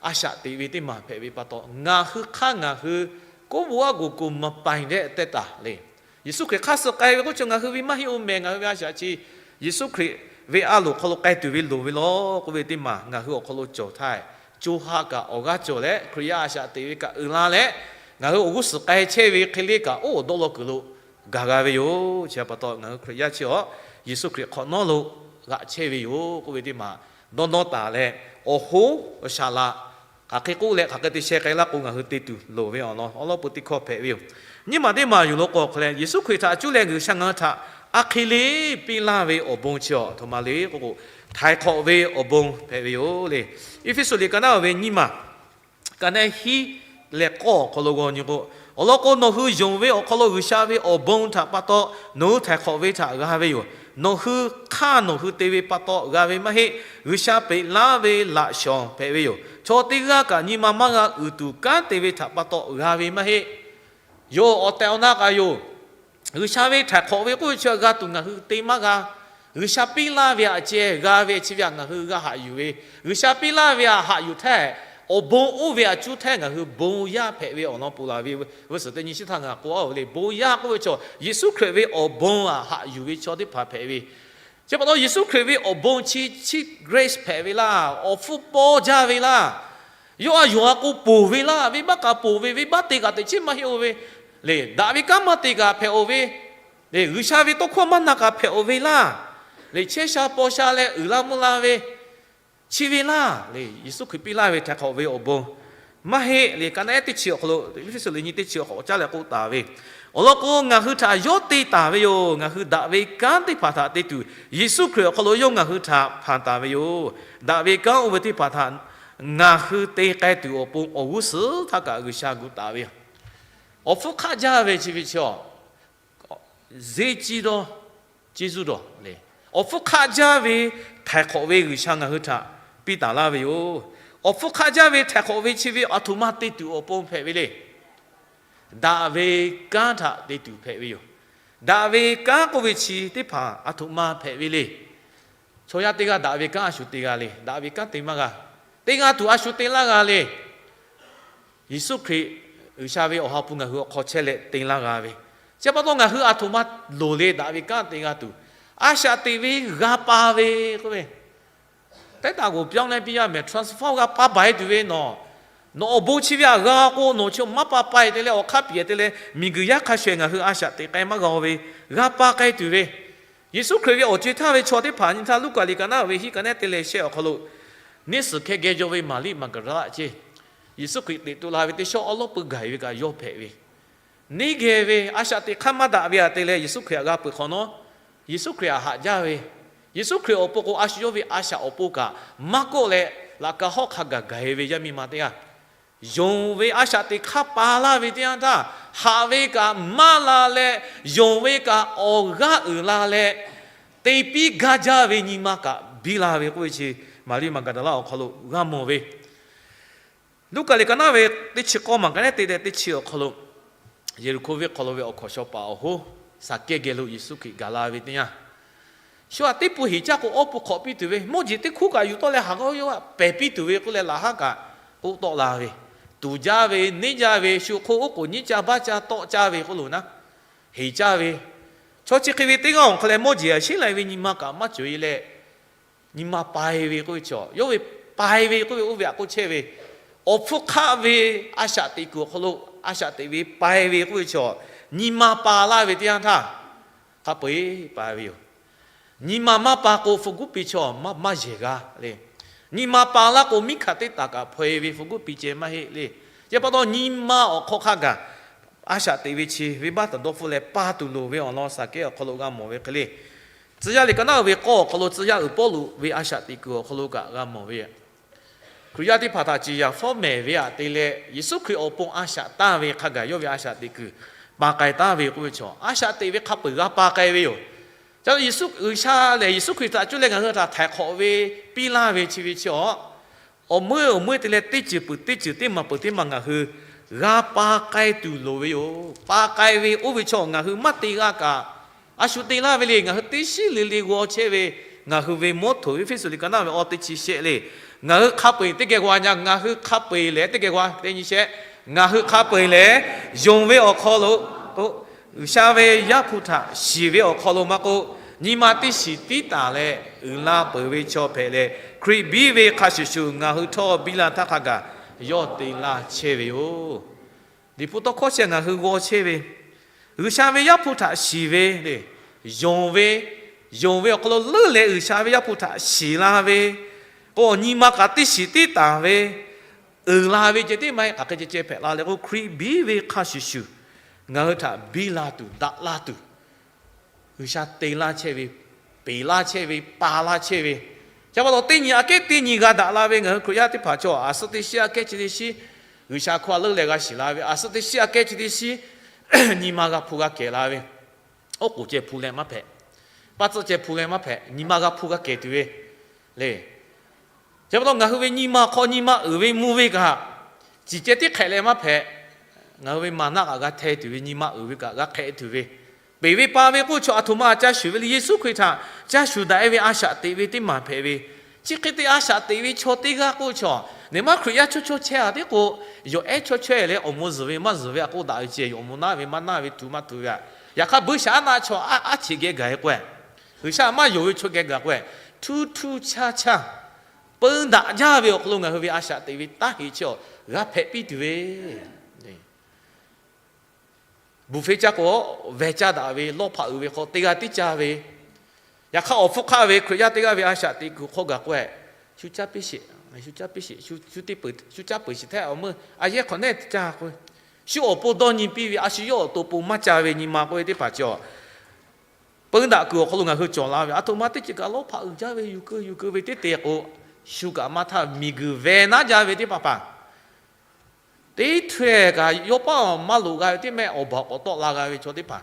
a shaꞈ teꞈ ve teˇ maˬ hpehꞈ ve pa taw, ngaˬ hui hk'aˇ ngaˬ hui ကိုယ့်ဘဝကိုယ်ကိုယ် မပိုင်တဲ့သက်သာ le. Yeˍsuˆ Hkriꞈ hk'aˇ suh k'ai ve k'oˆ chi ngaˬ hui ve maˇ heˆ-oˬ mehˍ. Ngaˬ hui ve a shaꞈ chi Yeˍsuˆ Hkriꞈ ve a loˍ hk'aw lo k'ai tuˬ ve loˍ ve law k'oˆ ve teˇ maˬ ngaˬ hui awˬ hk'aw lo cawˬ htaˇ, co ha kaꞈ awˬ g'aˇ cawˬ leh Hkriꞈ yaˇ a shaꞈ teꞈ ve kaꞈ uiˍ la leh, ngaˬ hui awˬ g'uˇ suhˍ k'ai chehˇ ve hk'e le kaꞈ oˇ awˬ dawˇ law kuiˬ lo gaˬ g'a ve yoˬ. Chi pa taw ngaˬ hui Hkriꞈ yaˇ chi a Yeˍsuˆ Hkriꞈ hk'awꞈ nawˉ lo g'aꞈ chehˇ ve yoˬ k'oˆ ve teˇ maˬ dawˇ nawˇ taˍ leh, awˬ hoˉ awˬ shaˍ laꞈ hk'aˬ hk'e k'oˆ leh hk'aˬ hk'e te sheh k'ai laˇ k'o, ngaˬ hui te tuˬ loˍ ve awˬ lawn awˉ lawˉ peu teˇ hkawˇ hpehꞈ ve yoˬ. Nyiˇ maˬ teˇ maˬ yoˬ law k'o, hk'a leh Yeˍsuˆ Hkriꞈ htaꞈ cuˇ leh G'uiˬsha ngaˬ hui htaꞈ a hk'e le piˇ laˇ ve awˬ bon chi a htoꞈ ma le k'oˆ k'o, htaiˍ hk'awꞈ ve awˬ bon hpehꞈ ve yoˬ le. Eˇfeˇsuꞈ liꞈ ka naˉ ve nyiˇ maˬ ka naˉ hiˉ leh k'awˇ awˬ hk'aw lo g'aw nyi k'o, awˬ lawn k'o, nawˬ hui yonˍ ve awˬ hk'aw lo G'uiˬsha ve awˬ bon htaꞈ pa taw nawˬ hui htaiˍ hk'awꞈ ve htaꞈ g'a ve yoˬ. Nawˬ hui hk'aˇ nawˬ hui te ve pa taw g'a ve maˇ heˆ. G'uiˬsha peꞈ laˇ ve laꞈ shawˍ hpehꞈ ve yoˬ. Chaw teˇ g'aˇ kaꞈ nyi ma maˇ g'a uiˍ tuˬ kanˉ te ve htaꞈ pa taw g'a ve maˇ heˆ. Yoˬ, awˬ tehˬ awˬ na kaꞈ yoˬ. G'uiˬsha ve htaiˍ hk'awꞈ ve k'oˆ ve chi g'a tuˬ ngaˬ hui te maˇ g'a. G'uiˬsha piˇ laˇ ve htaꞈ ceh g'a ve chi ve htaꞈ ngaˬ hui g'a haꞈ yuˬ ve, G'uiˬsha piˇ laˇ ve htaꞈ haꞈ yuˬ htaˇ, awˬ bon oˇ ve htaꞈ cuˇ htaˇ ngaˬ hui bon yaˇ hpehꞈ ve awˬ lawn ponˬ laˬ ve. G'uiˬsha teˇ nyi shiˉ htaˇ ngaˬ k'oˆ a ve le, bon yaˇ k'oˆ ve chaw Yeˍsuˆ Hkriꞈ ve awˬ bon htaꞈ haꞈ yuˬ ve chaw teˇ hpaˍ hpehꞈ ve. Chi pa taw Yeˍsuˆ Hkriꞈ ve awˬ bon chi chi grace hpehꞈ ve laˇ, awˬ hpfuhˇ paw jaˇ ve laˇ, yawˇ a yonˍ a k'o ponˬ ve laˇ, venˇbaˆ kaꞈ ponˬ ve, venˇbaˆ te kaꞈ teꞈ chiˉ maˇ heˆ-oˬ ve le, daꞈ ve kanˉ maˇ te kaꞈ hpehꞈ-oˬ ve le, G'uiˬsha ve tawˇ hkawˇ maˇ na kaꞈ hpehꞈ-oˬ ve laˇ le, chehˇ sha paw sha leh uiˍ la mvuh la ve chi ve laˇ le. Yeˍsuˆ Hkriꞈ piˇ laˇ ve htaiˍ hk'awꞈ ve awˬ bon maˇ heˆ le. Ka naˉ ehˉ teˇ chi awˬ hk'aw lo, Eˇfeˇsuꞈ liꞈ nyi teˇ chi awˬ hk'aw lo caˉ leh k'oˆ taˍ ve, awˬ lawn k'o, ngaˬ hui htaꞈ yawˇ te taˍ ve yoˬ. Ngaˬ hui daꞈ ve kanˉ teˇ hpaˍ htaꞈ te tuˬ Yeˍsuˆ Hkriꞈ awˬ hk'aw lo yawˇ ngaˬ hui htaꞈ hpanˍ taˍ ve yoˬ. Daꞈ ve kanˉ oˇ ve teˇ hpaˍ htaꞈ ngaˬ hui te k'ai tuˬ awˬ pon awˬ g'uˇ suhˍ htaˇ kaꞈ G'uiˬsha gu taˍ ve yoˬ. Awˬ hpfuhˇ hk'aˆ jaˇ ve chi ve chi a, zeˇ ciˇ dawˇ ceˇ zuˇ dawˬ le. Awˬ hpfuhˇ hk'aˆ jaˇ ve htaiˍ hk'awꞈ ve G'uiˬsha ngaˬ hui htaꞈ piˇ taˍ laˇ ve yoˬ. Awˬ hpfuhˇ hk'aˆ jaˇ ve htaiˍ hk'awꞈ ve chi ve aˬ htoꞈ ma te tuˬ awˬ pon hpehꞈ ve le. Daꞈ ve kanˉ htaꞈ te tuˬ hpehꞈ ve yoˬ. Daꞈ ve kanˉ k'oˆ ve chi teˇ hpaˍ aˬ htoꞈ ma hpehꞈ ve le. Chaw yaˇ teˇ g'aˇ daꞈ ve kanˉ a shu te g'a le. Daꞈ ve kanˉ te maˇ g'a. Teˇ g'aˇ tuˬ a shu te laˇ g'a le. Yeˍsuˆ Hkriꞈ, G'uiˬsha ve Awˬ ha hpu ngaˬ hui awˬ hk'aw chehˇ leh te laˇ g'a ve, chi pa taw ngaˬ hui aˬ htoꞈ ma loˍ le. Daꞈ ve kanˉ te g'a tuˬ, a shaꞈ teꞈ ve g'a pa ve k'oˆ ve, သက်တာကို ပြောင်းလဲပေးရမယ်, transform, g'a pa baiˬ tuˬ ve nawˬ, nawˬ awˬ bon chi ve htaꞈ g'a k'o nawˬ chi maˇ pa paiˬ te leh awˬ hk'aˇ piˍ te leh miˬguiˬ yaˇ hk'a shuˍ shuˍ ngaˬ hui a shaꞈ teꞈ k'ai maˇ g'a ve, g'a pa k'ai tuˬ ve, Yeˍsuˆ Hkriꞈ ve awˬ co e htaˇ ve chaw teˇ hpaˍ nyi htaˇ Luˉkaꞈ liꞈ ka naˉ ve hiˉ ka nehˉ te leh shehˆ awˬ hk'aw lo, neˇ suhˍ hkeh geh jaw ve Maˍriˆ Maˍgaˍdaˍlaˆ ceˇ, Yeˍsuˆ Hkriꞈ teꞈ tu la ve teˇ shawˉ awˉ lawˉ peu gaˬ ve kaꞈ yawˇ hpehꞈ ve, neˇ geh ve a shaꞈ teꞈ hk'aˇ maˇ daꞈ ve htaꞈ te leh Yeˍsuˆ Hkriꞈ htaꞈ g'a peuˬ hk'awꞈ nawˉ, Yeˍsuˆ Hkriꞈ htaꞈ haꞈ jaˇ ve, Yeˍsuˆ Hkriꞈ awˬ pon k'o a shu yawˇ ve a shaꞈ awˬ pon kaꞈ maˇ kawˆ leh laꞈ ka hawˉ hk'a gaˬ gaˬ e ve yaˇ miˇ ma teˇ g'aˇ, yonˍ ve a shaꞈ teꞈ hk'aˇ pa laˇ ve teˇ yanˇ htaˇ, haꞈ ve kaꞈ maˇ la leh, yonˍ ve kaꞈ awˬ g'aˇ uiˍ la leh, te piˇ gaˇ jaˇ ve nyi ma kaꞈ biˇ la ve k'oˆ ve chi, Maˍriˆ Maˍgaˍdaˍlaˆ awˬ hk'aw lo g'a mawˬ ve. Luˉkaꞈ liꞈ ka naˉ ve teˇ chi k'awˇ maˬ ka nehˉ te tehꞈ teˇ chi awˬ hk'aw lo, Yeˍriˆhkoˇ venˇ hk'aw lo ve awˬ hkawnˍ shaw paˍ awˬ hoˉ Saˍkehˇ geh lo Yeˍsuˆ Hkriꞈ gaˬ la ve teˇ yanˇ, shu htaꞈ teˇ pun heˍ caˇ k'o awˇ pun hk'awꞈ piˇ tuˬ ve, mawˇ jeˬ teˇ hkuˉ kaꞈ yuˬ tawˆ leh haˍ g'awˇ yawˇ htaꞈ pehˬ piˇ tuˬ ve k'oˆ leh laꞈ haˉ kaꞈ k'oˆ tawˆ la ve, tuˍ jaˇ ve, neˇ jaˇ ve, shu hk'oˆ oˉ k'oˍ nyiˉ caˇ baˆ caˇ tawˆ caˇ ve k'oˆ lo naˉ, heˍ caˇ ve, chaw chi hk'e ve teˇ g'aˇ awˬ hk'aw leh mawˇ jeˬ htaꞈ sheˉ lai ve nyi ma kaꞈ maˇ cawˬ e leh, nyi ma pai ve k'oˆ ve chaw, yawˇ ve pai ve k'oˆ ve oˇ ve htaꞈ k'oˆ chehˇ ve, awˬ hpfuhˇ hk'aˆ ve a shaꞈ teꞈ kuiˬ awˬ hk'aw lo a shaꞈ teꞈ ve pai ve k'oˆ ve chaw, nyi ma pa laˇ ve teˇ yanˇ htaˇ, hk'a peu-eˬ pa ve yoˬ. Nyi ma maˇ pa k'o, hpu guˉ pi chaw maˇ maˇ yehˬ g'a le. Nyi ma pa laˇ k'o, miˉ hkanˍ teˇ taˍ kaꞈ hpaw e ve hpu guˉ pi ceh maˇ heˆ le. Chi pa taw nyi ma awˬ hk'aw hk'a gaˬ a shaꞈ teꞈ ve chi venˇbaˆ taˍ dawˇ hpfuhˇ leh pa tuˬ loˍ ve awˬ lawn Saˍkehˇ awˬ hk'aw lo g'a mawˬ ve hk'e le. Tcuh yaˇ liꞈ ka naˉ ve k'awˇ awˬ hk'aw lo tcuh yaˇ uiˍ Pawˇluꞈ ve a shaꞈ teꞈ kuiˬ awˬ hk'aw lo kaꞈ g'a mawˬ ve, Hkriꞈ yaˇ teˇ hpaˍ htaꞈ ciˍ yanˍ fawˉ mehˍ ve htaꞈ te leh Yeˍsuˆ Hkriꞈ awˬ pon a shaꞈ tanˇ ve hk'a gaˬ yawˇ ve a shaꞈ teꞈ kuiˬ pa k'ai taˉ ve k'oˆ ve chaw, a shaꞈ teꞈ ve hk'a peu-eˬ g'a pa k'ai ve yoˬ. Ca Yeˍsuˆ, G'uiˬsha lehˬ Yeˍsuˆ Hkriꞈ htaꞈ cuˇ leh ngaˬ hui htaꞈ htaiˍ hk'awꞈ ve piˇ laˇ ve chi ve chi awˬ, awˬ meuˇ awˬ meuˇ te leh teˇ ceuˬ peuˬ teˇ ceuˬ teˇ maˬ peuˬ teˇ maˬ ngaˬ hui g'a pa k'ai tuˬ loˍ ve yoˬ. Pa k'ai ve oˇ ve chaw ngaˬ hui maˇ te g'a kaꞈ, a shu te laˇ ve le. Ngaˬ hui teˇ shiˉ le le g'aw chehˇ ve ngaˬ hui ve mawˇ htoꞈ ve Eˇfeˇsuꞈ liꞈ ka naˉ ve awˇ teˇ chi shehˆ le. Ngaˬ hui hk'a peu-eˬ teˇ geh g'aw a nya, ngaˬ hui hk'a peu-eˬ lehˬ teˇ geh g'aw teˇ nyi shehˆ. Ngaˬ hui hk'a peu-eˬ lehˬ, yonˍ ve awˬ hk'aw lo k'o, G'uiˬsha ve Yaˇ hpu htaꞈ shiˍ ve awˬ hk'aw lo maˇ k'oˆ, nyi ma teˇ shiˍ tiˉ taˍ leh uiˍ la peuˬ ve chaw hpehꞈ leh, Hkriꞈ biˇ ve hk'a shuˍ shuˍ ngaˬ hui htawˇ biˇ la htaˇ hk'a gaˬ yawˇ te laˇ chehˇ ve yoˬ. Liꞈ hpu tawˇ hkawˇ chi ngaˬ hui g'aw chehˇ ve, G'uiˬsha ve Yaˇ hpu htaꞈ shiˍ ve le, yonˍ ve, yonˍ ve awˬ hk'aw lo leuˉ leh G'uiˬsha ve Yaˇ hpu htaꞈ shiˍ la ve k'o, nyi ma kaꞈ teˇ shiˍ tiˉ taˍ ve uiˍ la ve ceh tiˉ maˇ heˆ. Hk'aˬ hk'e ceh ceh hpehꞈ la leh k'o, Hkriꞈ biˇ ve hk'a shuˍ shuˍ ngaˬ hui htaꞈ biˇ la tuˬ, daꞈ la tuˬ, G'uiˬsha te laˇ chehˇ ve, peˬ laˇ chehˇ ve, pa laˇ chehˇ ve, chi pa taw teˇ nyi aꞈ kehˉ teˇ nyi g'a daꞈ la ve ngaˬ hui Hkriꞈ yaˇ teˇ hpaˍ chaw, a suhˉ teˇ shiˉ aꞈ kehˉ chi teˇ shiˉ G'uiˬsha hkawˇ a leuˉ leh g'a shiˍ la ve, a suhˉ teˇ shiˉ aꞈ kehˉ chi teˇ shiˉ nyi ma g'a hpu g'a kehˬ la ve, oˉ k'oˍ ceh hpu leh maˇ hpehꞈ, paˇ tcuhˆ ceh hpu leh maˇ hpehꞈ, nyi ma g'a hpu g'a kehˬ tuˬ ve le. Chi pa taw ngaˬ hui ve nyi ma hk'aw nyi ma uiˍ ve mvuh ve kaꞈ, ciˬ ceh tiˉ hk'ehꞈ leh maˇ hpehꞈ. Ngaˬ hui ve maˍ naˆ kaꞈ g'a hteh tuˬ ve, nyi ma uiˍ ve kaꞈ g'a hk'ehꞈ tuˬ ve, peˬ ve pa ve k'oˆ chaw a htoꞈ ma ca shuˍ ve le. Yeˍsuˆ Hkriꞈ htaꞈ ca shuˍ daꞈ e ve a shaꞈ teꞈ ve teˇ maˬ hpehꞈ ve, chi hk'e te a shaꞈ teꞈ ve chaw teˇ g'aˇ k'oˆ chaw, neˬ maˇ Hkriꞈ yaˇ chaw chaw chehˇ a tiˉ k'o, yawˬ ehˉ chaw chaweh leh awˬ mvuh zuhˬ ve maˇ zuhˬ ve a k'oˆ daꞈ ve ceh, awˬ mvuh naˉ ve maˇ naˉ ve, tu maˇ tu ve a. Yaꞈ hk'aˇ buiˇshaˆaˉnaˆ chaw aˉ aˉ cheꞈ geh gaˬ e k'o, G'uiˬsha maˇ yonˍ ve chaw geh gaˬ k'o, htuˇ htuˇ chaˇ chaˇ, peun daꞈ jaˇ ve awˬ hk'aw lo ngaˬ hui ve a shaꞈ teꞈ ve taˇ heꞈ chaw g'a hpehꞈ piˇ tuˬ ve, buˬ hfeˇ caˇ k'o, veh caˇ daꞈ ve lawˇ hpaꞈ uiˍ ve hk'aw teˇ g'aˇ tiˉ caˇ ve, yaꞈ hk'aˇ awˬ hpfuhˇ hk'aˆ ve Hkriꞈ yaˇ teˇ g'aˇ ve a shaꞈ teꞈ kuiˬ hk'aw gaˬ k'o, shu caˇ piˇ sheˍ, shu caˇ piˇ sheˍ, shu te peuˬ, shu caˇ peuˬ sheˍ htaˇ awˬ meuˇ a yehˉ hk'awꞈ nehˉ caˇ k'o, shu awˬ pon dawˇ nyi piˇ ve, a shu yawˇ awˬ to pon maˇ caˇ ve nyi ma k'oˆ ve teˇ hpaˍ cawˬ. Peun daꞈ kuiˬ awˬ hk'aw lo ngaˬ hui cawˬ la ve, a htoꞈ ma teˇ ceuˬ kaꞈ lawˇ hpaꞈ uiˍ jaˇ ve, yuˬ keu yuˬ keu ve teˇ te k'o, shu kaꞈ maˇ htaˇ miˬguiˬ veh naˉ jaˇ ve teˇ hpaˍ hpaˍ, teˇ htaweh kaꞈ yawˇ paˉ maˇ loꞈ g'a ve teˇ mehˆ awˬ baˬ k'awꞈ tawˆ la g'a ve chaw teˇ hpaˍ,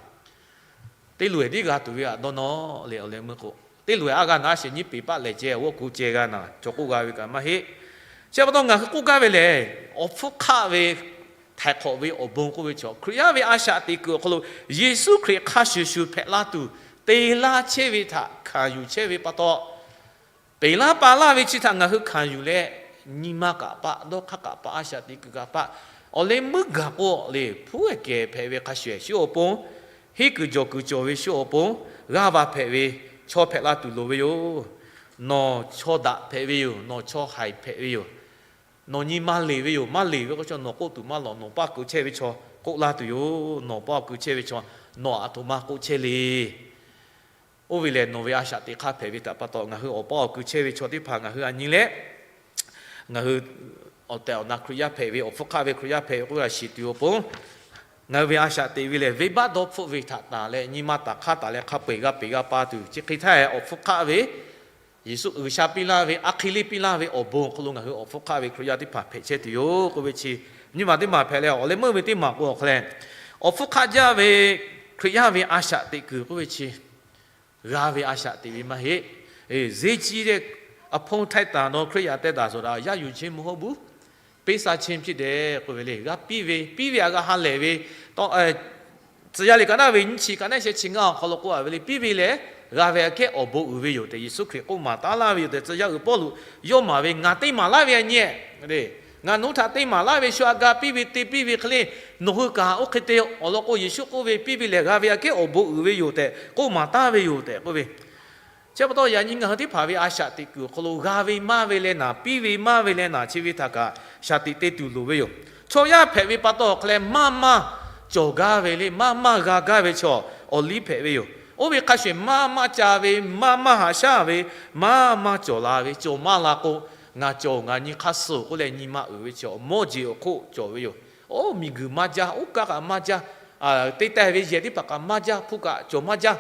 teˇ loꞈ-ehˍ tiˉ g'a tuˬ ve aꞈ dawˇ nawˇ leh awˬ leh meuˇ k'o, teˇ loꞈ-ehˍ aˉ g'aˇ naˉ shehˍ nyiˇ peˍ paˆ lehˬ ceh awˬ g'awˇ ku ceh g'a naˍ, chaw k'oˆ g'a ve kaꞈ maˇ heˆ. Chi pa taw ngaˬ hui k'oˆ gaˇ ve lehˬ, awˬ hpfuhˇ hk'aˆ ve htaiˍ hk'awꞈ ve awˬ bon k'oˆ ve chaw, Hkriꞈ yaˇ ve a shaꞈ teꞈ kuiˬ awˬ hk'aw lo Yeˍsuˆ Hkriꞈ hk'a shuˍ shuˍ hpehꞈ la tuˬ te laˇ chehˇ ve htaꞈ hkanˍ yuˬ chehˇ ve pa taw, Peˍ laˇ pa laˇ ve chi htaꞈ ngaˬ hui hkanˍ yuˬ leh, nyi ma kaꞈ paˆ, dawˇ hk'aˇ kaꞈ paˆ, a shaꞈ teꞈ kuiˬ kaꞈ paˆ, awˬ leh meuˇ gaˬ k'o le, hpu ehˉ kehˬ hpehꞈ ve hk'a shuˍ shuˍ awˬ pon, henˇ kuiˬ jawˬ kuiˬ cawˬ ve shuˍ awˬ pon, g'aˇ va hpehꞈ ve chaw hpehꞈ la tuˬ loˍ ve yoˬ. Nawˬ chaw daꞈ hpehꞈ ve yoˬ. Nawˬ chaw haiˬ hpehꞈ ve yoˬ. Nawˬ nyi ma leˬ ve yoˬ. Maˇ leˬ ve k'o, chaw nawˬ k'oˆ tuˬ maˇ lawˬ. Nawˬ paˇ keu chehˇ ve chaw k'oˆ laˇ tuˬ yoˬ. Nawˬ paˇ awˬ keu chehˇ ve chaw, nawˬ aˬ htoꞈ ma k'oˆ chehˇ le. Oˇ ve lehˬ, nawˬ ve a shaꞈ teꞈ hk'aˇ hpehꞈ ve htaꞈ pa taw, ngaˬ hui awˬ paˇ awˬ keu chehˇ ve chaw teˇ hpaˍ ngaˬ hui a nyi leh, ngaˬ hui awˬ tehˬ awˬ na Hkriꞈ yaˇ hpehꞈ ve, awˬ hpfuhˇ hk'aˆ ve Hkriꞈ yaˇ hpehꞈ ve k'oˆ ve a shiˍ tuˬ awˬ pon, ngaˬ hui ve a shaꞈ teꞈ ve lehˬ, venˇbaˆ dawˇ hpfuhˆ ve htaꞈ tanˬ leh, nyi ma taˍ hk'aˇ taˍ leh, hk'a peu-eˬ g'a peˬ g'a pa tuˬ, chi hk'e htaˇ awˬ hpfuhˇ hk'aˆ ve Yeˍsuˆ G'uiˬsha piˇ laˇ ve, a hk'e le piˇ laˇ ve awˬ bon awˬ hk'aw lo ngaˬ hui awˬ hpfuhˇ hk'aˆ ve Hkriꞈ yaˇ teˇ hpaˍ hpehꞈ chehˇ tuˬ yoˬ k'oˆ ve chi, nyi ma teˇ maˬ hpehꞈ leh, awˬ leh meuˇ ve teˇ maˬ k'o awˬ hk'a leh, awˬ hpfuhˇ hk'aˆ jaˇ ve Hkriꞈ yaˇ ve a shaꞈ teꞈ kuiˬ k'oˆ ve chi, g'a ve a shaꞈ teꞈ ve maˇ heˆ. Zeˇ ciˇ leh, အဖုန်းထိုင်တာ nawˬ ခရစ်ယာန် တက်တာဆိုတာ ရယူခြင်း မဟုတ်ဘူး၊ ပေးဆပ်ခြင်း ဖြစ်တယ် k'oˆ ve le. G'a piˇ ve, piˇ ve htaꞈ g'a ha lehˬ ve, tcuh yaˇ liꞈ kaꞈ naˇ ve nyiˇ chi kaꞈ naˇ sheh chi ngaˇ awˬ hk'aw lo k'oˆ a ve le, piˇ ve lehˬ, g'a ve aꞈ kehˉ awˬ bon uiˍ ve yoˬ tehꞈ Yeˍsuˆ Hkriꞈ k'oˆ maˍ taˉ laˇ ve yoˬ tehꞈ, tcuh yaˇ uiˍ Pawˇluꞈ yawˇ maˍ ve, ngaˬ te maˍ laˇ ve a nyi, ngaˬ nawˬ hui htaꞈ te maˍ laˇ ve shu aꞈ ga piˇ ve te piˇ ve hk'e le, nawˬ hui kaꞈ oˇ hk'e te awˬ lawn k'o, Yeˍsuˆ k'oˆ ve, piˇ ve lehˬ g'a ve aꞈ kehˉ awˬ bon uiˍ ve yoˬ tehꞈ k'oˆ maˍ taˉ ve yoˬ tehꞈ k'oˆ ve. Chi pa taw yaꞈ nyi ngaˬ hui teˇ hpaˍ ve a shaꞈ teꞈ kuiˬ awˬ hk'aw lo g'a ve maˇ ve leh naˍ, piˇ ve maˇ ve leh naˍ, chi ve htaꞈ kaꞈ shaˍ tiꞈ te tuˬ loˍ ve yoˬ. Chaw yaˇ hpehꞈ ve pa taw awˬ hk'a leh maˇ maˇ cawˬ gaˇ ve le, maˇ maˇ g'a gaˇ ve chaw awˬ liˇ hpehꞈ ve yoˬ. Oˇ ve hk'a shuˍ maˇ maˇ ca ve, maˇ maˇ haꞈ shaˉ ve, maˇ maˇ cawˬ la ve, cawˬ maˇ la k'o, ngaˬ cawˬ ngaˬ nyi hk'aˇ suh k'oˆ leh nyi ma uiˍ ve chaw mawˇ jeˬ awˬ hk'oˆ cawˬ ve yoˬ. Oˇ miˬguiˬ maˇ jaˇ, oˇ kaˇ kaꞈ maˇ jaˇ, te teh ve yehˬ teˇ hpaˍ kaꞈ maˇ jaˇ, hpu kaꞈ cawˬ maˇ jaˇ.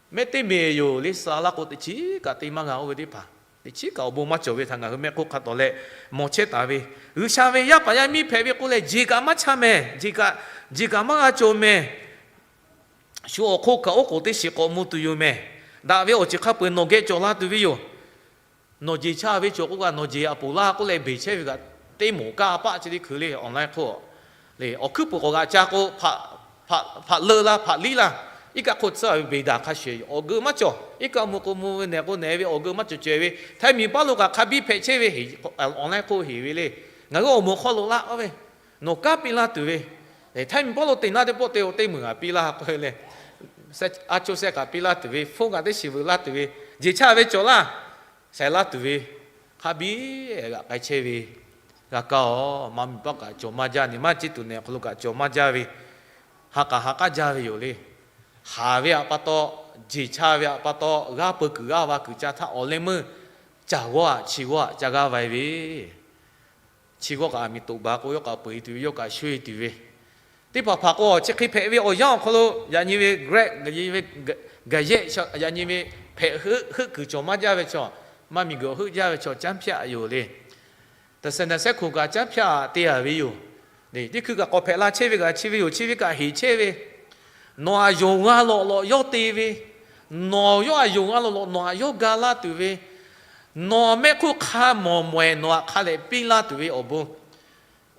Mehˉ teˇ meˬ yoˬ le, suh laˇ k'o teꞈ chiˉ kaꞈ te maˇ g'a oˇ ve teˇ hpaˍ, teꞈ chiˉ kaꞈ awˬ bon maˇ cawˬ ve htaꞈ ngaˬ hui mehˆ hk'oˆ hk'a tawˍ leh mawˬ chehˇ taˍ ve. G'uiˬsha ve yaˇ paˍ yaˇ miˇ hpehꞈ ve k'oˆ leh, jeˬ kaꞈ maˇ chaˇ mehˍ, jeˬ kaꞈ maˇ g'a cawˬ mehˍ. Shu awˬ hk'oˆ kaꞈ oˉ k'oˍ teˇ shiˍ k'awꞈ mvuh tuˬ yoˬ mehˍ. Daꞈ ve awˬ ceuˬ hk'a peu-eˬ nawˬ geh cawˬ la tuˬ ve yoˬ. Nawˬ jeˬ chaˇ ve cawˬ k'oˆ kaꞈ, nawˬ jeˬ aꞈ poˬ laˇ k'oˆ leh beˬ chehˇ ve kaꞈ, teˇ moˍ kaˇ paˆ chi teˇ hkui le online hk'oˆ le, awˬ hkuiˉ puiˍ k'awꞈ g'aꞈ ca k'o, hpaꞈ leuˆ laˇ, hpaꞈ liˇ laˇ, iˉ kaˆ hk'oˆ tcuhˉ ve beˬ daꞈ hk'a shuˍ awˬ geu maˇ cawˬ. Iˉ kaˆ mvuh k'o mvuh ve, nehˬ k'o nehˬ ve, awˬ geu maˇ cawˬ cawehˬ ve, htaiˇ miˬ paˉ lo kaꞈ hk'a biˇ hpehꞈ chehˇ ve, online hk'oˆ heˍ ve le. Ngaˬ hui awˬ moˍ hk'aw lo laˇ k'oˆ ve, nawˬ kanˉ piˇ laˇ tuˬ ve, htaiˇ miˬ paˉ lo teꞈ naˇ teˇ pawˆ te-o teˇ meunˍ g'aꞈ piˇ laˇ k'oˆ ve le. A co seh kaꞈ piˇ laˇ tuˬ ve, hpfuhˇ kaꞈ teˇ shiˍ veuꞈ laˇ tuˬ ve, jeˬ chaˇ ve cawˬ laˇ, shaiˍ laˇ tuˬ ve, hk'a biˇ g'aꞈ k'ai chehˇ ve, g'a kaˇ-oˬ, maˇ miˬ paˉ kaꞈ cawˬ maˇ jaˇ, nehˬ maˇ ciˇ tuˬ nehˬ awˬ hk'aw lo kaꞈ cawˬ maˇ jaˇ ve, ha k'aˬ ha k'aˉ jaˇ ve yoˬ le. Haˍ ve aꞈ pa taw, jeˬ chaˇ ve aꞈ pa taw, g'aˇ peu kuiˬ g'aˇ va kuiˬ ca htaˇ awˬ leh meuˇ caˬ g'awˇ aꞈ chi g'awˇ aꞈ ca g'aˇ va-e ve, chi g'awˇ kaꞈ aˬ miˍ toꞈ baˬ k'o, yawˇ kaꞈ peu-eˬ tuˬ ve, yawˇ kaꞈ sho-e tuˬ ve, teˇ hpaˍ hpaˍ k'o, chi hk'e hpehꞈ ve awˬ yanˇ awˬ hk'aw lo yaꞈ nyi ve Greg, yaꞈ nyi ve hpehꞈ heuˆ kuiˬ cawˬ maˇ jaˇ ve chaw, maˇ miˬguiˬ heuˆ jaˇ ve chaw canˉ hpyaˆ yoˬ le. Taˍ sehˍ naˍ sehˉ hkoˍ kaꞈ canˉ hpyaˆ te a ve yoˬ. Teˇ hkui kaꞈ k'awꞈ hpehꞈ la chehˇ ve kaꞈ chi ve yoˬ, chi ve kaꞈ heˍ chehˇ ve, nawˬ aꞈ yonˍ g'a lawꞈ lawꞈ yawˇ te ve, nawˬ yawˇ aꞈ yonˍ g'a lawꞈ lawꞈ nawˬ aꞈ yawˇ ga laˇ tuˬ ve, nawˬ mehˆ hk'oˆ hk'a mawˬ mawehˬ nawˬ aꞈ hk'a lehꞈ piˇ laˇ tuˬ ve awˬ bon,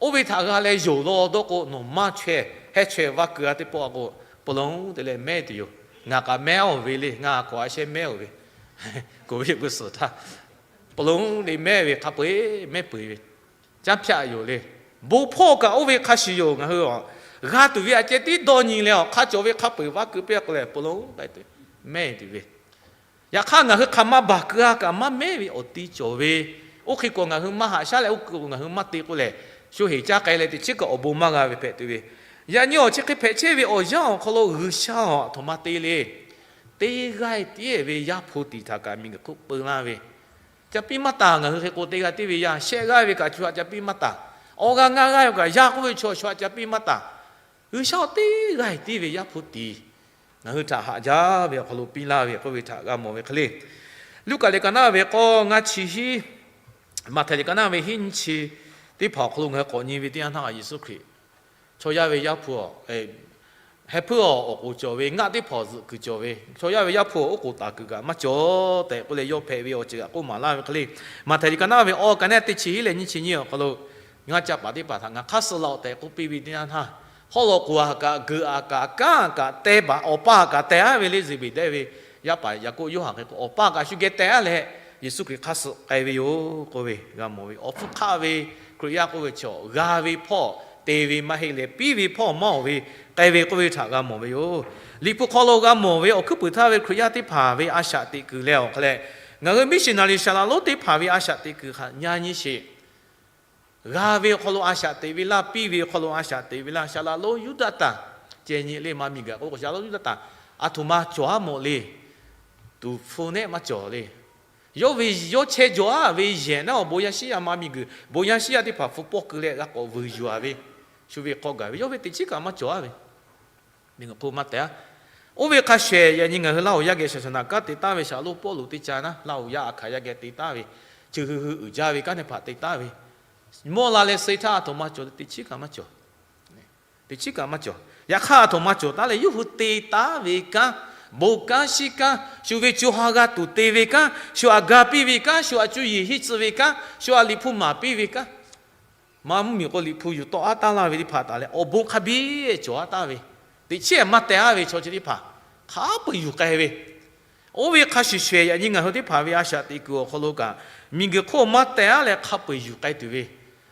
oˇ ve htaꞈ g'a leh yonˍ law dawˇ k'o, nawˬ maˇ chaweh, heh chaweh va keu-a teˇ pawˆ a k'o, pawˬ lonˉ te leh mehˉ tuˬ yoˬ. Ngaˬ kaꞈ mehˉ-oˬ ve le, ngaˬ k'awꞈ a shehˉ mehˉ-oˬ ve, k'oˍ ve k'o suhˍ htaˇ, pawˬ lonˉ te mehˉ ve hk'a peu-eˬ mehˉ peu-eˬ ve, canˉ hpyaˆ yoˬ le. Bon hpawˇ kaꞈ oˇ ve hk'a shuˍ yoˬ. Ngaˬ hui g'a tuˬ ve aꞈ ceh tiˉ dawˇ nyi leh, awˬ hk'a cawˬ ve hk'a peu-eˬ va keu piˇ-a k'o leh, pawˬ lonˉ k'ai tuˬ, mehˉ tuˬ ve, yaꞈ hk'aˇ ngaˬ hui hk'aˬ ma baˬ keu-a kaꞈ maˇ mehˉ ve awˬ ti cawˬ ve, oˇ hk'e k'o ngaˬ hui maˇ haꞈ shaˉ leh, oˇ hk'e k'o ngaˬ hui maˇ te k'oˆ leh, sho heˍ caˇ k'ai leh teꞈ chiˉ kaꞈ awˬ bon maˇ g'a ve hpehꞈ tuˬ ve, yaꞈ nyi awˬ chi hk'e hpehꞈ chehˇ ve awˬ yanˇ awˬ hk'aw lo G'uiˬsha aꞈ htoꞈ ma te le. Teˇ g'aˇ tiˉ ve Yaˇ hpu tiˍ htaꞈ kaꞈ miˬguiˬ hk'oˆ peu laˇ ve, ca piˇ maˇ taˍ. Ngaˬ hui hk'e k'o teˇ g'aˇ tiˉ ve yaˇ, shehˆ g'aˇ ve kaꞈ chaw htaꞈ ca piˇ maˇ taˍ. Awˬ g'aˇ ngaˇ g'aˇ ve kaꞈ yaˇ k'oˆ ve chaw chaw htaꞈ ca piˇ maˇ taˍ. G'uiˬsha teˇ g'aˇ tiˉ ve Yaˇ hpu tiˍ ngaˬ hui htaꞈ haꞈ jaˇ ve awˬ hk'aw lo piˇ laˇ ve k'oˆ ve htaꞈ g'a mawˬ ve hk'e le. Luˉkaꞈ liꞈ ka naˇ ve k'awˇ ngaˇ chi hiˉ, Maꞈhtehˍ liꞈ ka naˇ ve hiˉ nyiˇ chi teˇ hpaˍ awˬ hk'aw lo ngaˬ hui k'awꞈ nyi ve teˇ yanˇ htaˇ, Yeˍsuˆ Hkriꞈ chaw yaˇ ve Yaˇ hpu, heh hpuiˇ awˬ k'oˍ cawˬ ve, ngaˆ teˇ hpaˍ zuhꞈ kuiˬ cawˬ ve, chaw yaˇ ve Yaˇ hpu awˬ oˉ k'oˍ taˍ kuiˬ kaꞈ maˇ cawˬ tehꞈ k'oˆ leh yawˇ hpehꞈ ve awˬ ceuˬ kaꞈ k'oˆ maˍ laˇ ve hk'e le. Maꞈhtehˍ liꞈ ka naˇ ve awˇ ka naˇ teˇ chi hiˉ leh nyiˇ chi nyiˇ awˬ hk'aw lo, ngaˇ caˇ paˍ teˇ hpaˍ htaꞈ ngaˬ hk'aˇ suh la-oˬ tehꞈ k'oˆ piˇ ve teˇ yanˇ htaˇ, hawˉ law k'oˍ aꞈ kaꞈ geuꞈ aꞈ kaꞈ kanˉ aꞈ kaꞈ teh baˬ, awˬ pa aꞈ kaꞈ teh-a ve le. Zeˍbeˍdaˆ ve yaˇ paˍ Yaˍkoˆ Yoˇhanˬ hk'e k'o, awˬ pa kaꞈ shu geh teh-a leh, Yeˍsuˆ Hkriꞈ hk'aˇ suh k'ai ve yoˬ k'oˆ ve g'a mawˬ ve, awˬ hpfuhˇ hk'aˆ ve Hkriꞈ yaˇ k'oˆ ve chaw g'a ve hpawˇ te ve maˇ heˆ leh, piˇ ve hpawˇ maˇ oˬ ve k'ai ve k'oˆ ve htaꞈ g'a mawˬ ve yoˬ. Liꞈ hpu hk'aw lo g'a mawˬ ve awˬ hkuiˉ puiˍ htaˇ ve Hkriꞈ yaˇ teˇ hpaˍ ve a shaꞈ teꞈ kuiˬ leh awˬ hk'a leh, ngaˬ hui miˉ shiˍ naˍ riˍ saˍ laꞈ lonˉ teˇ hpaˍ ve a shaꞈ teꞈ kuiˬ htaꞈ nyi nyi sheˍ. G'a ve awˬ hk'aw lo a shaꞈ teꞈ ve laˇ, piˇ ve awˬ hk'aw lo a shaꞈ teꞈ ve laˇ, saˍ laꞈ lonˉ Yuˇdaꞈ taˍ ceh nyi le maˇ miˬ gaˬ k'o, saˍ laꞈ lonˉ Yuˇdaꞈ taˍ a htoꞈ ma cawˬ a mawˬ le. Tuˍ hpfuh nehˆ maˇ cawˬ le. Yawˇ ve yawˇ chehˇ jawˬ a ve yehˬ naˉ awˬ bon yaˇ shiˉ yaˇ maˇ miˬ guiˬ, bon yaˇ shiˉ yaˇ teˇ hpaˍ hpu pawˇ keu leh g'a k'awꞈ vuiˬ yuˬ a ve, shu ve hk'aw gaˬ ve yawˇ ve teˇ chiˉ kaꞈ maˇ cawˬ a ve, miˬ guiˬ hk'oˆ maˇ tehꞈ a. Oˇ ve hk'a shehˍ yaꞈ nyi ngaˬ hui Laˇ huˍ yaˇ geh shaˍ shaˍ naˍ kanˉ te taˍ ve, saˍ laꞈ lonˉ Pawˇluꞈ teˇ ca naˉ, Laˇ huˍ yaˇ a hk'aˬ yaˇ geh te taˍ ve, chi hui hui uiˍ jaˇ ve kanˉ teˇ hpaˍ te taˍ ve, mawˇ la leh suh htaˇ a htoꞈ ma cawˬ le, teˇ chiˉ kaꞈ maˇ cawˬ. Teˇ chiˉ kaꞈ maˇ cawˬ. Yaꞈ hk'aˇ a htoꞈ ma cawˬ taˉ leh yawˇ hui te taˍ ve kanˉ, bon kanˉ shiˉ kanˉ, shu ve co ha g'a tuˬ te ve kanˉ, shu aꞈ ga piˇ ve kanˉ, shu aꞈ cuˇ yiˍ hiˆ tcuh ve kanˉ, shu aꞈ liꞈ hpu maˍ piˇ ve kanˉ, maˇ mvuhˇ miˬ k'o liꞈ hpu yuˬ tawˆ a taˍ laˇ ve teˇ hpaˍ taˍ leh awˬ bon hk'a biˇ cawˬ a taˍ ve, teˇ chiˉ maˇ teh a ve chaw chi teˇ hpaˍ hk'a peu-eˬ yuˬ k'ai ve, oˇ ve hk'a shuˍ shuˍ yaꞈ nyi ngaˬ hui teˇ hpaˍ ve a shaꞈ teꞈ kuiˬ awˬ hk'aw lo kaꞈ, miˬ guiˬ hk'oˆ maˇ teh a leh hk'a peu-eˬ yuˬ k'ai tuˬ ve,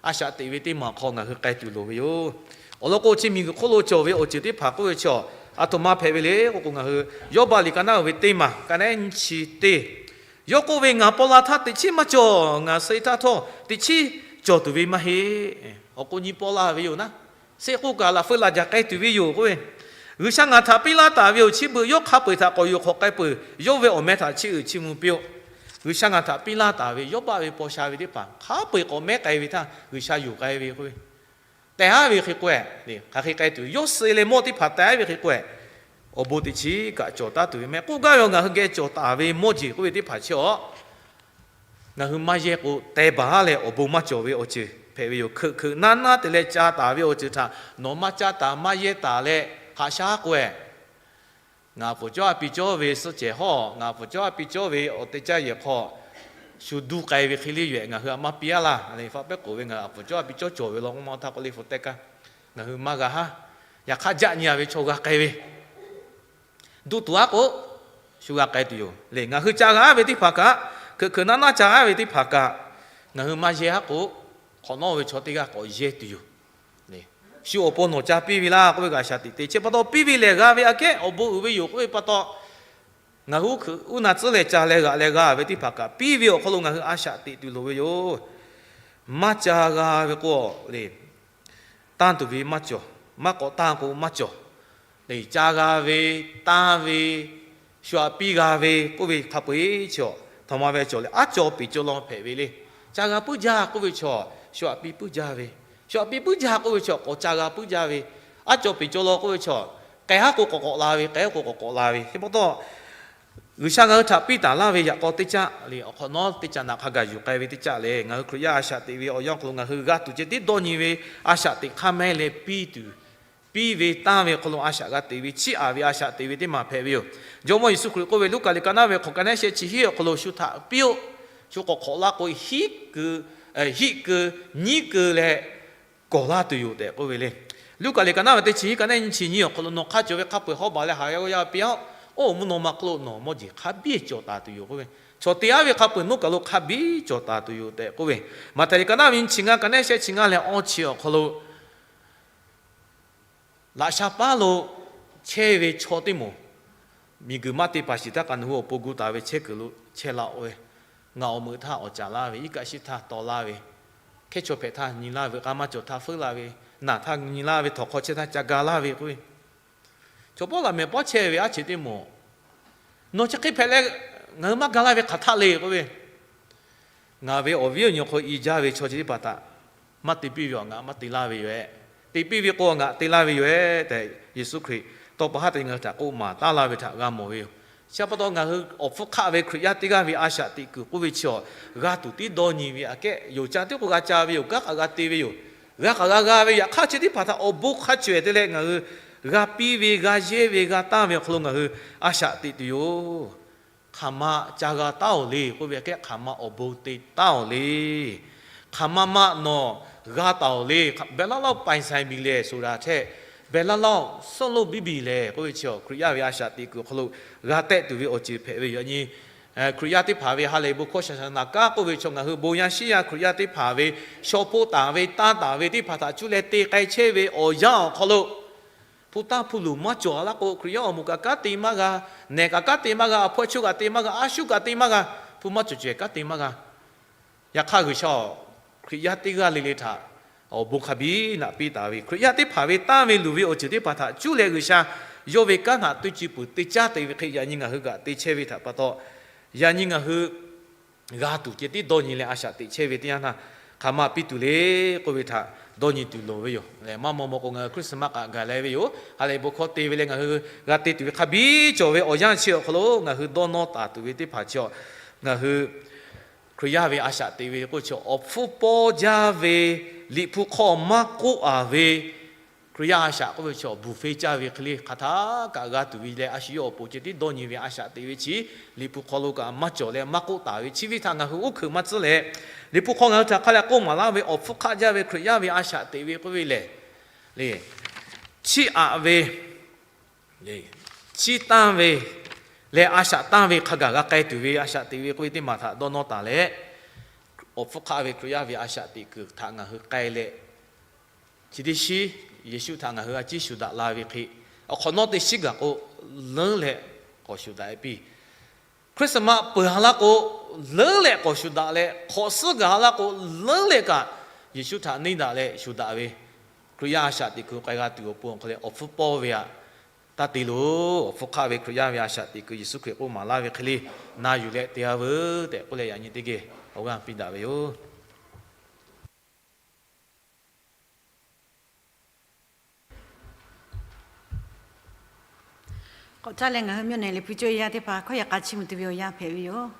a shaꞈ teꞈ ve teˇ maˬ hk'aw ngaˬ hui k'ai tuˬ loˍ ve yoˬ. Awˬ lawn k'o chi miˬ guiˬ hk'oˆ lo cawˬ ve awˬ ceuˬ teˇ hpaˍ k'oˆ ve chaw, a htoꞈ ma hpehꞈ ve le k'o k'o, ngaˬ hui Yawˇbaˆ liꞈ ka naˉ uiˍ ve teˇ maˬ ka naˉ nyiˇ chi teˇ, yawˇ k'oˆ ve, Ngaˬ paw la htaˇ teˇ chiˉ maˇ cawˬ, ngaˬ suh htaˇ htawˇ teˇ chiˉ cawˬ tuˬ ve maˇ heˆ. Awˬ k'o nyi paw la ve yoˬ naˉ, suh k'oˆ kaꞈ laꞈ feu laꞈ jaˬ k'ai tuˬ ve yoˬ k'oˆ ve, G'uiˬsha ngaˬ htaꞈ piˇ laˇ taˍ ve yoˬ, chi beuꞈ yawˇ hk'a peu-eˬ htaꞈ k'awꞈ yonˍ hk'awꞈ k'ai peuˬ, yawˇ ve awˬ meh htaꞈ chiˇ uiˍ chiˇ mvuh piˇ-oˆ. G'uiˬsha ngaˬ htaꞈ piˇ laˇ taˍ ve Yawˇbaˆ ve paw sha ve teˇ hpaˍ hk'a peu-eˬ k'awꞈ mehˉ k'ai ve htaˇ G'uiˬsha yonˍ k'ai ve k'oˆ ve, teh a ve hk'e k'o, hk'aˬ hk'e k'ai tuˬ yawˇ suh leh mawˇ teˇ hpaˍ teh a ve hk'e k'o, awˬ bon teˇ chiˉ kaꞈ cawˬ taˉ tuˬ ve meh k'oˆ gaˇ ve, ngaˬ hui geh cawˬ taˍ ve mawˇ jeˬ k'oˆ ve teˇ hpaˍ chi awˬ ngaˬ hui maˇ yehˇ k'o, teh baˬ leh awˬ bon maˇ cawˬ ve awˬ ceuˬ hpehꞈ ve yoˬ. Hkeuꞈ hkeuꞈ naˇ naˇ te leh ca taˍ ve awˬ ceuˬ htaꞈ nawˬ maˇ caˇ taˍ maˇ yehˇ taˍ leh, hk'aˬ shaˉ k'o-e, ngaˬ aˬ pfuhˍ cawˇ a piˇ cawˇ ve suhˆ cehˬ hawˇ, ngaˬ aˬ pfuhˍ cawˇ a piˇ cawˇ ve awˬ teˇ caˇ yehˬ hk'aw shu duˇ k'ai ve hk'e le yoˬ-ehˍ, ngaˬ hui a maˇ piˇ a laˇ. Faˆ pehˉ k'oˍ ve ngaˬ hui aˬ pfuhˍ cawˇ a piˇ cawˇ cawˬ ve law k'oˆ ma htaˇ k'o le hpu teh kaˇ, ngaˬ hui maˇ g'a haˉ. Yaꞈ hk'aˇ, jaˆ nyi a ve chaw g'a k'ai ve duˇ tuˬ aˉ k'o, shu g'a k'ai tuˬ yoˬ le. Ngaˬ hui ca g'a ve teˇ hpaˍ kaꞈ, hkeuꞈ hkeuꞈ naˇ naˇ ca g'a ve teˇ hpaˍ kaꞈ, ngaˬ hui maˇ yehˇ aˉ k'o, hk'awꞈ nawˉ ve chaw teˇ g'aˇ k'awꞈ yehˇ tuˬ yoˬ. Shu awˬ pon nawˬ ca piˇ ve laˇ k'oˆ ve kaꞈ, shaˍ tiꞈ te chehˇ pa taw, piˇ ve lehˬ g'a ve aꞈ kehˉ awˬ bon uiˍ ve yoˬ k'oˆ ve pa taw, ngaˬ hui uˉ hkeuꞈ uˉ na tcuhˉ leh ca leh g'aꞈ leh g'a ve teˇ hpaˍ kaꞈ, piˇ ve awˬ hk'aw lo ngaˬ hui a shaꞈ teꞈ tuˬ loˍ ve yoˬ. Maˇ ca g'a ve k'o le, tanˇ tuˬ ve maˇ cawˬ. Maˇ k'awꞈ tanˇ k'o maˇ cawˬ. Ca g'a ve, tanˇ ve, shu aꞈ piˇ g'a ve k'oˆ ve hk'a peu-eˬ chaw, htaꞈ ma ve cawˬ leh aˉ caw peˍ caw law hpehꞈ ve le. Ca g'a puiˉ jaˇ k'oˆ ve chaw, shu aꞈ piˇ puiˉ jaˇ ve, shu aꞈ piˇ puiˉ jaˇ k'oˆ ve chaw, k'awꞈ ca g'a puiˉ jaˇ ve, aˉ caw peˍ caw law k'oˆ ve chaw, k'ai haˉ k'o k'awꞈ k'awꞈ la ve, k'ai haˉ k'o k'awꞈ k'awꞈ la ve. Chi pa taw, G'uiˬsha ngaˬ hui htaꞈ piˇ taˍ laˇ ve yaꞈ k'aw teˇ caˆ le, awˬ hk'awꞈ nawˉ teˇ caˆ naꞈ hk'a gaˬ yuˬ k'ai ve teˇ caˆ lehˬ, ngaˬ hui Hkriꞈ yaˇ a shaꞈ teꞈ ve awˬ yanˇ hk'aw lo ngaˬ hui g'a tuˬ ceh tiˉ dawˇ nyi ve a shaꞈ teꞈ hk'aˇ mehˉ leh piˇ tuˬ, piˇ ve tanˇ ve hk'aw lo a shaꞈ g'a teꞈ ve, chiˇ aꞈ ve a shaꞈ teꞈ ve teˇ maˬ hpehꞈ ve yoˬ. Jawˇmawˇ Yeˍsuˆ Hkriꞈ k'oˆ ve, Luˉkaꞈ liꞈ ka naˉ ve hk'awꞈ ka naˉ sheh chi hiˆ awˬ hk'aw lo, Shu htaꞈ piˇ-oˆ. Shu k'awꞈ hk'awꞈ laˇ k'o, hiˆ keu, hiˆ keu, nyiˉ keu leh kawˬ laˇ tuˬ yoˬ tehꞈ k'oˆ ve le. Luˉkaꞈ liꞈ ka naˉ ve teˇ chi hiˆ ka naˉ nyi chi nyi awˬ hk'aw lo, Nawˬ hk'a cawˬ ve hk'a peu-eˬ hawˉ baˬ leh haˍ g'a g'aw yaˇ piˇ-oˆ. Oˇ mvuhˇ naw ma hk'oˆ lo nawˬ mawˇ jeˬ hk'a biˇ cawˬ taˍ tuˬ yoˬ k'oˆ ve, chaw te aˉ ve hk'a peu-eˬ nuˇ kaˬ lo hk'a biˇ cawˬ taˍ tuˬ yoˬ tehꞈ k'oˆ ve, Maꞈhtehˍ liꞈ ka naˉ ve nyiˇ chi ngaˇ ka naˉ sheh chi ngaˇ leh awˇ chi awˬ hk'aw lo, laꞈ sha paˉ lo chehˇ ve chaw teˇ moˍ, miˬguiˬ maˇ te paˍ shiˍ htaˇ kaꞈ nawˬ hui awˬ pon gu taˍ ve chehˇ kuiˬ lo chehˇ laˇ-oˆ ve, ngaˬ awˬ meuꞈ htaˇ awˍ caˍ laˇ ve, iˉ kaˆ shiˉ htaˇ taw laˇ ve, hkehˉ chaw hpehꞈ htaˇ nyi laˇ ve, k'a maˇ cawˬ htaˇ feuˉ laˇ ve, naˬ htaˇ nyi laˇ ve, htawnˍ hk'aw chehˇ htaˇ ca ga laˇ ve k'oˆ ve, chaw pawˆ laꞈ mehˍ pawˆ chehˇ ve aˉ cheꞈ teˇ moˍ, nawˬ chi hk'e hpehꞈ leh ngaˬ hui maˇ ga laˇ ve hk'aˬ htaˆ le k'oˆ ve, ngaˬ ve awˬ viˉ awˬ nyi hk'aw i jaˇ ve chaw chi teˇ hpaˍ htaꞈ maˇ te piˇ ve awˬ ngaˬ maˇ te laˇ ve yoˬ-ehˍ. Te piˇ ve k'o ngaˬ te laˇ ve yoˬ-ehˍ tehꞈ, Yeˍsuˆ Hkriꞈ tawˇ pa haˉ te ngaˬ hui htaꞈ k'oˆ maˍ taˉ laˇ ve htaꞈ g'a mawˬ ve yoˬ. Chi pa taw ngaˬ hui awˬ hpfuhˇ hk'aˆ ve Hkriꞈ yaˇ teˇ g'aˇ ve a shaꞈ teꞈ kuiˬ k'oˆ ve chi awˬ, g'a tuˬ tiˉ dawˇ nyi ve aꞈ kehˉ yoˬ. Ca tiˉ k'o g'a ca ve yoˬ. Kanˉ k'aꞈ g'a te ve yoˬ. G'a k'aꞈ g'a g'a ve yaꞈ hk'aˇ chi teˇ hpaˍ htaꞈ awˬ bon hk'a cawehˬ te leh ngaˬ hui g'a piˇ ve, g'a yehˇ ve, g'a tanˇ ve awˬ hk'aw lo ngaˬ hui a shaꞈ teꞈ tuˬ yoˬ. Hk'aˬ ma ca g'a taˉ-oˬ le k'oˆ ve aꞈ kehˉ, hk'aˬ ma awˬ bon te taˉ-oˬ le. Hk'aˬ ma ma nawˬ g'a taˍ-oˬ le. ဘယ်လောက်လောက် ပိုင်ဆိုင်ပြီလဲဆိုတာထက် ဘယ်လောက်လောက် စွန့်လွှတ်ပြီးပြီလဲ k'oˆ ve chi awˬ, Hkriꞈ yaˇ ve a shaꞈ teꞈ kuiˬ awˬ hk'aw lo g'a tehˆ tuˬ ve awˬ ceuˬ hpehꞈ ve yoˬ. Yaꞈ nyi Hkriꞈ yaˇ teˇ hpaˍ ve ha lehˬ bon hkawˇ shaˍ shaˍ naˍ kanˉ k'oˆ ve chaw ngaˬ hui bon yaˇ shiˉ yaˇ Hkriꞈ yaˇ teˇ hpaˍ ve shaw hpoˆ taˍ ve, tanˇ taˍ ve teˇ hpaˍ htaꞈ cuˇ leh te k'ai chehˇ ve awˬ yanˇ awˬ hk'aw lo, hpu tanˇ hpu luˬ maˇ cawˬ laˇ k'o, Hkriꞈ yaˇ awˬ moˍ kaꞈ kanˉ te maˇ g'a, nehˬ kaꞈ kanˉ te maˇ g'a, awˬ hpawehˇ chaw kaꞈ te maˇ g'a, a shu kaꞈ te maˇ g'a, hpu maˇ cawˬ cawehˬ kanˉ te maˇ g'a. Yaꞈ hk'aˇ G'uiˬsha Hkriꞈ yaˇ teˇ g'aˇ le le htaꞈ awˬ bon hk'a biˇ naꞈ piˇ taˍ ve, Hkriꞈ yaˇ teˇ hpaˍ ve tanˇ ve luˬ ve awˬ ceuˬ teˇ hpaˍ htaꞈ cuˇ leh G'uiˬsha yawˇ ve kanˉ htaꞈ teˇ cuˇ peuˬ teˇ caˉ te ve hk'e, yaꞈ nyi ngaˬ hui kaꞈ te chehˇ ve htaꞈ pa taw, yaꞈ nyi ngaˬ hui g'a tuˬ ceh tiˉ dawˇ nyi leh a shaꞈ teꞈ chehˇ ve teˇ yanˇ htaˇ, hk'aˬ ma piˇ tuˬ le k'oˆ ve htaꞈ dawˇ nyi tuˬ loˍ ve yoˬ. Maˇ maw maw k'o, ngaˬ hui Christmas kaꞈ gaˬ leh ve yoˬ. Ha lehˬ bon hkawˇ te ve leh ngaˬ hui g'a te tuˬ ve hk'a biˇ cawˬ ve awˬ yanˇ chi awˬ hk'aw lo ngaˬ hui dawˇ nawˇ taˍ tuˬ ve teˇ hpaˍ chi, ngaˬ hui Hkriꞈ yaˇ ve a shaꞈ teꞈ ve k'oˆ chi awˬ hpfuhˇ pawˇ jaˇ ve, Liꞈ hpu hk'aw maˇ k'oˆ a ve, Hkriꞈ yaˇ a shaꞈ k'oˆ ve chi awˬ buˬ feˇ caˇ ve hk'e le, hk'aˬ htaˇ kaꞈ g'a tuˬ ve leh a shu yawˇ awˬ pon ceh tiˉ dawˇ nyi ve a shaꞈ teꞈ ve chi, Liꞈ hpu hk'aw lo kaꞈ maˇ cawˬ leh maˇ k'oˆ taˍ ve chi ve htaꞈ ngaˬ hui uˉ hkeuꞈ maˇ tcuhˉ leh, Liꞈ hpu hk'aw ngaˬ hui htaꞈ hk'a leh k'oˆ maˍ laˇ ve awˬ hpfuhˇ hk'aˆ jaˇ ve Hkriꞈ yaˇ ve a shaꞈ teꞈ ve k'oˆ ve lehˬ, le, chiˇ aꞈ ve, chiˇ tanˇ ve leh a shaꞈ tanˇ ve hk'a gaˬ g'a k'ai tuˬ ve a shaꞈ teꞈ ve k'oˆ ve teˇ maˬ htaꞈ dawˇ nawˇ taˍ leh, awˬ hpfuhˇ hk'aˆ ve Hkriꞈ yaˇ ve a shaꞈ teꞈ kuiˬ htaꞈ ngaˬ hui k'ai leh, chi teˇ shiˉ Yeˍsuˆ htaꞈ ngaˬ hui a ciˉ shuˍ daꞈ la ve hk'e, awˬ hk'awꞈ nawˉ teˇ shiˉ gaˬ k'o, leuˉ leh k'awꞈ shuˍ daꞈ e piˇ. Christmas peuˬ ha laˇ k'o, leuˉ leh k'awꞈ shuˍ daꞈ leh, hk'awꞈ suhˉ gaˬ ha laˇ k'o, leuˉ leh kaꞈ Yeˍsuˆ htaꞈ neˇ daꞈ leh shuˍ daꞈ ve Hkriꞈ yaˇ a shaꞈ teꞈ kuiˬ k'ai g'a tuˬ awˬ pon awˬ hk'aw leh awˬ hpfuhˇ pawˇ ve htaꞈ taˇ te loˬ. Awˬ hpfuhˇ hk'aˆ ve Hkriꞈ yaˇ ve a shaꞈ teꞈ kuiˬ Yeˍsuˆ Hkriꞈ k'oˆ maˍ laˇ ve hk'e le, na yuˬ leh te a veuˬ tehꞈ k'oˆ leh yaꞈ nyi teˇ geh awˬ g'aˇ piˇ daꞈ ve yoˬ. K'awꞈ caˇ leh ngaˬ hui မြို့နယ် Liꞈ hpu cawˇ yaˇ teˇ hpaˍ hkawˇ yaꞈ k'a chiˇ mvuh tuˬ ve awˬ yanˇ hpehꞈ ve yoˬ.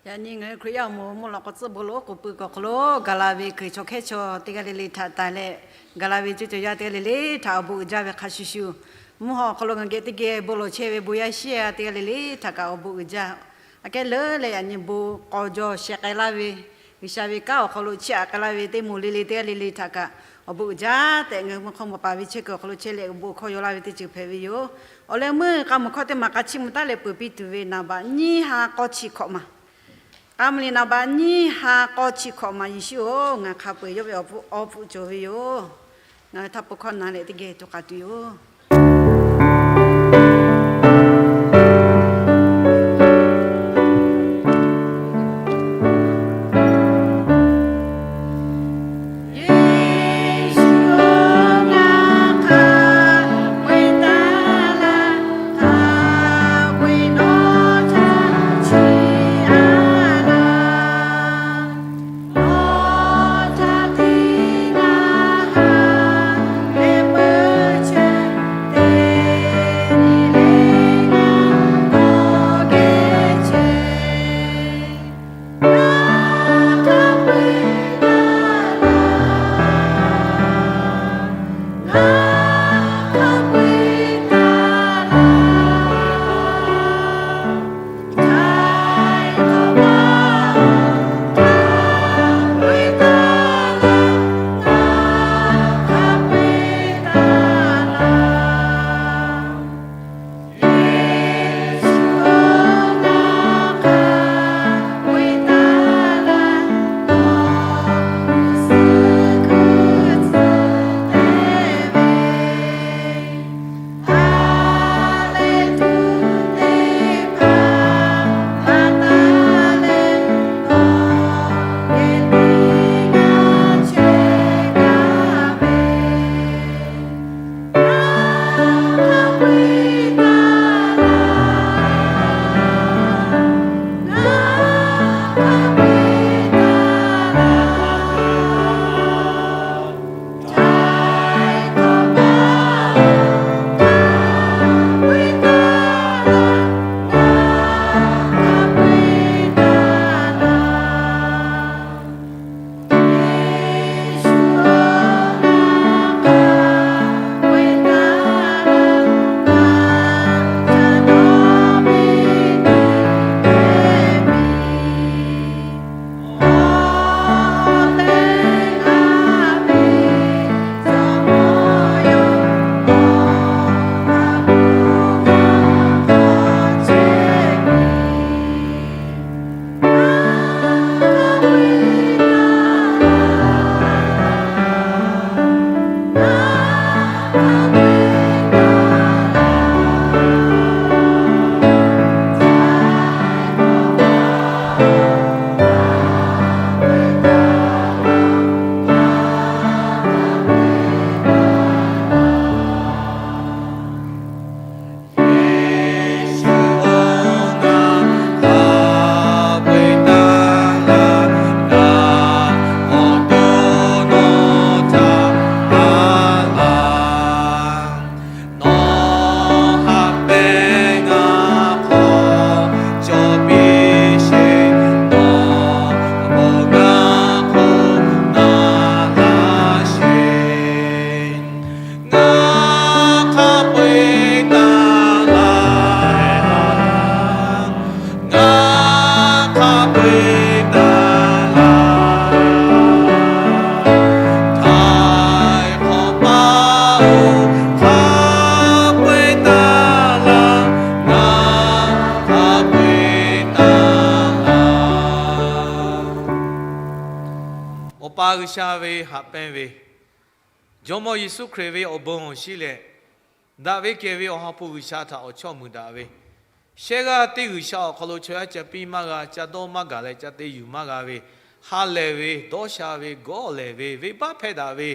Yaꞈ nyi ngaˬ hui Hkriꞈ yaˇ awˬ moˍ mvuhˇ lawꞈ k'aw tcuhˉ bon lawˬ oˉ k'oˍ pui kuiˬ awˬ hk'aw lo gaˬ la ve Hkriꞈ chaw hkehˉ chaw teˇ g'aˇ le le htaꞈ tanˍ leh, gaˬ la ve cuˇ caˬ yaˇ teˇ g'aˇ le le htaꞈ awˬ bon uiˍ jaˇ ve hk'a shuˍ shuˍ, mvuhˇ haw awˬ hk'aw lo ngaˬ geh teˇ geh bon lawˬ chehˇ ve bon yaˇ shiˉ yaˇ teˇ g'aˇ le le htaꞈ kaꞈ awˬ bon uiˍ jaˇ. Aꞈ kehˉ leuˉ leh yaꞈ nyi bon k'aw jaw sheh k'ai laˇ ve, G'uiˬsha ve kanˉ awˬ hk'aw lo chiˇ aꞈ k'ai laˇ ve teˇ moˍ le le teˇ g'aˇ le le htaꞈ kaꞈ awˬ bon uiˍ jaˇ tehꞈ, ngaˬ hui mvuhˇ hk'aw mawˬ paˍ ve chehˇ kuiˬ awˬ hk'aw lo chehˇ leh awˬ bon hkawˇ yaw laˇ ve teˇ ceuˬ hpehꞈ ve yoˬ. Awˬ leh meuˇ k'a mawˬ hkawˇ teˇ maˬ k'a chiˇ mvuh taˉ leh peuˬ piˇ tuˬ ve naˍ baꞈ nyiˇ ha k'awˇ chi hkawꞈ maˬ, k'a mvuh liꞈ naˍ baꞈ nyiˇ ha k'awˇ chi hkawꞈ maˬ, Yeˍsuˆ-oˬ, ngaˬ hk'a peu-eˬ yawˇ ve awˬ hpu awˬ hpfuhˆ cawˬ ve yoˬ. Ngaˬ hui htaˇ peuˬ hkawˇ na leh teˇ geh to k'ai tuˬ yoˬ. Awˬ pa G'uiˬsha ve haꞈ pehnˇ ve, Jawˇmawˇ Yeˍsuˆ Hkriꞈ ve awˬ bon awˬ shinˉ leh, daꞈ ve kehˬ ve Awˬ ha hpu G'uiˬsha htaꞈ awˬ chawˇ muiˬ daꞈ ve, shehˇ g'aˇ teˇ G'uiˬsha awˬ hk'aw lo chaw yaˇ ca piˇ maˇ g'a, ca dawˇ maˇ gaˬ leh ca te yuˬ maˇ g'a ve, ha lehˬ ve, dawˇ sha ve, gawˇ lehˬ ve, venˇbaˆ hpehˇ daꞈ ve,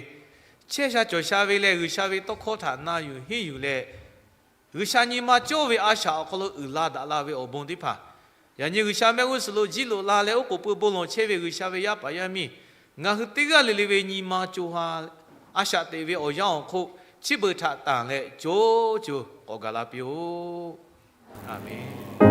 chehˇ sha cawˬ sha ve leh G'uiˬsha ve tawˇ hkawˇ htaꞈ na yuˬ henˇ yuˬ leh, G'uiˬsha nyi ma cawˇ ve a shaꞈ awˬ hk'aw lo uiˍ la daꞈ la ve awˬ bon teˇ hpaˍ, yaꞈ nyi G'uiˬsha mehˆ g'uˇ suhˍ lo jiˇ loꞈ la leh oˉ k'oˍ pui bon lawˬ chehˇ ve G'uiˬsha ve yaˇ paˍ yaˇ miˇ, ngaˬ hui teˇ g'aˇ le le ve nyi ma co ha a shaꞈ teꞈ ve awˬ yanˇ awˬ hk'oˆ chi beuꞈ htaꞈ tanˬ leh co co k'awꞈ gaˬ la piˇ-oˆ. A menˬ.